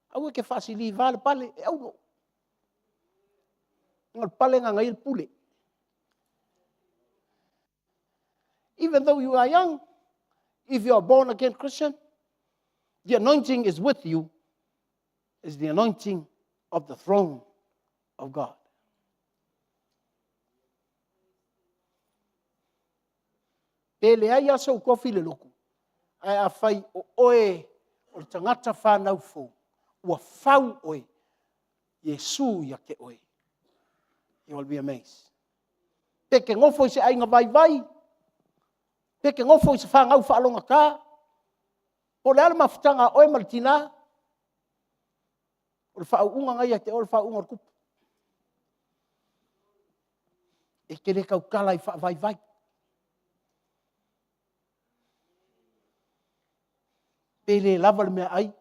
aua e te faasiliva le pale, e auro. O le pale na e i ai le pule. Even though you are young, if you are born again Christian, the anointing is with you, is the anointing of the throne of God. Pe leai lava sou tofi i le lotu, ae afai o oe o le tagata fanau fou, ua fau oe, Iesu ia te oe. You will be amazed. Pe te nofo i se aiga vaivai, pe te nofo i se fanau faalogata, po o le a le mafutaga a oe ma le tina, o le faauuga na ia te oe o le faauuga o le tupu. E te le tautala i faavaivai. Pe le lava le meaai,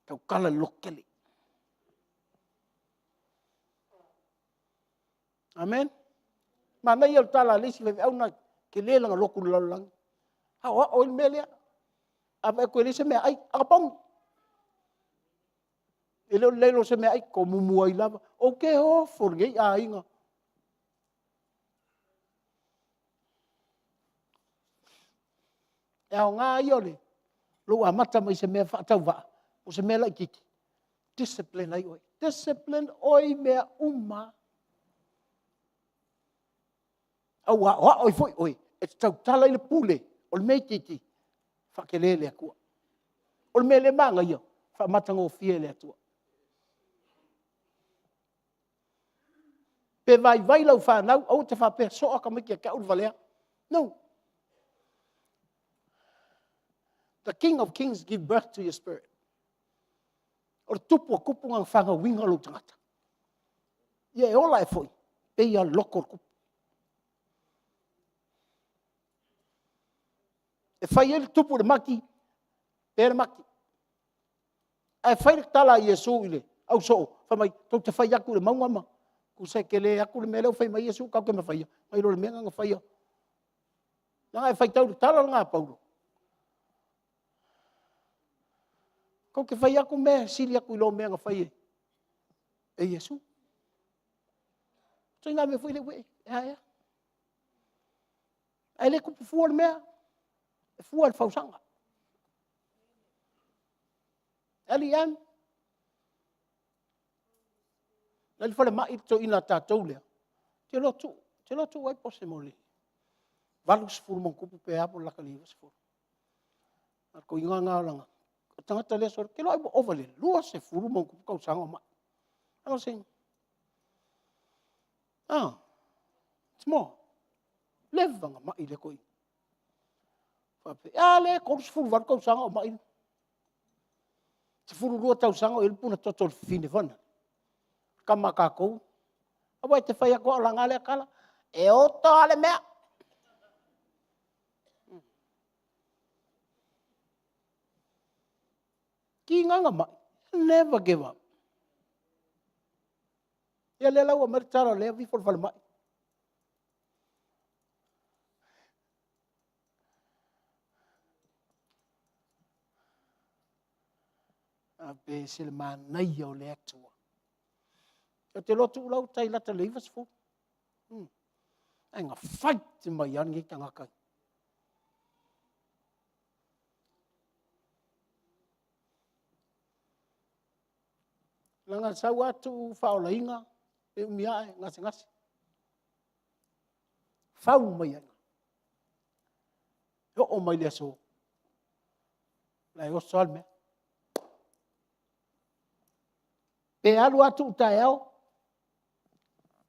tautala i le lototele. Amen. Manaia le tala a le isi faifeau na tele lana lotu i le lalolagi. Aoao ai le mea lea. A vaai atu e leai se meaai, anapogi. E le o le leai o se meaai, tomumu ai lava. Ou te ofo i lenei aiga. E aoga ia o lou amata mai i se mea faatauvaa, o se mea laitiiti, discipline ai oe. Discipline oe i mea uma. A ua aoao ai foi oe e te tautala i le pule o le mea itiiti, faatele le Atua. O le mea le manaia, faamatagofie le Atua. Pe vaivai lau fanau, aua te faapea, soa tamaiti ia te au le valea. No. The King of Kings give birth to your spirit. O le tupu o tupu na fanauina lou tagata. Ia e ola ae foi, pei lava o le loto o le tupu. E fai ai le tupu i le mati, pe le mati. Ae fai le tala a Iesu i le ausoo, fai mai, tou te fai atu i le mauga ma, tusa e tele atu le mea lea ua fai mai Iesu tatou te ma faia, nai lo le mea lena na faia. Leaga e faitau i le tala lena a Paulo. Tou te fai atu mea e sili atu i lo mea na fai e Iesu. Ituaiga mea foi lea e, e a ea? Ae le tupu fua le mea, e fua i le fausaga. LEM, la e i le falemai le toeaina a tatou lea, ou te iloa Tuuu, ou te iloa Tuuu ai po o se 80+ pe a pe ua lata i le 90. A o le toeaina lena, o le tagata lea sole, ou te iloa ai ua ova i le 20+ tausaga o mai. I was saying, ah, it's more. Leva ona mai lea toeaina. A lea e 38 tausaga o mai. 12 tausaga o i ai le puna toto i le fafine foi lea. Tama a tatou, aua e te fai atu lava o lana lea tala, e oto lava le mea. Tiga na mai, never give up. Ia lea la ua aumai le tala o lea e aveifo i le falemai. A pe ese le manaia o le Atua. Ou te iloa Tuuu la ua tai lata i le 90. Ae na fight mai lava lenei tagata. Leaga e sau lava tuu faaolaina, pe umi ae gasegase. Fau mai ai. E oo mai le aso, o la e oso lava le mea. Pe alu lava tuu taeao,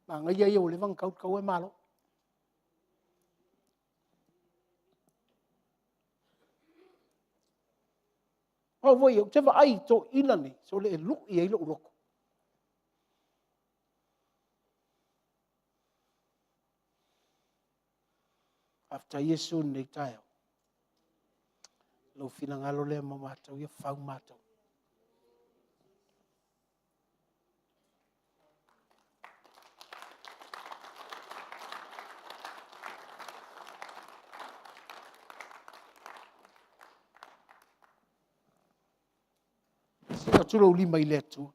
manaia ia ua leva ona tau le taua e malo. O au foi ia, ou te vaai i toeaiina nei, sole e lui ai lou loto. Faafetai Iesu i lenei taeao. Lou finagalo lea mo matou, ia fau matou. Sii atu lou lima i le Atua.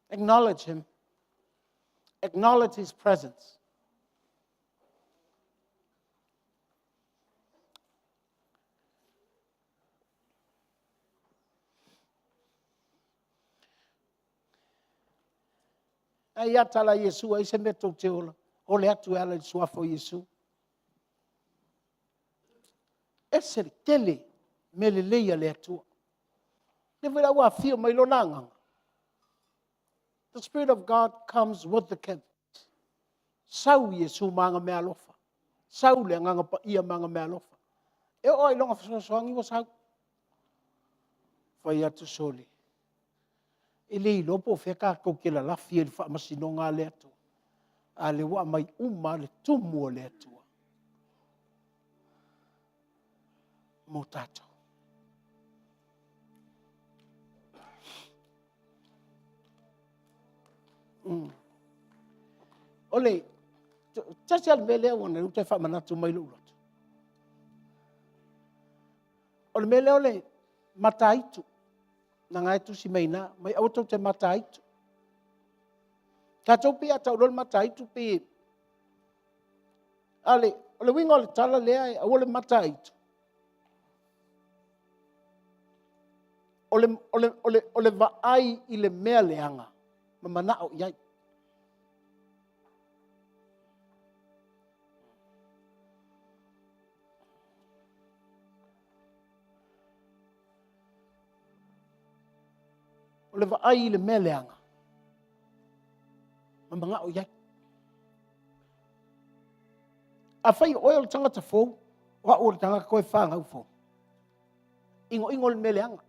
Acknowledge him. Acknowledge his presence. Ae ia tala Iesu ai se mea tou te ola, ole atu e ala i le suafa o Iesu. Ese le tele mea lelei a le Atua. Lea foi la ua afio mai lona agaga. The Spirit of God comes with the camp. Sau Iesu ma ana meaalofa. Sau le Agaga Paia ma ana meaalofa. E oo lava i lona fesoasoani ua sau. Fai atu sole, e le iloa po o fea tatou te lalafi ai i le faamasinoga a le Atua, a o lea ua aumai uma lava le tumu a le Atua mo tatou. O le tasi lava le mea lea ua na toe faamanatu mai lou loto. O le mea lea o le mataitu. Na e tusi mai na, mai aua tou te mataitu. Tatou pei a tau loa le mataitu pei a le, o le uiga o le tala lea e aua le mataitu. O le, o le, o le, o le vaai i le mea leaga ma manao i ai. O le vaai i le mea leaga, ma manao i ai. Afai o oe o le tagata fou, o au o le tagata toe fanau fou, inoino le mea leaga.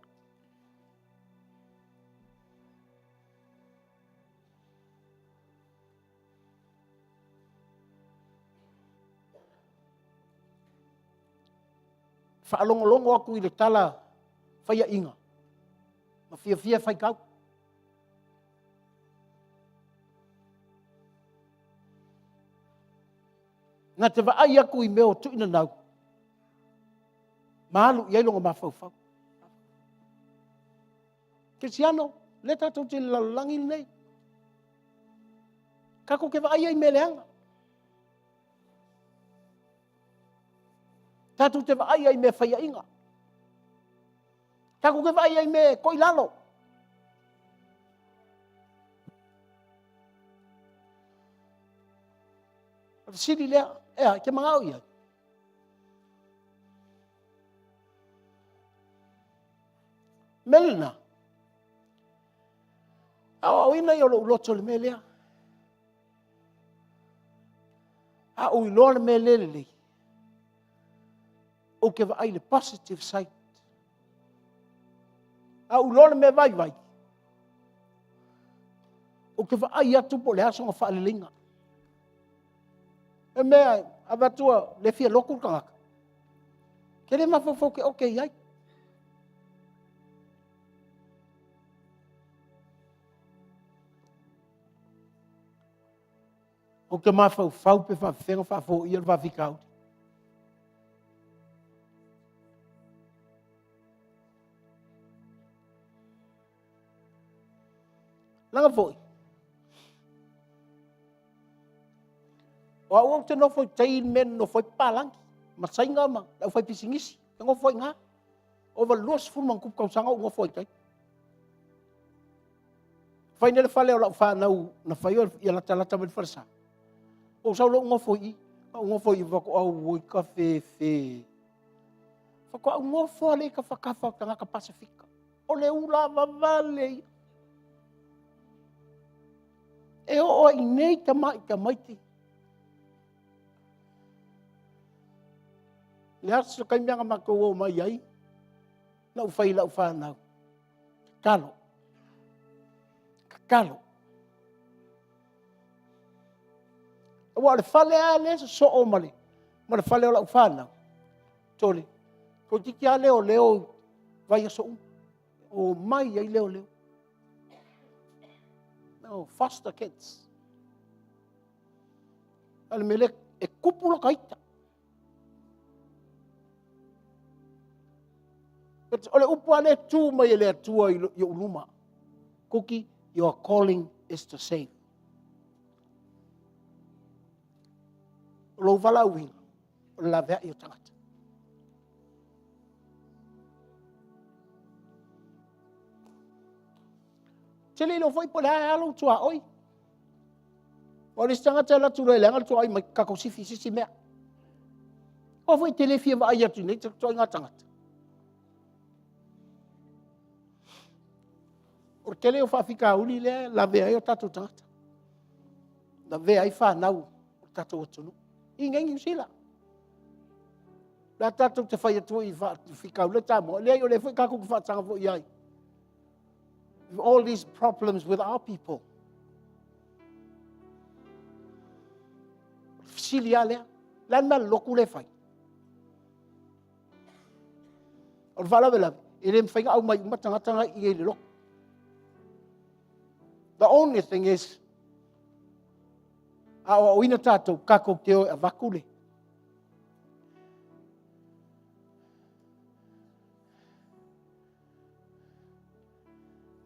Faalogologo atu i le tala faiaina ma fiafia e faitau. Na te vaai atu i mea o tuuinanau, ma alu i ai lona mafaufau. Kerisiano, lea tatou te i le lalolagi lenei. Tatou te vaai ai i mea leaga. Tatou te vaai ai i mea faiaina. Tatou te vaai ai i mea toilalo. O le fesili lea, e a, e te manao i ai? Mea lena, aoaoina ia o lou loto i le mea lea. A ou iloa le mea le lelei, ou te vaai i le positive side. A ou iloa le mea vaivai, ou te vaai atu po o le a sona faaleleiga. E mea, avatu le fia lotu le tagata, ke le mafaufau ke oke i ai. Ou te mafaufau pe faafefea ona faafoia le faafitauli. Leaga foi, o au ou te nofo i tai i le mea na nofo ai papalagi, ma Saina ma le aufaipisinisi, e nofo ai i ina. Ova i le 20 ma ona tupu tausaga o ou nofo ai i tai. Fai nei le fale o lau fanau na fai ia latalata mai le falesa. Ou sau loa ou nofo i i, ou nofo i i faatoa auoi kafefe. Faatoa ou nofo lava lea i tafatafa o tagata Pasefika. O le ula vavale ia. E oo ai nei tamai tamaiti. Le aso taimi na matou o mai ai, na ou fai i lau fanau, tatalo, tatalo. Aua o le fale lava lea e sosoo ma le, ma le fale o lau fanau, tole, toeitiiti lava leoleo vaiaso uma. Omai ai leoleo. No, foster kids. A le mea lea, e tupu lota ita. O le upu lava lea e tu mai e le Atua i ou luma. Kuki, your calling is to save. O lou valaauina, o le laveai o tagata. Te le iloa foi po o le a e lou tuaoi. O le isi tagata e alu atu loa e leaga le tuaoi mai tatou sifi i se isi mea. Aua foi e te le fia vaai atu i nei ituaiga tagata. O le tele o faafitauli lea e lavea ai o tatou tagata. Lavea ai fanau o le tatou atunuu. I nei Niu Sila. La tatou te fai atu i faafitauli Samoa. Leai, o lea foi tatou te faataga foi i ai. All these problems with our people. Fesili lava lea. Le a le mea lotu le fai? O le faalavelave, e le mafai ona aumai uma tagata na i i le lotu. The only thing is, a aoaoina tatou, tatou te o e avatu le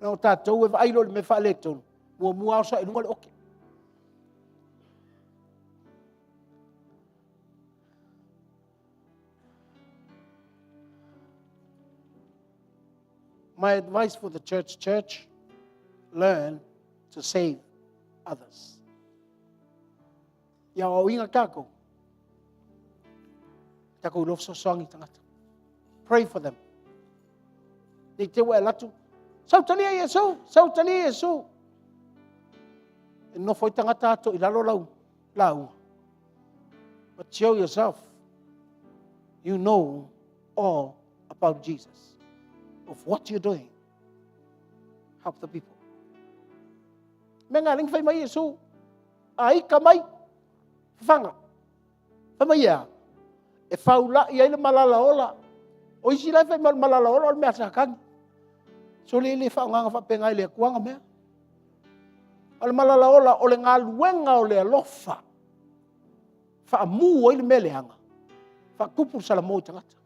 Na o tatou e vaai loa i le mea faaletonu, muamua lava oso i luga le oke. My advice for the church, church, learn to save others. Ia aoaoina tatou, tatou iloa fesoasoani i tagata. Pray for them. Nei te ua e alu atu, Sau talia Iesu, sau talia Iesu. E nofo ai tagata ato i lalo lau lauga. But show yourself. You know all about Jesus. Of what you're doing. Help the people. Mea ngā lengi whai mai Iesu. A ika mai. Whanga. Fai mai ea, e faula'i ai le malala ola. O isi la e fai mai o le malala ola o le mea sakagi. Sole e le faaaogaina faapena e le Atua ana mea. A o le malala ola o le galuega o le alofa. Faamu ai le mea leaga, faatupu le salamo i tagata.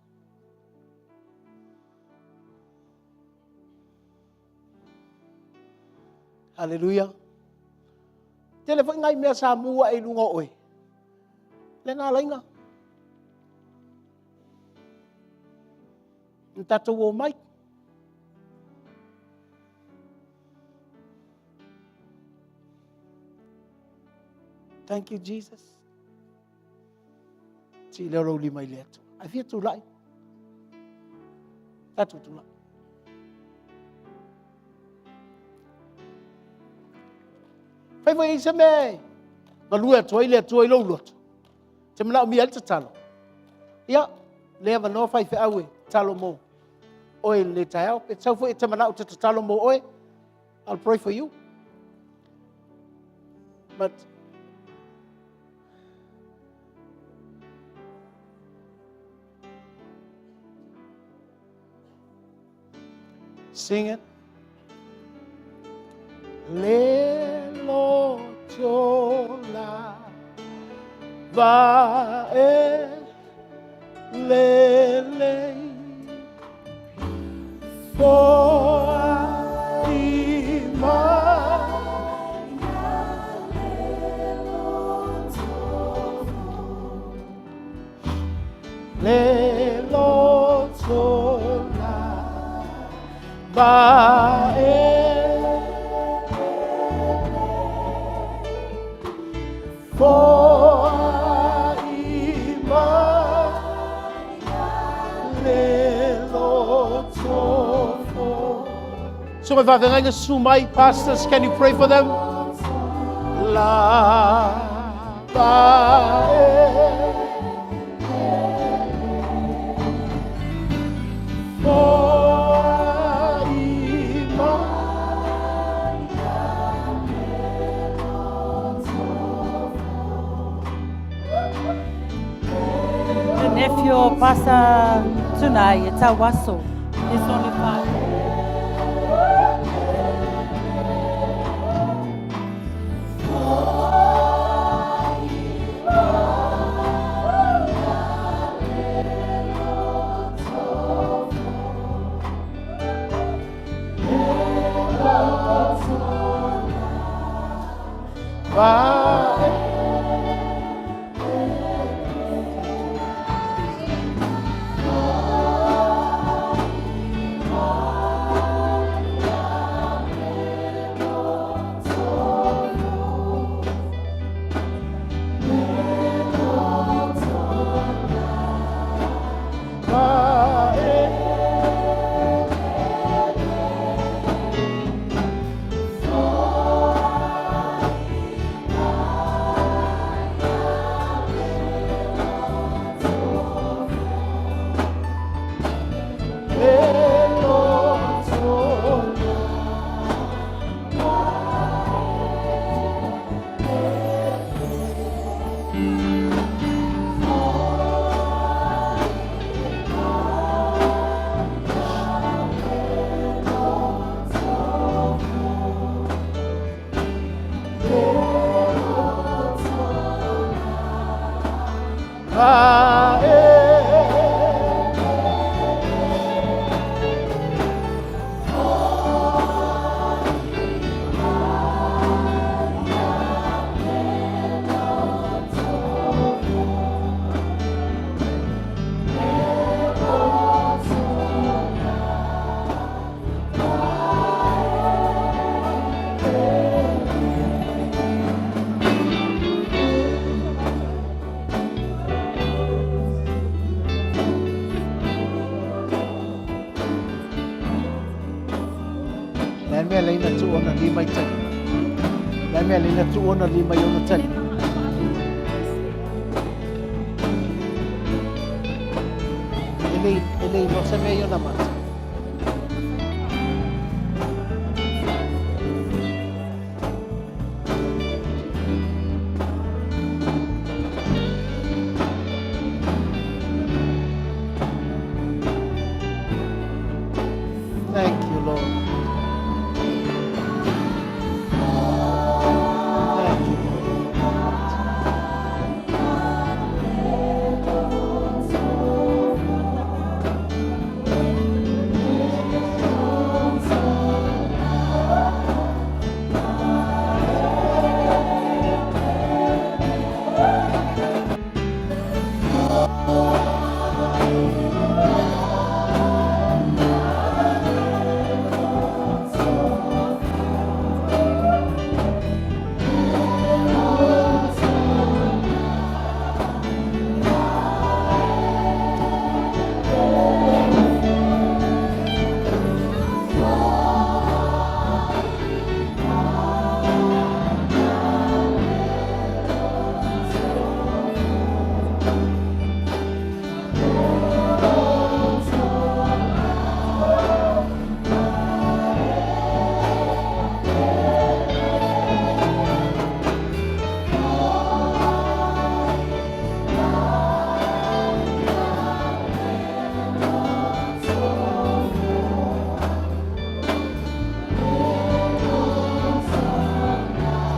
Haleluia. Tele foi nai mea sa mu ae i luga o oe. Le na alaiga. Na tatou o mai. Thank you, Jesus. Sii lea o lou lima i le Atua. Ai fia tulai. Tatou tulai. Fai foi i se mea e galue atu ai le Atua i lou loto. Te manaomia ai le tatalo. Ia, le avanoa faifeau e tatalo mo oe i lenei taeao. Pe sau foi e te manao e te tatalo mo oe, I'll pray for you. But Sing it. Le loto la va e le lei foa i mai. Le loto la va e foa i mai le loto fo. So my faafeagaiga susu mai, pastors, can you pray for them? La va e foa i mai. The nephew of Pastor Tunai, it's Awaso. He's only five. Le a le mea lea na tuu ona lima i ona tali. E le, e le iloa se mea i ona mata. Thank you, Lord. Thank you, Lord.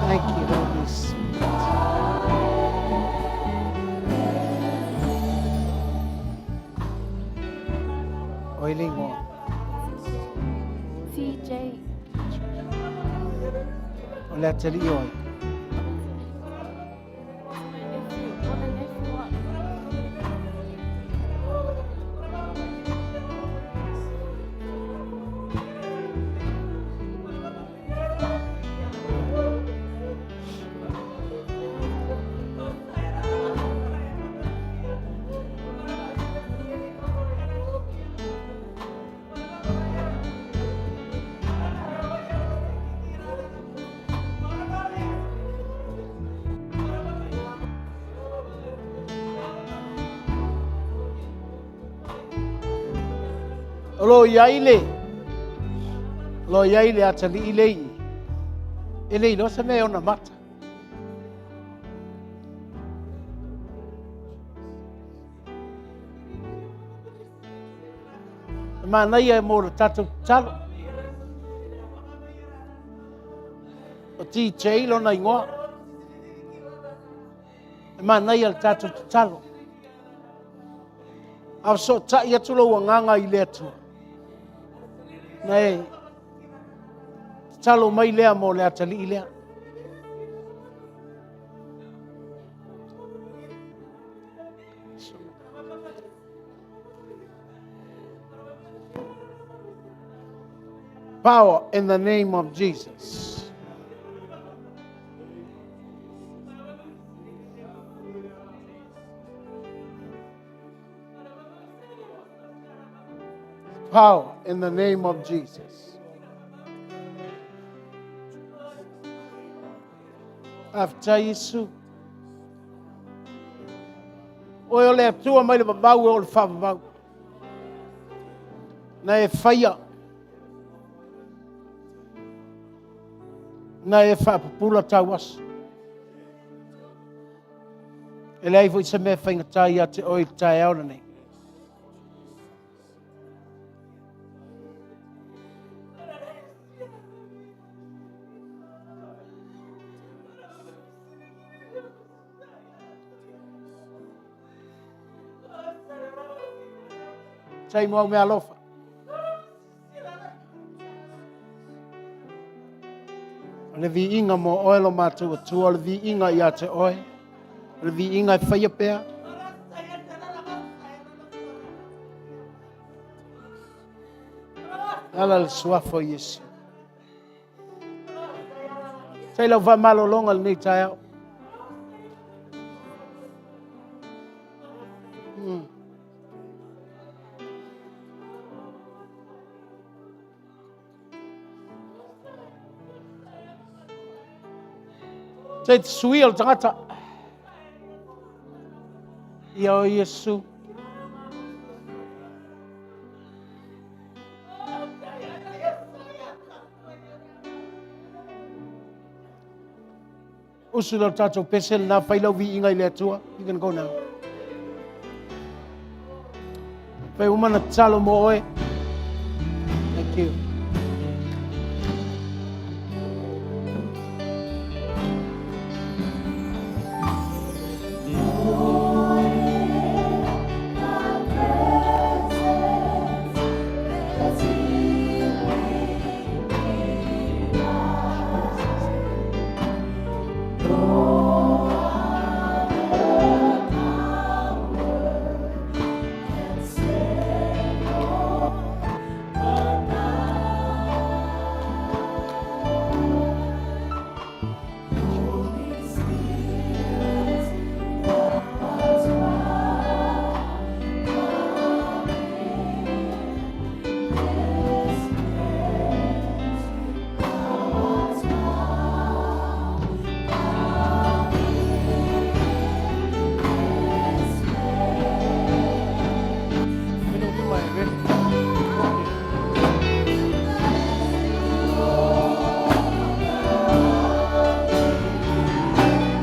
Thank you, Holy Spirit. Oi le igoa. TJ. O le atalii o ai. My nephew. O le nephew a. O lo i ai le, lo i ai le atalii le i. E le iloa se mea e ona mata. E manaia e mo le tatou tatalo. O TJ lona igoa. E manaia le tatou tatalo. A fesootai atu lou agaga i le Atua. Na e tatalo mai lea mo le atalii lea. Power in the name of Jesus. Power in the name of Jesus. Faafetai Iesu. Oe o le Atua mai le vavau e o le faavavau. Na e faia. Na e faapupula tau aso. E leai foi se mea faigata ia te oe i le taeao lenei. Tai mo au mea alofa. O le viiga mo oe lo matou Atua, o le viiga ia te oe, o le viiga e faia pea. Ala le suafa o Iesu. Fai lau faamalologa lenei taeao. Se i te suia o le tagata. Ia o Iesu. Usu lea o le tatou pese lena, fai lau viiga i le Atua. You can go now. Fai uma na tatalo mo oe. Thank you.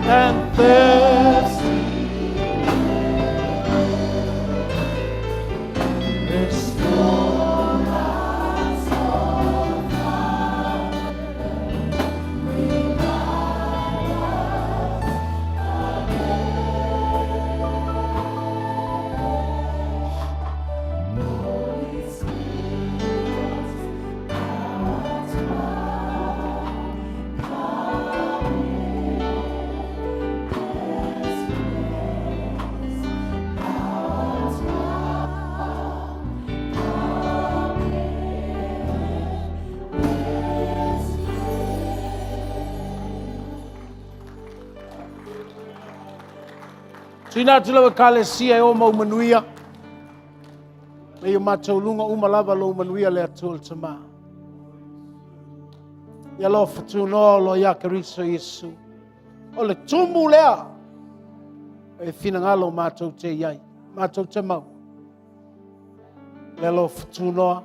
And thirsty. Restore my soul. Tuina atu lau ekalesia e o mau manuia. Me i o matou luga uma lava lou manuia le Atua le Tama. Ia alofa tunoa o lo ia Keriso Iesu. O le tumu lea e finagalo matou te iai, matou te mau. Le alofa tunoa.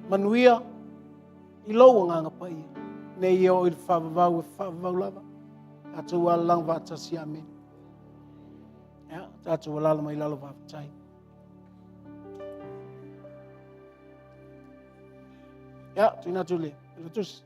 Manuia i lou agaga paia. Nei ia oo i le faavavau e faavavau lava. Tatou alalaga faatasi. Amene. Ia, tatou alala mai lalo faafetai. Ia, tuina atu le tusi.